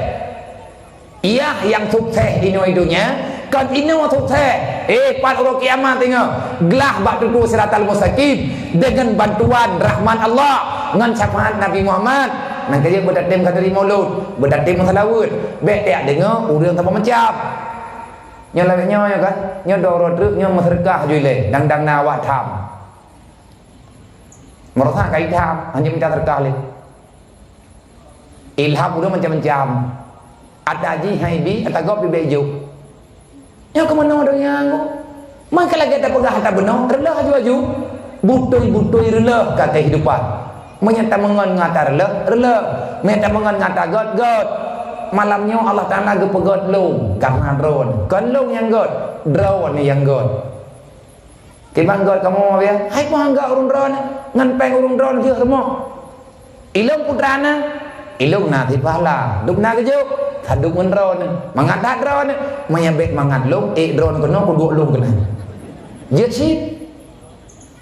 Yah nyang sukses inoe di donya, kon inoe sukses. Eh, pat uroe kiamat teungoh, glah bak tutoe siratal mustaqim deungon bantuan rahmat Allah ngon syafaat Nabi Muhammad. Nyang keujeuet beutatém khatam maulud, beutatém meuseulaweuet, bék tajak deungoe ureuëng saboh macam. Nyoe lagée nyoe, nyoe kan, nyoe dua uroe treuk nyoe meuseudeukah ju ilée, dang-dang na awak tham. Meurasa ka itam, hana mita seudeukah lé. Ilham ulôn macam-macam. Ata jih hai bi, ata gob pih bék jok. Nyoe keumeunyoe donya nyoe. Maka lagée tapeugah ata bunoe, reuloh aju-aju. Beutôi-beutôi reuloh ka kehidupan. Meunyoe tameungon ngon ata reuloh, reuloh. Meunyoe tameungon ngon ata göt, göt. Malam nyoe Allah Taala geupeugöt lôn karena droeneuh. Kon lôn nyang göt, droeneuh nyang göt. Kiban göt kamoe, ya? Hai peue han göt ureuëng droeneuh, ngon péng ureuëng droeneuh lheueh rumoh. Ilôn putra na, ilôn na sipahla, dum na geujok, sadum ngon droeneuh, mangat that droeneuh, meunyo bék mangat lôn, ék droeneuh keunoe, kuduek lôn keunoe. Jeuet cit.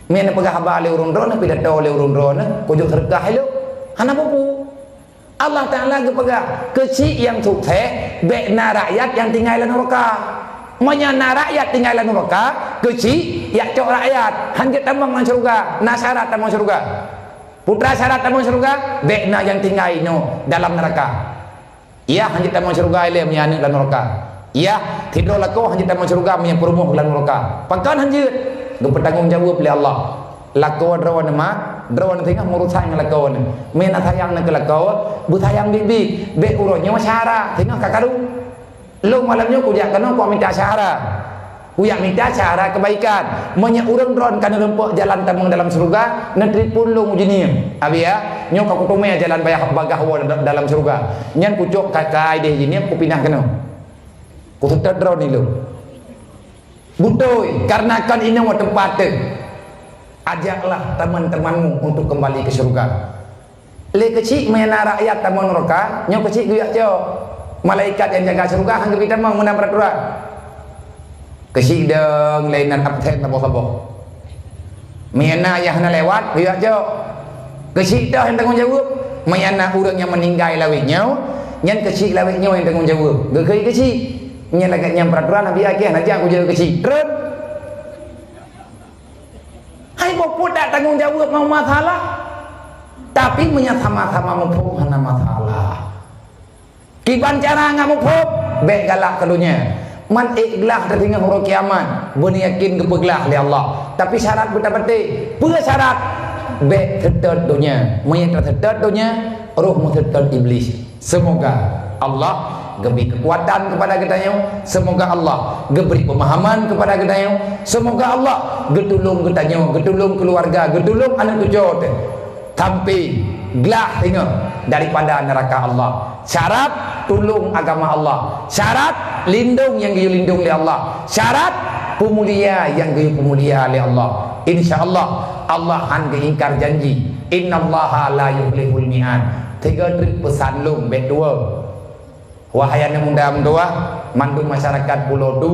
Meuneuk peugah haba lé ureuëng droeneuh, pidato lé ureuëng droeneuh, kujok seudeukah ilok. Hana peue-peue. Allah Taala geupeugah, keuchik nyang sukses, bék na rakyat nyang tinggai lam nuraka. Meunyoe na rakyat tinggai lam nuraka, keuchik jak cok rakyat, hanjeuet tamong lam syeuruga, na syarat tamong syeuruga. Putra syarat tamong syeuruga, bék na nyang tinggai nyoe dalam nuraka. Yah, hanjeuet tamong syeuruga ilée meunyoe aneuëk lam nuraka. Yah, sidroe lakoe hanjeuet tamong syeuruga meunyoe peurumoh lam nuraka. Pakon hanjeuet? Geupeutanggong jaweueb lé Allah. Lakoe droeneuh mak, droeneuh singoh meurusan ngon lakoe neuh. Meunan sayang neuh keu lakoe, beusayang biet-biet. Bék uroe nyoe syara, singoh ka karu. Lôn malam nyoe kujak keunoe kujak mita syara. Kujak mita syara keubaikan. Meunyoe ureuëng droeneuh ka neureumpok jalan tamong dalam syeuruga, neutelepon lôn uji nyoe. Abi ya, nyoe ka kuteumé jalan bayah bagah woe da-, dalam syeuruga. Nyan kucok kakai deh uji nyoe kupinah keunoe. Kuseutôt droeneuh ilôn. Beutôi, karena kon inong teumpat teuh. Ajaklah teman-temanmu untuk kembali ke syurga. Lé keuchik meunan rakyat tamong nuraka, nyoe keuchik geuyue cok. Malaikat nyang jaga syeuruga han geubri tamong meunan peuraturan. Keuchik dong lé nan absen saboh-saboh. Meunan nyang hana lewat, geuyue cok. Keuchik toh nyang tanggong jaweueb. Meunan ureuëng nyang meuninggai lawét nyoe, nyan keuchik lawét nyoe nyang tanggong jaweueb. Geukheun keuchik. Nyan lagée nyang peuraturan Nabi akhé hana jak kujak keuchik. Trön. Hai boh pun tak tanggong jaweueb mau masalah. Tapi meunyoe sama-sama muphom hana masalah. Kiban cara ngat muphom, bék galak keu donya. Man ék glah teutinggai uroe kiamat, beuna yakin geupeuglah lé Allah. Tapi syarat beutapatéh. Peue syarat? Bék seutôt donya. Meunyoe taseutôt donya, roh meuseutôt Iblih. Semoga Allah geubri keukuatan kepada geutanyoe. Semoga Allah geubri peumahaman kepada geutanyoe. Semoga Allah geutulông geutanyoe, geutulông keuluwarga, geutulông aneuëk cucoe teuh. Sampai glah singoh daripada neuraka Allah. Syarat tulông agama Allah. Syarat lindông nyang geuyue lindông lé Allah. Syarat peumulia nyang geuyue peumulia lé Allah. Insya Allah, Allah han geuingkar janji. Innallaha la yukhliful mi'ad. Tiga trik peusan lôn bék dua. Wahai aneuëk muda meutuwah, mandum masyarakat Pulo Tu,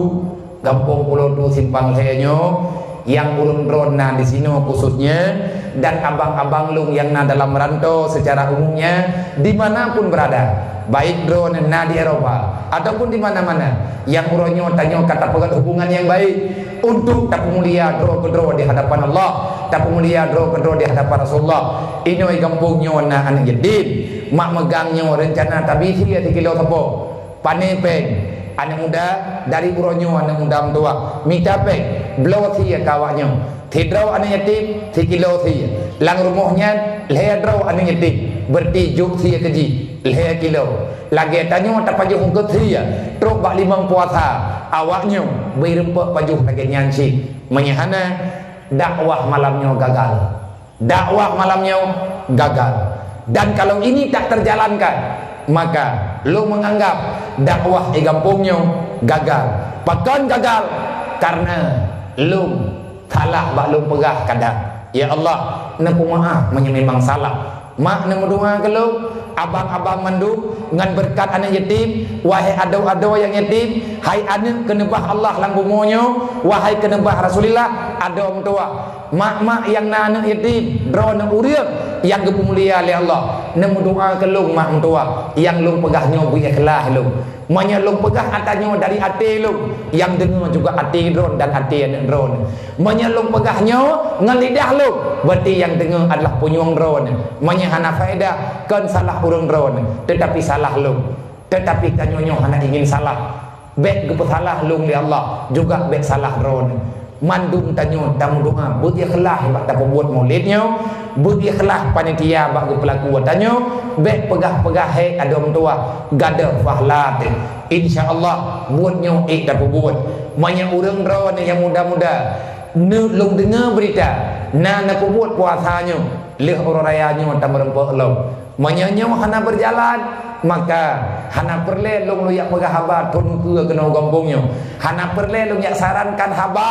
gampông Pulo Tu Simpang Lhée nyoe, nyang ureuëng droe na di sinoe khususnya, dan abang-abang lôn nyang na dalam rantau secara umumnya, di mana pun berada, baik droe na di Eropa ataupun di mana-mana, nyang uroe nyoe tanyoe ka tapeugét hubungan nyang baik untuk tapeumulia droe keudroe di hadapan Allah, tapeumulia droe keudroe di hadapan Rasulullah. Inoe gampông nyoe na aneuëk yatim, mak meugang nyoe reuncana tabi sie sikilo sapo. Pané péng, aneuëk muda, dari uroe nyoe aneuëk muda meutuwah, mita péng, bloe sie keu awak nyoe. Sidroe aneuëk yatim, sikilo sie. Lam rumoh nyan, lhée droe aneuëk yatim, beureuti jok sie keu jih, lhée kilo. Lagée tanyoe tapajoh eungkôt sie, trok bak limong puasa, awak nyoe beu reumpok pajoh lagée nyan cit. Meunyoe hana, dakwah malam nyoe gagal. Dakwah malam nyoe gagal. Dan kalau ini tak terjalankan, maka lôn menganggap dakwah di gampông nyoe gagal. Pakon gagal? Karena lôn salah bak lôn peugah kadang. Ya Allah, neupeumaáh meunyoe memang salah. Mak neumeudoá keu lôn, abang-abang mandum, ngon beureukat aneuëk yatim, wahai adoe-adoe nyang yatim, hai aneuëk keuneubah Allah lam bumoe nyoe, wahai keuneubah Rasulullah, adoe meutuwah. Mak-mak nyang na aneuëk yatim, droeneuh ureuëng nyang geupeumulia lé Allah, neumeudoá keu lôn mak meutuwah, nyang lôn peugah nyoe beu ikhlaih lôn. Meunyoe lôn peugah ata nyoe dari até lôn, nyang deungoe juga até droeneuh dan até aneuëk droeneuh. Meunyoe lôn peugah nyoe ngon lidah lôn, berarti nyang deungoe adalah punyueng droeneuh. Meunyoe hana faedah, kon salah ureuëng droeneuh, teutapi salah lôn. Teutapi tanyoe nyoe hana ingin salah. Bék geupeusalah lôn lé Allah, juga bék salah droeneuh. Mandum tanyoe tameudoá beu ikhlaih bak tapeubuet maulid nyoe, beu ikhlaih panitia bak geupeulaku ata nyoe, bék peugah-peugah hék adoe meutuwah, gadôh pahala teuh. Insya Allah, buet nyoe ék tapeubuet. Meunyoe ureuëng droeneuh nyang muda-muda, neu-, lôn deungoe beurita, na neupeubuet puasa nyoe, lheueh uroe raya nyoe tameureumpok lom. Meunyoe nyoe hana beujalan, maka hana peureulée lôn lôn jak peugah haba thon ukeue keunoe gampông nyoe. Hana peureulée lôn jak sarankan haba,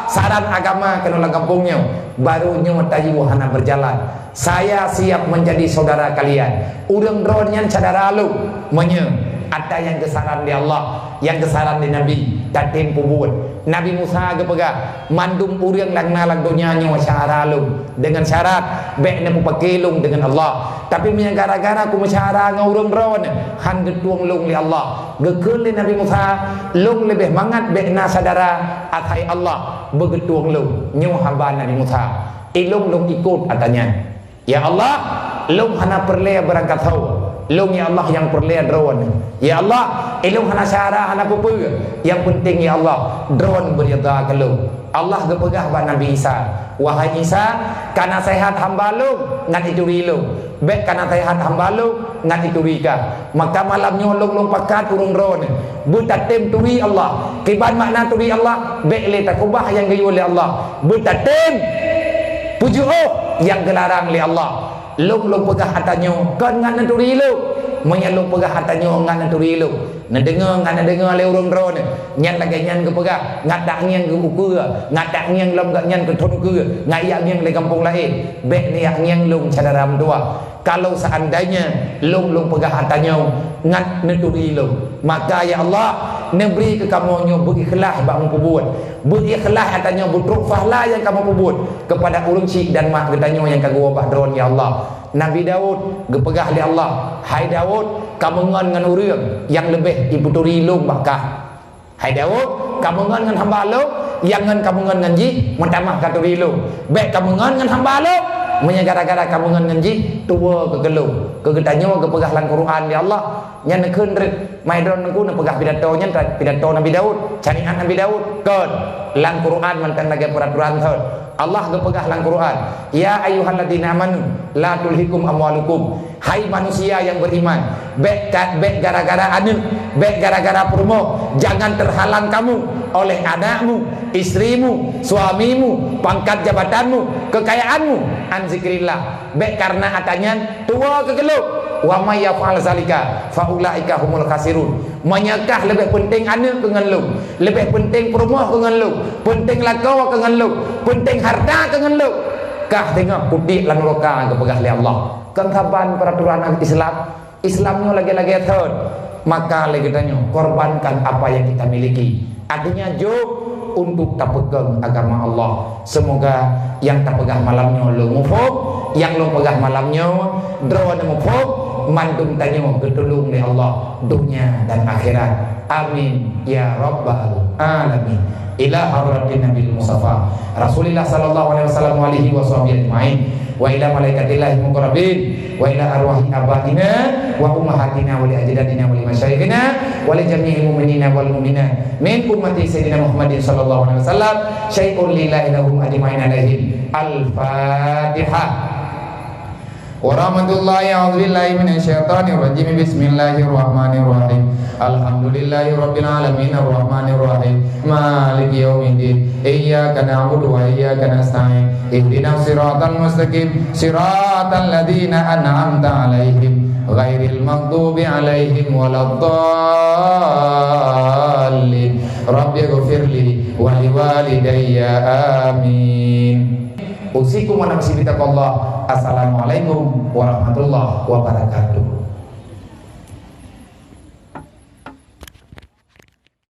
saran agama keunoe lam gampông nyoe. Barô nyoe tayue hana beujalan. Saya siap menjadi saudara kalian. Ureuëng droeneuh nyan syedara lôn. Meunyoe Ata nyang geusaran lé Allah, nyang geusaran lé Nabi, tatem peubuet. Nabi Musa geupeugah, "Mandum ureuëng nyang na lam donya nyoe syedara lôn, deungon syarat bék neupeupake lôn deungon Allah. Tapi meunyoe gara-gara kumeusyedara ngon ureuëng droeneuh, han geutueng lôn lé Allah." Geukheun lé Nabi Musa, "Lôn leubeh mangat bék na syedara asai Allah beugeutueng lôn." Nyoe haba Nabi Musa, "Ilôn lôn ikot ata nyan." "Ya Allah, lôn hana peureulée beurangkat ho. Lôn, ya Allah, nyang peureulée droeneuh. Ya Allah, ilôn hana syedara, hana peue-peue. Nyang peunteng, ya Allah, droeneuh beuridha keu lôn." Allah geupeugah bak Nabi Isa, "Wahai Isa, ka naseuhat hamba lôn ngat ituri lôn. Bék ka naseuhat hamba lôn ngat ituri kah." Maka malam nyoe lôn, lôn pakat ureuëng droeneuh beutatem turi Allah. Kiban makna turi Allah? Bék lé takeubah nyang geuyue lé Allah. Beutatem peujiôh nyang geularang lé Allah. Lôn, lôn peugah ata nyoe kon ngat neuturi lôn. Meunyoe lôn peugah ata nyoe ngat neuturi lôn, neudeungoe ngat neudeungoe lé ureuëng droeneuh, nyan lagée nyan geupeugah, ngat dak ngieng geu ukeue, ngat dak ngieng lom gak nyan keu thon ukeue, ngat yak ngieng lé gampông laén. Bék neuyak ngieng lôn syedara meutuwah. Kalau seandainya lôn, lôn peugah ata nyoe ngat neuturi lôn, maka, ya Allah, neubri keu kamoe nyoe beuikhlaih bak meupeubuet, beuikhlaih ata nyoe beutrok pahala nyang kamoe peubuet keupada ureuëng syik dan mak geutanyoe nyang ka geuwoe bak droeneuh, ya Allah. Nabi Daud geupeugah lé Allah, "Hai Daud, kameungon ngon ureuëng nyang leubeh ipeuturi lôn bak kah." "Hai Daud, kameungon ngon hamba lôn, nyang ngon kameungon ngon jih meutamah katuri lôn. Bék kameungon ngon hamba lôn, meunyoe gara-gara kameungon ngon jih tuwoe keu keu lôn." Keu geutanyoe geupeugah lam Quran lé Allah, nyan neukheun reuet. Mai droeneuh neupeugah pidato nyan, pidato Nabi Daud, syariat Nabi Daud. Kon, lam Quran mantong lagée peuraturan thon. Allah geupeugah lam Quran, "Ya ayyuhalladzina amanu, la tulhikum amwalukum." Hai manusia yang beriman, bék ka, bék gara-gara aneuk, bék gara-gara peurumoh, jangan terhalang kamu oleh anakmu, istrimu, suamimu, pangkat jabatanmu, kekayaanmu, an zikrillah. Bék karena ata nyan tuwoe keu keu lôn. "Wa may yaf'al zalika fa ulaika humul khasirun." Meunyoe kah leubeh peunteng aneuk keu ngon lôn, leubeh peunteng peurumoh keu ngon lôn, peunteng lakoe keu ngon lôn, peunteng hareuta keu ngon lôn, kah teungoh kutiek lam nuraka, geupeugah lé Allah. Kon saban peuraturan Islam. Islam nyoe lagée-lagée thon, maka lé geutanyoe korbankan apa yang kita miliki. Artinya, jok untuk tapeukong agama Allah. Semoga nyang tapeugah malam nyoe lôn muphom, nyang lôn peugah malam nyoe droeneuh muphom, mandum tanyoe geutulông lé Allah donya dan akhirat. Amin ya rabbal alamin. Ila hadratin Nabil Mustafa Rasulillah sallallahu alaihi wasallam wa alihi wa sahbihi ajmain. Wa ila malaikatillahil muqarrabin, wa ila arwahi abaina wa ummahatina wa li ajdadina wa li masyayikhina wa li jami'il mu'minina wal mu'minat min ummati Sayyidina Muhammadin sallallahu alaihi wasallam, syai'un lillahi lahum ajmain alaihim. Al-Fatihah. Wa rahmatullahi, a'udzu billahi minasy syaithanir rajim. Bismillahirrahmanirrahim. Alhamdulillahi rabbil alamin, arrahmanir rahim, maliki yaumiddin. Iyyaka na'budu wa iyyaka nasta'in. Ihdinas siratal mustaqim, siratal ladzina an'amta 'alaihim, ghairil maghdubi 'alaihim waladdallin. Rabbighfirli wa liwalidayya. Amin. Usikum wa nafsi bitaqwallah. Assalamualaikum warahmatullahi wabarakatuh.